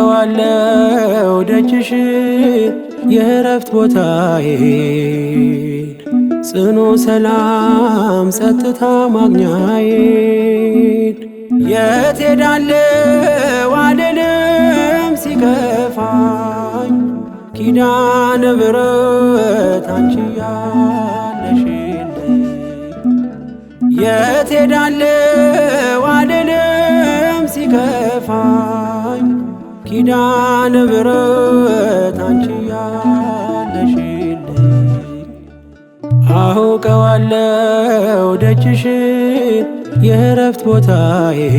አውቀዋለው ደጅሽ የእረፍት ቦታዬን ጽኑ ሰላም ጸጥታ ማግኛዬን። የት ሄዳለሁ አልልም ሲከፋኝ፣ ኪዳነ ምሕረት አንቺ ያለሽልኝ። የት ሄዳለሁ አልልም ሲከፋኝ፣ ኪዳነ ምሕረት አንቺ ያለሽልኝ። አውቀዋለሁ ደጅሽን የእረፍት ቦታዬን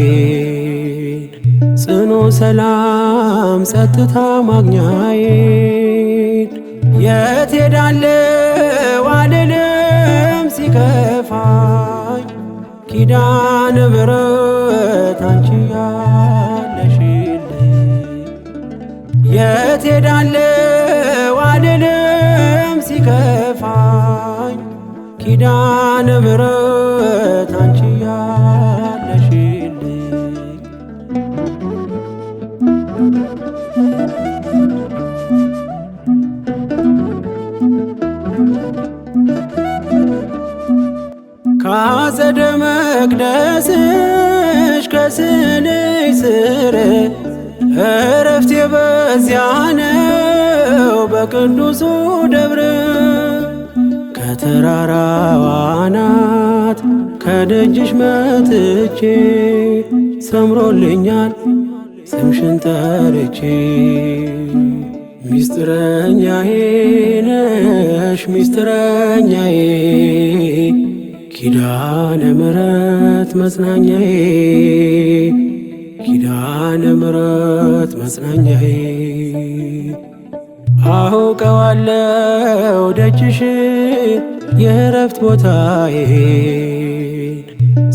ጽኑ ሰላም ጸጥታ ማግኛዬን። የት ሄዳለሁ አልልም ሲከፋኝ፣ ኪዳነ ምሕረት አንቺ ያለሽልኝ። የት ሄዳለሁ አልልም ሲከፋኝ፣ ኪዳነ ምሕረት አንቺ ያለሽልኝ። ካጸደ መቅደስሽ ከስንሽ ስር እረፍቴ በዚያ ነው በቅዱሱ ደብር። ከተራራዋ አናት ከደጅሽ መጥቼ ሰምሮልኛል ስምሽን ጠርቼ። ሚስጥረኛዬ ነሽ ሚስጥረኛዬ፣ ኪዳነ ምሕረት መጽናኛዬ፣ ኪዳነ ምሕረት መጽናኛዬ። አውቀዋለሁ ደጅሽን የእረፍት ቦታዬን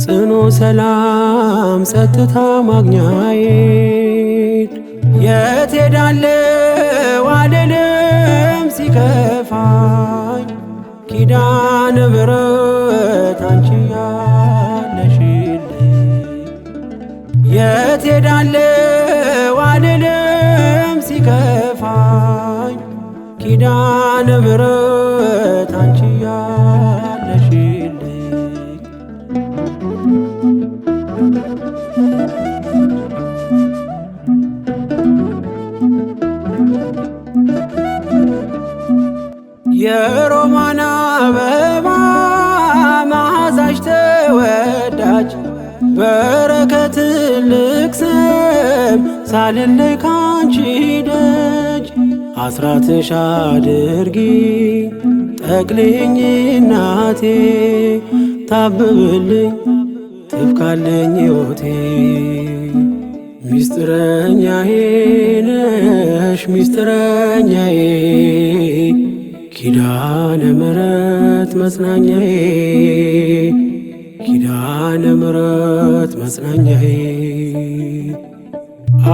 ጽኑ ሰላም ጸጥታ ማግኛዬን። የት ሄዳለሁ አልልም ሲከፋኝ፣ ኪዳነ ምሕረት አንቺ ያለሽልኝ። የት ሄዳለሁ አልልም ሲከፋኝ፣ ኪዳነ ምሕረት አንቺ ያለሽልኝ። የሮማን አበባ መዓዛሽ ተወዳጅ፣ በረከት ትልቅ ስም ሳልለይ ካንቺ ደጅ። አስራትሽ አድርጊ ጠቅልኝ እናቴ፣ ታብብልኝ ትብካለኝ ሕይወቴ። ሚስጥረኛዬ ነሽ ሚስጥረኛዬ፣ ኪዳነ ምሕረት መጽናኛዬ፣ ኪዳነ ምሕረት መጽናኛዬ።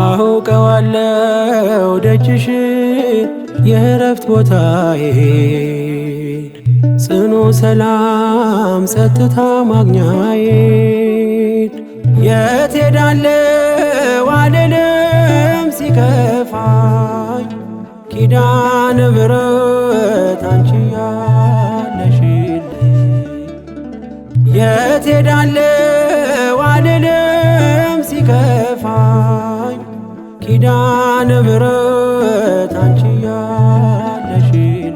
አውቀዋለሁ ደጅሽን የእረፍት ቦታዬን ጽኑ ሰላም ጸጥታ ማግኛዬን። የት ሄዳለሁ አልልም ሲከፋኝ፣ ኪዳነ ምሕረት አንቺ ያለሽልኝ። የት ሄዳለሁ አልልም ሲከፋኝ፣ ኪዳነ ምሕረት አንቺ ያለሽልኝ።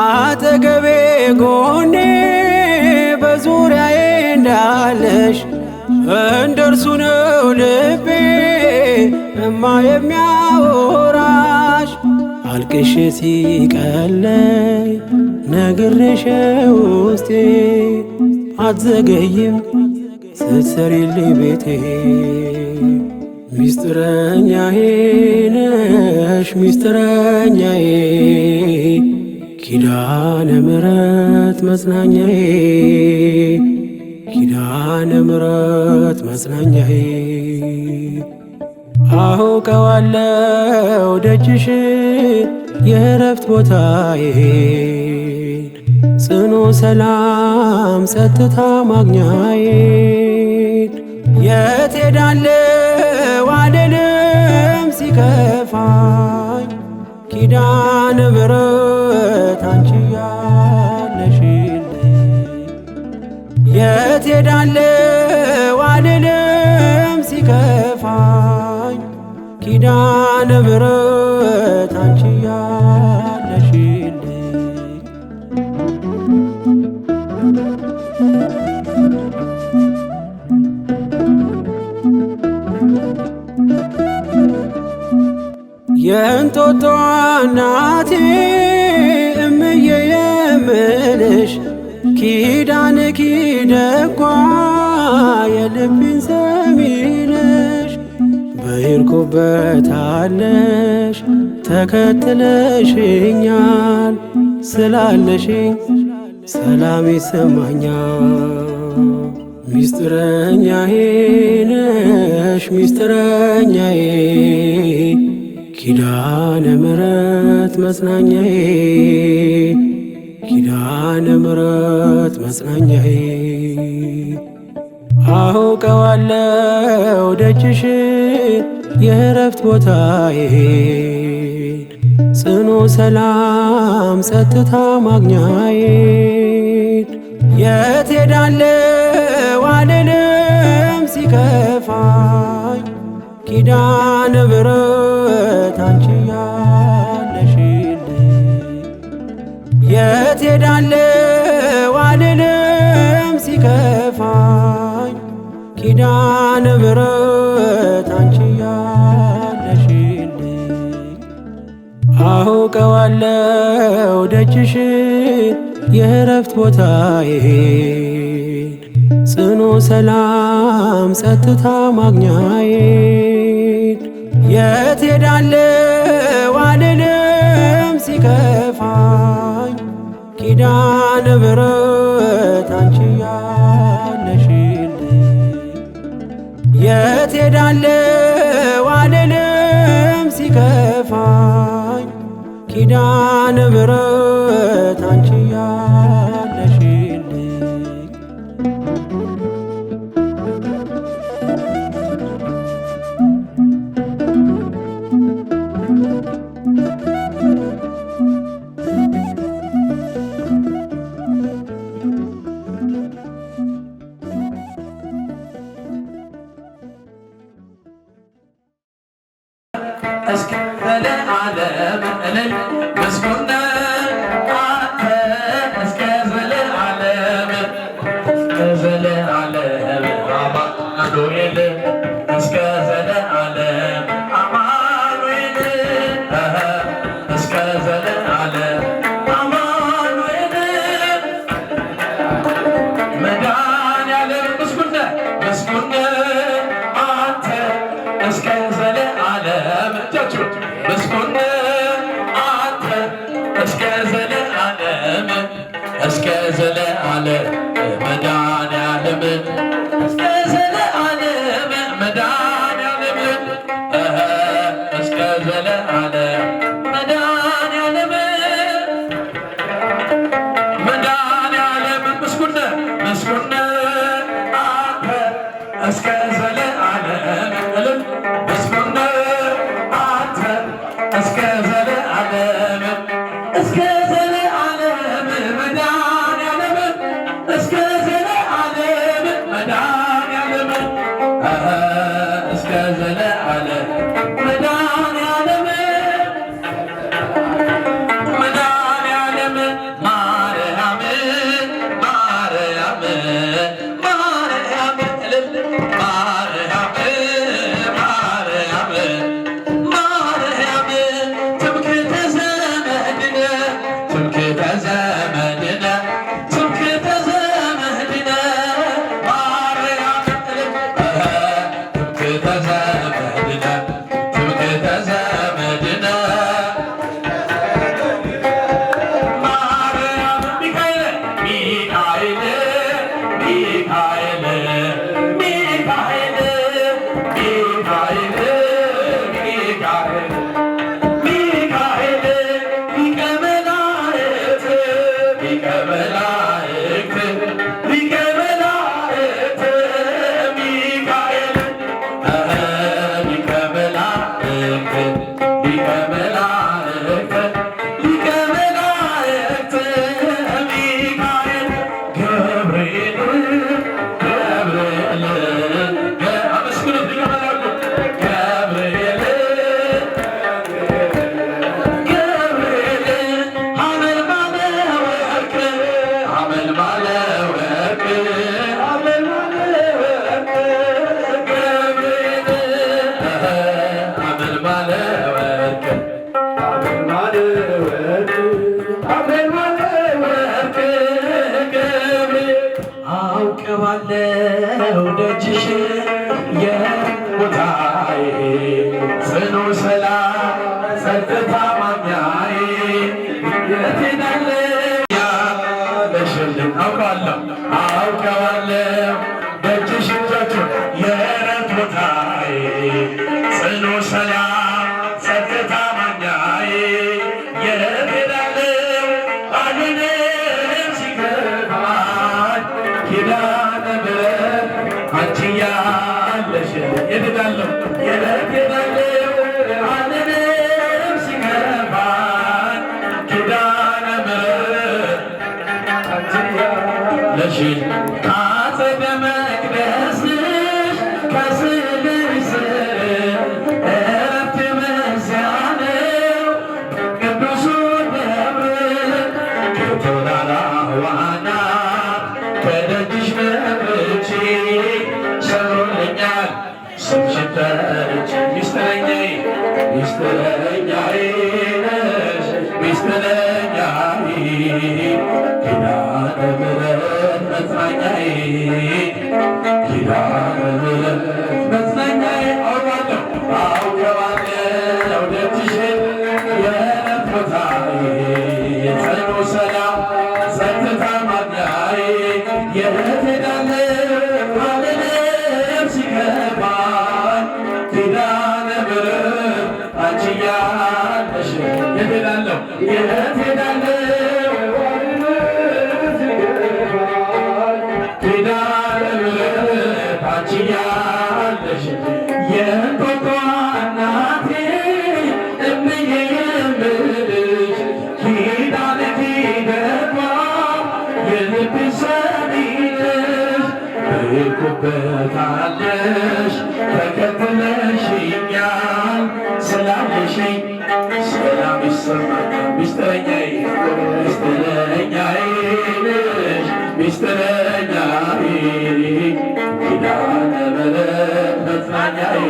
አጠገቤ ጎኔ በዙሪያዬ እንዳለሽ እንደርሱ ነው ልቤ እማ የሚያወራሽ። አልቅሼ ሲቀለኝ ነግሬሽ ውስጤ አትዘገይም ስትሰሪልኝ ቤቴ። ሚስጥረኛዬ ነሽ ሚስጥረኛዬ፣ ኪዳነ ምሕረት መጽናኛዬ፣ ኪዳነ ምሕረት መጽናኛዬ። አውቀዋለሁ ደጅሽን የእረፍት ቦታዬን ጽኑ ሰላም ጸጥታ ማግኛዬን የት ሄዳለሁ አልልም ሲከፋኝ ኪዳነ ምሕረት አንቺ ያለሽልኝ የት ሄዳለሁ አልልም ሲከፋኝ ኪዳነ ምሕረት አንቺ ያለሽልኝ። የእንጦጦ እናቴ እምዬ የምልሽ ኪዳንኪ ደጓ የልቤን ሰሚ ነሽ። በሄድኩበታለሽ ተከትለሽኛል ስላለሽኝ ሰላም ይሰማኛል። ሚስጥረኛዬ ነሽ ሚስጥረኛዬ ኪዳነ ምሕረት መጽናኛዬ ኪዳነ ምሕረት መጽናኛዬ። አውቀዋለሁ ደጅሽን የእረፍት ቦታዬን ጽኑ ሰላም ጸጥታ ማግኛዬን የት ሄዳለሁ አልልም ሲከፋኝ ኪዳነ ምሕረት አንቺ ያለሽልኝ የት ሄዳለሁ አልልም ሲከፋኝ ኪዳነ ምሕረት አንቺ ያለሽልኝ። አውቀዋለሁ ደጅሽን የእረፍት ቦታዬን ጽኑ ሰላም ጸጥታ ማግኛዬን የት ሄዳለሁ አልልም ሲከፋኝ ኪዳነ ምሕረት አንቺ ያለሽልኝ የት ሄዳለሁ አልልም ሲከፋኝ ኪዳነ ምሕረት አንቺ ያለሽልኝ። እስከ ዘለዓለም እልል ምስጉን አንተ እስከ ዘለዓለም እስከ ዘለዓለም አማኑኤል እስከ ዘለዓለም አማኑኤል እስከ ዘለዓለም አማኑኤል መድኃኒዓለም ምስጉን ነህ ምስጉን ነህ አንተ እስከ ዘለዓለም እጃችሁ ምስጉን ነህ አንተ እስከ ዘለዓለም እስከ ዘለዓለም መድኃኒዓለም እስከ ዘለዓለም መድኃኒዓለም እስከ ዘለዓለም መድኃኒዓለም መድኃኒዓለም ምስጉን ነህ ምስጉን ነህ አንተ እስከ ዘለዓለም እልል ምስጉን ነህ አንተ እስከ ዘለዓለም እስከ ዘለዓለም መድኃኒዓለም እስከ ዘለዓለም መድኃኒዓለም እስከ ዘለዓለም መድኃኒዓለም ሊቀ መላእክት ሚካኤል ገብርኤል ገብርኤል አመስግኑት ሊቀ መላእክቱ ገብርኤል ገብርኤል ሐመልማለ ወርቅ ሐመልማለ ወርቅ ሐመልማለ ወርቅ ገብርኤል ሐመልማለ ወርቅ ሐመልማለ ወርቅ ሐመልማለ ወርቅ ገብርኤል አውቀዋለሁ ደጅሽ የቦታዬ ጽኑ ሰላም ጸጥታ ማግኛዬ የት ሄዳለሁ ያለሽልኝ አውቀዋለሁ አውቀዋለሁ ደጅሽ እጃችሁ የእረፍት ቦታዬ ጽኑ ሰላም ጸጥታ ማግኛዬ የት ሄዳለሁ አልልም ሲከፋኝ ኪዳነ ምሕረት አንቺ ያለሽ የት ሄዳለሁ የት ሄዳለሁ አልልም ሲከፋኝ ኪዳነ ምሕረት አንቺ ያለሽ ከአጸደ መቅደስሽ ከስዕልሽ ስር እረፍቴ በዚያ ነው ቅዱሱ ደብር ከተራራዋና ከደጅሽ መጥቼ ሰምሮልኛል ስምሽን ጠርቼ ሚስጥረኛዬ ሚስጥረኛዬ ነሽ ሚስጥረኛዬ ኪዳነ ምሕረት መጽናኛዬ ኪዳነ ምሕረት መጽናኛዬ አውቃለሁ አውቀዋለሁ ደጅሽን የእረፍት ቦታዬ ጽኑ ሰላም ጸጥታ ማግኛዬ የት ሄዳለሁ አልልም ሲከፋኝ ኪዳነ ምሕረት አንቺ ያለሽ የት ሄዳለሁ የት ሄዳለሁ አልልም ሲከፋኝ ኪዳነ ምሕረት አንቺ ያለሽ የእንጦጦ እናቴ እምዬ የምልሽ ኪዳነ ኪደቷ የልብ ሰሚ ነሽ በሄድኩበታለሽ ተከትለሽኛል ስላለሽኝ ሰላም ይሰማኛል ሚስጥረኛዬ ሚስጥረኛዬ ነሽ ሚስጥረኛዬ ኪዳነ ምሕረት መጽናኛዬ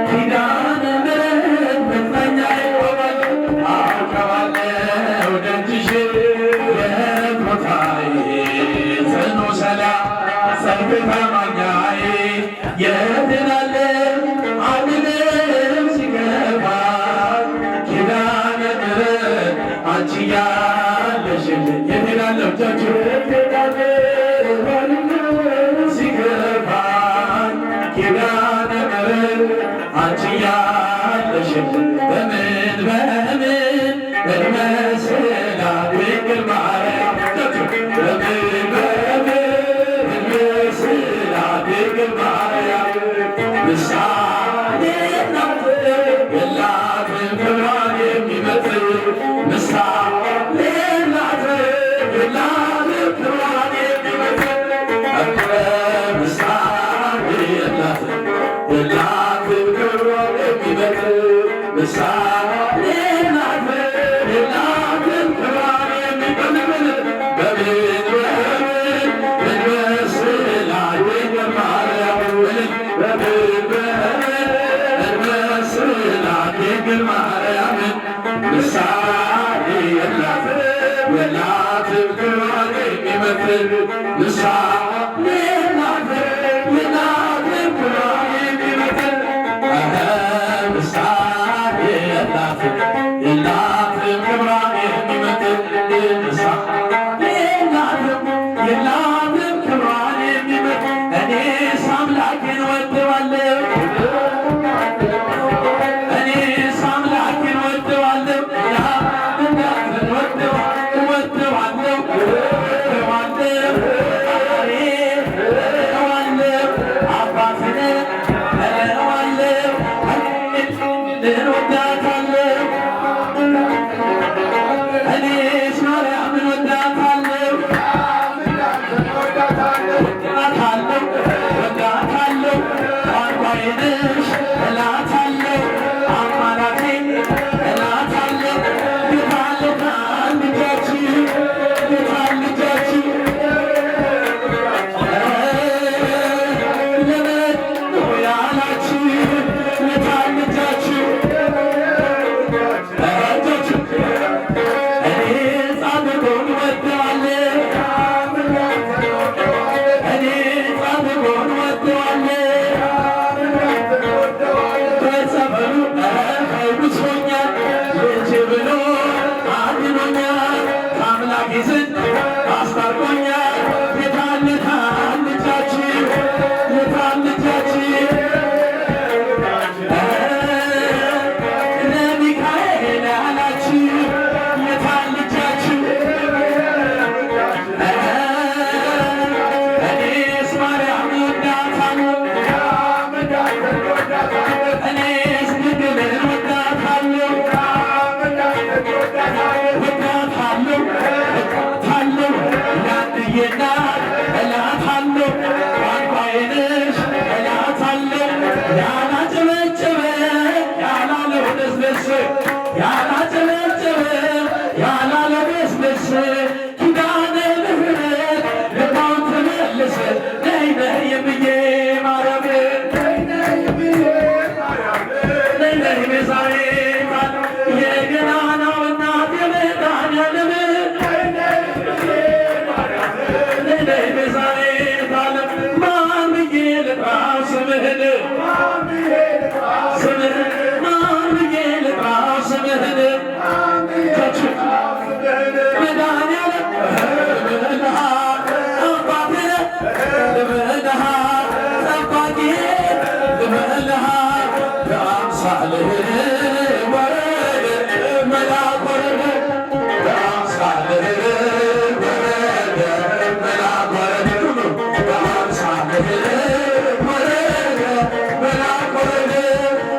ኪዳነ ምሕረት መጽናኛዬ አውቀዋለሁ ደጅሽን የእረፍት ቦታዬ ጽኑ ሰላም ጸጥታ ማግኛዬ የት ሄዳለሁ አልልም ሲከፋኝ ኪዳነ ምሕረት አንቺ ያለሽልኝ የት ሄዳለሁ እጃችሁ የት ሄዳለሁ አልልም ሲከፋኝ ኪዳነ ምሕረት አንቺ ያለሽልኝ በምን በምን እንመስላት ድንግል ማርያም በምን በምን እንመስላት ድንግል ማርያም ምሳሌ ናት የላትም ክብሯን የሚመጥን ምሳሌ ናት የላትም ክብሯን የሚመጥን ምሳሌ የላትም የላትም ክብሯን የሚመጥን ምሳሌ ናት የላትም ክብሯን የሚመጥን በምን በምን እንመስላት ድንግል ማርያም በምን በምን እንመስላት ድንግል ማርያምን ምሳሌ የላትም የላትም ክብሯን የሚመጥን ምሳሌ የላትም የላትም ክብሯን የሚመጥን ምሳሌ የላትም የላትም ክብሯን የሚመጥን ምሳሌ የላትም የላትም ክብሯን የሚመጥን እኔስ አምላኬን ወደዋለሁ እኔስ አምላኬን ወደዋለሁ እናትን ወደዋለሁ ወደዋለሁ እለዋለሁ አባትን እለዋለሁ እንወዳታለሁ። ያላጨበጨበ ያላለበስበስ ኪዳነ ምህረት ልባውን ትመልስ። ነይ ነይ የምዬ ማርያም፣ ነይ ነይ የምዬ ማርያም፣ ነይ ነይ ቤዛዊት የገናናው እናት የመድኃኔዓለም፣ ነይ ነይ የምዬ ማርያም፣ ነይ ነይ ቤዛዊት ዓለም። ማን ብዬ ልጥራው ስምህን? ስምህን ማን ብዬ ልጥራው ስምህን? መድኃኔዓለም ልበልሃ፣ አባቴ ልበልሃ፣ ጠባቂዬ ልበልሃ። በአምሳልህ ወረደ መልአክ ወረደ፣ በአምሳልህ ወረደ መልአክ ወረደ፣ በአምሳልህ ወረደ መልአክ ወረደ፣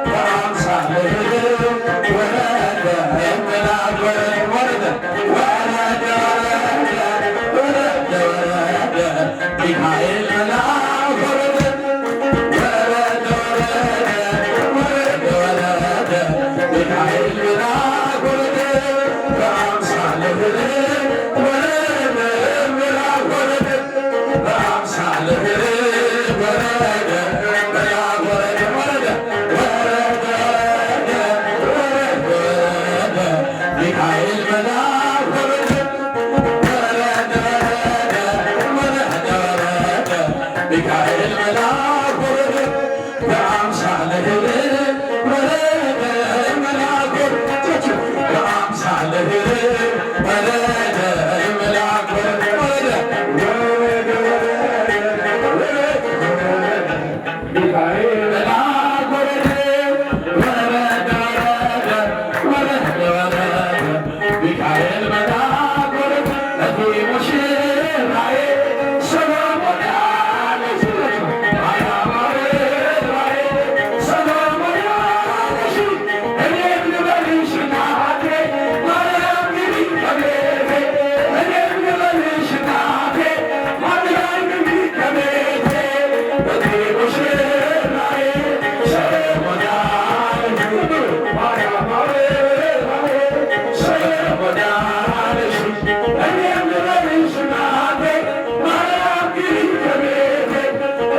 በአምሳልህ ወረደ መልአክ ወረደ፣ ወረደ ወረደ ወረደ ወረደ ሚካኤል መልአክ ወረደ፣ ወረደ ወረደ ወረደ ወረደ ሚካኤል መልአክ ወረደ፣ በአምሳልህ ወረደ መልአክ ወረደ፣ በአምሳልህ ወረደ መልአክ ወረደ፣ ወረደ ወረደ ወረደ ወረደ ሚካኤል መልአክ ወረደ፣ ወረደ ወረደ ወረደ ሚካኤል መልአክ ወረደ፣ በአምሳልህ ወረደ መልአክ ወረደ፣ በአምሳልህ ወረደ መልአክ ወረደ፣ ወረደ ወረደ ወረደ ሚካኤል መልአክ ወረደ፣ ወረደ ወረደ ወረደ ሚካኤል መልአክ ወረደ። እቲ ሙሽራዬ ሰሎሞን ያለሽ፣ ሰሎሞን ያለሽ፣ እኔም ልበልሽ እናቴ ማርያም ግቢ ከቤቴ፣ እኔም ልበልሽ እናቴ ማርያም ግቢ ከቤቴ። እቲ ሙሽራዬ ሰሎሞን ያለሽ፣ ማርያም ሰሎሞን ያለሽ፣ እኔም ልበልሽ እናቴ ማርያም ግቢ ከቤቴ፣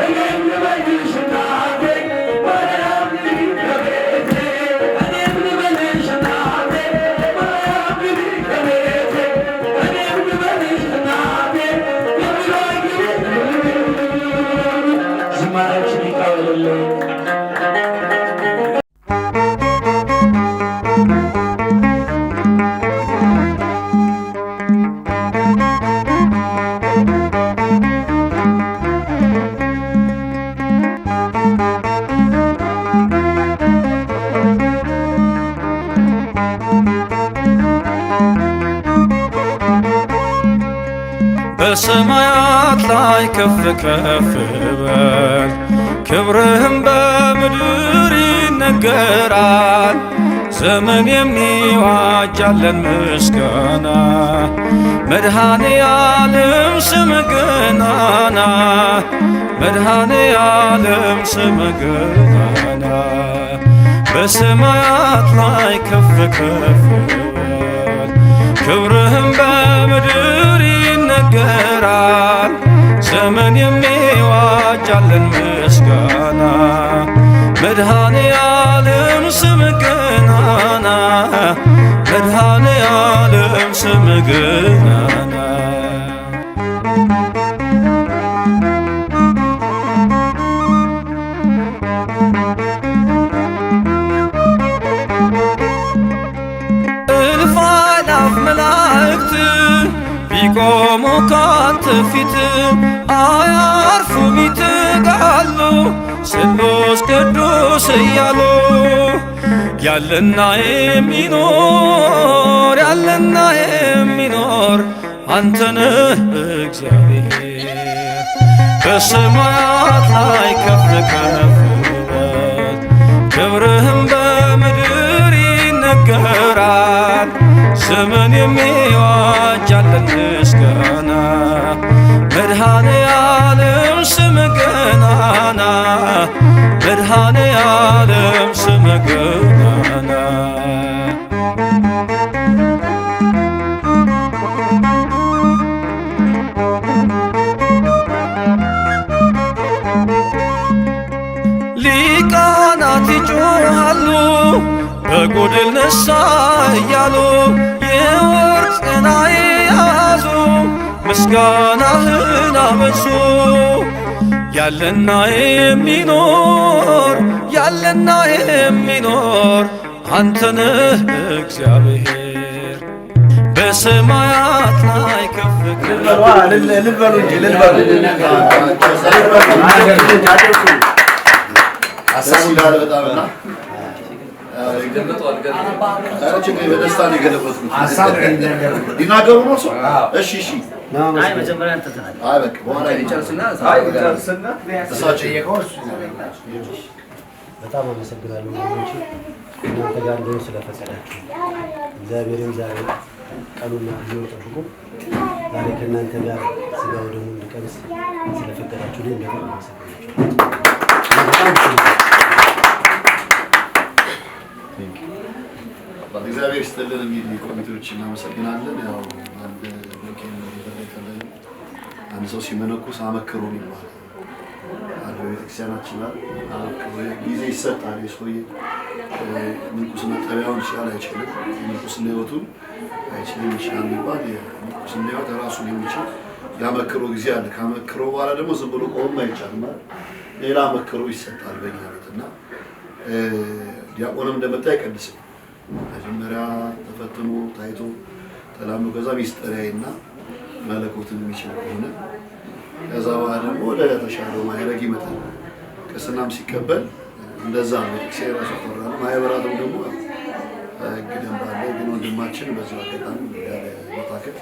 እኔም ልበልሽ እናቴ ማርያም ግቢ ከቤቴ፣ እኔም ልበልሽ እናቴ ማርያም ግቢ ከቤቴ፣ እኔም ልበልሽ እናቴ ዝማሬያችን ይቀበልልን። በሰማያት ላይ ከፍ ከፍ በል፣ ክብርህም በምድር ይነገራል። ዘመን የሚዋጃለን ምስጋና፣ መድኃኔ ዓለም ስም ገናና፣ መድኃኔ ዓለም ስም ገናና። በሰማያት ላይ ከፍ ከፍ በል፣ ክብርህም በምድር ይነገራል። ዘመን የሚዋጃለን ምስጋና፣ መድኃኔ ዓለም ስም ገናና፣ መድኃኔ ዓለም ስም ገናና። እልፍ አእላፍ መላእክት ቢቆሙ ካንተ ፊት አያርፉም ይተጋሉ ስሉስ ቅዱስ እያሉ። ያለና የሚኖር፣ ያለና የሚኖር አንተነህ እግዚአብሔር። በሰማያት ላይ ከፍ ከፍ በል፣ ክብርህም በምድር ይነገራል። ዘመን የሚዋጃለን ምስጋና፣ መድኃኔ ዓለም ስም ገናና፣ መድኃኔ ዓለም ስም ገናና። ሊቃናት ይጮኻሉ በጎድል ነሳ እያሉ የወርቅ ጽና የያዙ ምስጋናህን አበዙ። ያለና የሚኖር ያለና የሚኖር አንተ ነህ እግዚአብሔር። በሰማያት ላይ ከፍ ልበሉ እንጂ ልበሉ። ደስ ይላል በጣም እና ኧረ ችግር በደስታ ነው የገለበጥኩት። ሊናገሩ ነው ሰው። እሺ እሺ። አይ መጀመሪያ አንተ ተናገር። አይ በቃ በኋላ ይጨርስና እሳቸው በጣም አመሰግናለሁ ወንድሞቼ፣ እናንተ ጋር እንደሆን ስለፈቀዳችሁ። እግዚአብሔርም ዛሬ ቀኑና ጊዜውን ጠብቆ ዛሬ ከእናንተ ጋር ስጋ ወደሙ እንድቀምስ ስለፈቀዳችሁ እኔም በጣም አመሰግናችኋለሁ። በጣም እግዚአብሔር ይስጥልን። እንግዲህ ኮሚቴዎች እናመሰግናለን። ያው አንድ ብሩኬን የተለየ አንድ ሰው ሲመነኩስ አመክሮ ይባላል አለ ቤተክርስቲያናችን ላይ አመክሮ ጊዜ ይሰጣል። የሰውዬ ምንኩስና ጠቢያውን ይችላል አይችልም፣ የምንኩስና ሕይወቱን አይችልም ይችላል የሚባል የምንኩስና ሕይወት ራሱን የሚችል ያመክሮ ጊዜ አለ። ካመክሮ በኋላ ደግሞ ዝም ብሎ ቆም አይቻልም። ሌላ አመክሮ ይሰጣል በእኛ ቤት እና ዲያቆንም እንደመጣ አይቀድስም። መጀመሪያ ተፈትኖ ታይቶ ተላምዶ ከዛ ሚስጥር ያይና መለኮትን የሚችል ከሆነ ከዛ በኋላ ደግሞ ወደ ተሻለው ማዕረግ ይመጣል። ቅስናም ሲቀበል እንደዛ ነው። ቤተክርስቲያን የራሷ ተወራ ነው። ማህበራትም ደግሞ ሕግ ደንብ አለ። ግን ወንድማችን በዚሁ አጋጣሚ ያለ መታከት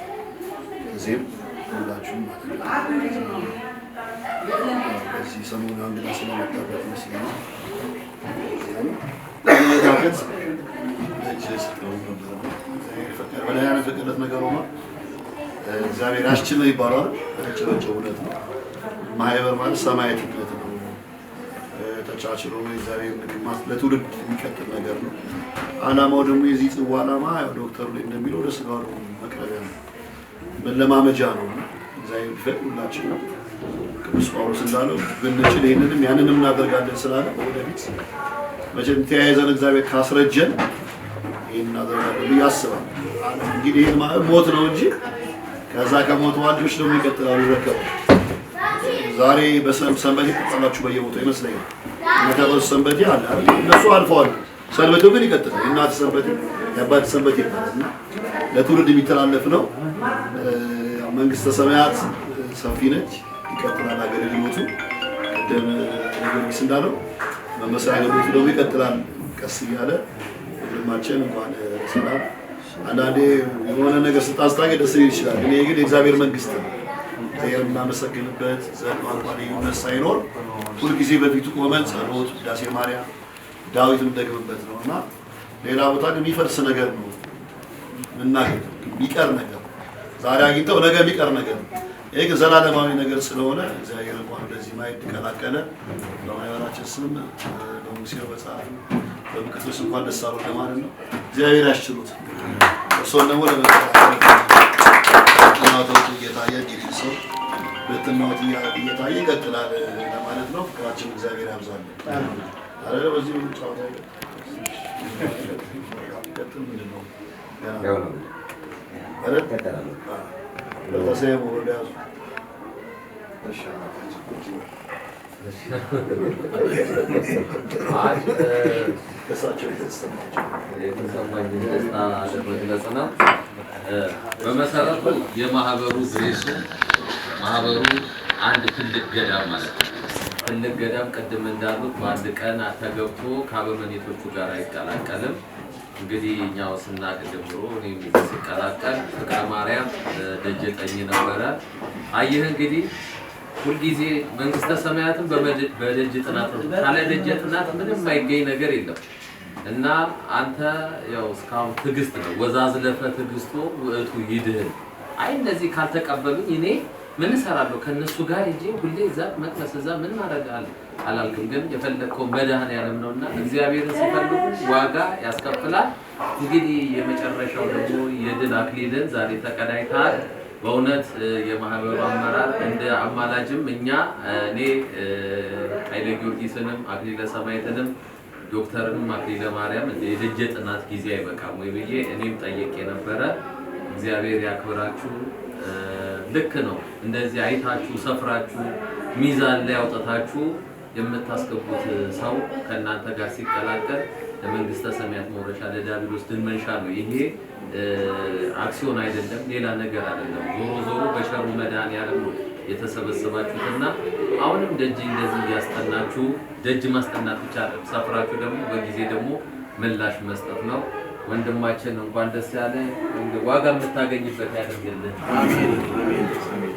እዚህም ሁላችሁም ማለት ነው በዚህ ሰሞኑ እንግዳ ስለመጣበት ይመስለኛል መታከት መድኃኒዓለም የፈቀደለት ነገር ሆኗል። እግዚአብሔር ያስችለው ይባላል። ያጨበጨቡለት ነው። ማህበር ማለት ሰማዕትነት ነው። ተቻችሎ እግዚአብሔር ለትውልድ የሚቀጥል ነገር ነው። ዓላማው ደግሞ የዚህ ጽዋ ዓላማ ያው ዶክተሩ ላይ እንደሚለው ወደ ስጋው መቅረቢያ ነው፣ መለማመጃ ነው። እግዚአብሔር ቢፈቅድ ሁላችንም ቅዱስ ጳውሎስ እንዳለው ብንችል ይህንንም ያንንም እናደርጋለን ስላለ ወደፊት መቼም ተያይዘን እግዚአብሔር ካስረጀን ይሄን እናደርጋለን ብዬ አስባለሁ። እንግዲህ ይሄን ማለት ሞት ነው እንጂ ከዛ ከሞት በኋላ ልጆች ደግሞ ይቀጥላሉ፣ ይረከባሉ። ዛሬ በሰንበቴ ትጠጣላችሁ በየቦታው ይመስለኛል። እናንተ ሰንበቴ አለ አይደል? እነሱ አልፈዋል። ሰንበቴው ግን ይቀጥላል። የእናት ሰንበቴ የአባት ሰንበቴ ይባላል እና ለትውልድ የሚተላለፍ ነው። መንግስተ ሰማያት ሰፊ ነች፣ ይቀጥላል አገልግሎቱ። ቅድም ጊዮርጊስ እንዳለው መንፈሳዊ አገልግሎቱ ደግሞ ይቀጥላል ቀስ እያለ። ወንድማችን እንኳን ሰላም። አንዳንዴ የሆነ ነገር ስታስታገ ደስ ሊል ይችላል። እኔ ግን የእግዚአብሔር መንግስት ነው። እግዚአብሔር የምናመሰግንበት ዘር፣ ቋንቋ ልዩነት ሳይኖር ሁልጊዜ በፊቱ ቆመን ጸሎት፣ ውዳሴ ማርያም፣ ዳዊት የምንደግምበት ነው እና ሌላ ቦታ ግን የሚፈርስ ነገር ነው የምናገኘው፣ የሚቀር ነገር ዛሬ አግኝተው ነገ የሚቀር ነገር ነው። ይሄ ግን ዘላለማዊ ነገር ስለሆነ እግዚአብሔር እንኳን ወደዚህ ማዕድ ቀላቀለ። በማህበራችን ስም በሙሴው በጸሐፊው በምክትሉ ስም እንኳን ደስ አለው ለማለት ነው። እግዚአብሔር ያስችሉት። እርስዎን ደግሞ ለመናቶቱ እየታየ እንግዲህ ሰው በትናወት እየታየ ይቀጥላል ለማለት ነው። ፍቅራችን እግዚአብሔር ያብዛልን። አረ በዚህ ጨዋታ ይቀጥል ምንድን ነው? በተሰየሙ ወደ ያዙ የተሰማኝ ደስታ ለመግለጽ ነው። በመሰረቱ የማህበሩ ግሬሱ ማህበሩ አንድ ትልቅ ገዳም ማለት ነው። ትልቅ ገዳም ቅድም እንዳሉት በአንድ ቀን ተገብቶ ከአበምኔቶቹ ጋር አይቀላቀልም። እንግዲህ እኛው ስናቅ ጀምሮ እኔም ስቀላቀል ፍቅረ ማርያም ደጀ ጠኝ ነበረ። አየህ እንግዲህ ሁልጊዜ መንግስተ ሰማያትን በደጅ ጥናት ነው። ካለ ደጀ ጥናት ምንም የማይገኝ ነገር የለም። እና አንተ ያው እስካሁን ትዕግስት ነው። ወዛዝለፈ ትዕግስቶ ውእቱ ይድህን። አይ እነዚህ ካልተቀበሉኝ እኔ ምን እሰራለሁ ከነሱ ጋር ሄጄ ሁሌ እዛ መቅመስ እዛ ምን ማድረግ አላልክም። ግን የፈለግከው መድኃኔዓለም ነውና እግዚአብሔርን ሲፈልጉ ዋጋ ያስከፍላል። እንግዲህ የመጨረሻው ደግሞ የድል አክሊልን ዛሬ ተቀዳጅተሃል። በእውነት የማህበሩ አመራር እንደ አማላጅም እኛ እኔ ኃይለ ጊዮርጊስንም አክሊለ ሰማዕትንም ዶክተርንም አክሊለ ማርያም እንደ የደጀ ጥናት ጊዜ አይበቃም ወይ ብዬ እኔም ጠይቄ ነበረ። እግዚአብሔር ያክብራችሁ። ልክ ነው። እንደዚህ አይታችሁ ሰፍራችሁ ሚዛን ላይ አውጥታችሁ የምታስገቡት ሰው ከእናንተ ጋር ሲቀላቀል ለመንግስተ ሰማያት መውረሻ ለዲያብሎስ ድል መንሻ ነው። ይሄ አክሲዮን አይደለም፣ ሌላ ነገር አይደለም። ዞሮ ዞሮ በቸሩ መድኃኔዓለም ነው የተሰበሰባችሁትና አሁንም ደጅ እንደዚህ እያስጠናችሁ ደጅ ማስጠናት ብቻ አይደለም፣ ሰፍራችሁ ደግሞ በጊዜ ደግሞ ምላሽ መስጠት ነው። ወንድማችን እንኳን ደስ ያለ፣ ዋጋ የምታገኝበት ያደርግልህ። አሜን አሜን አሜን።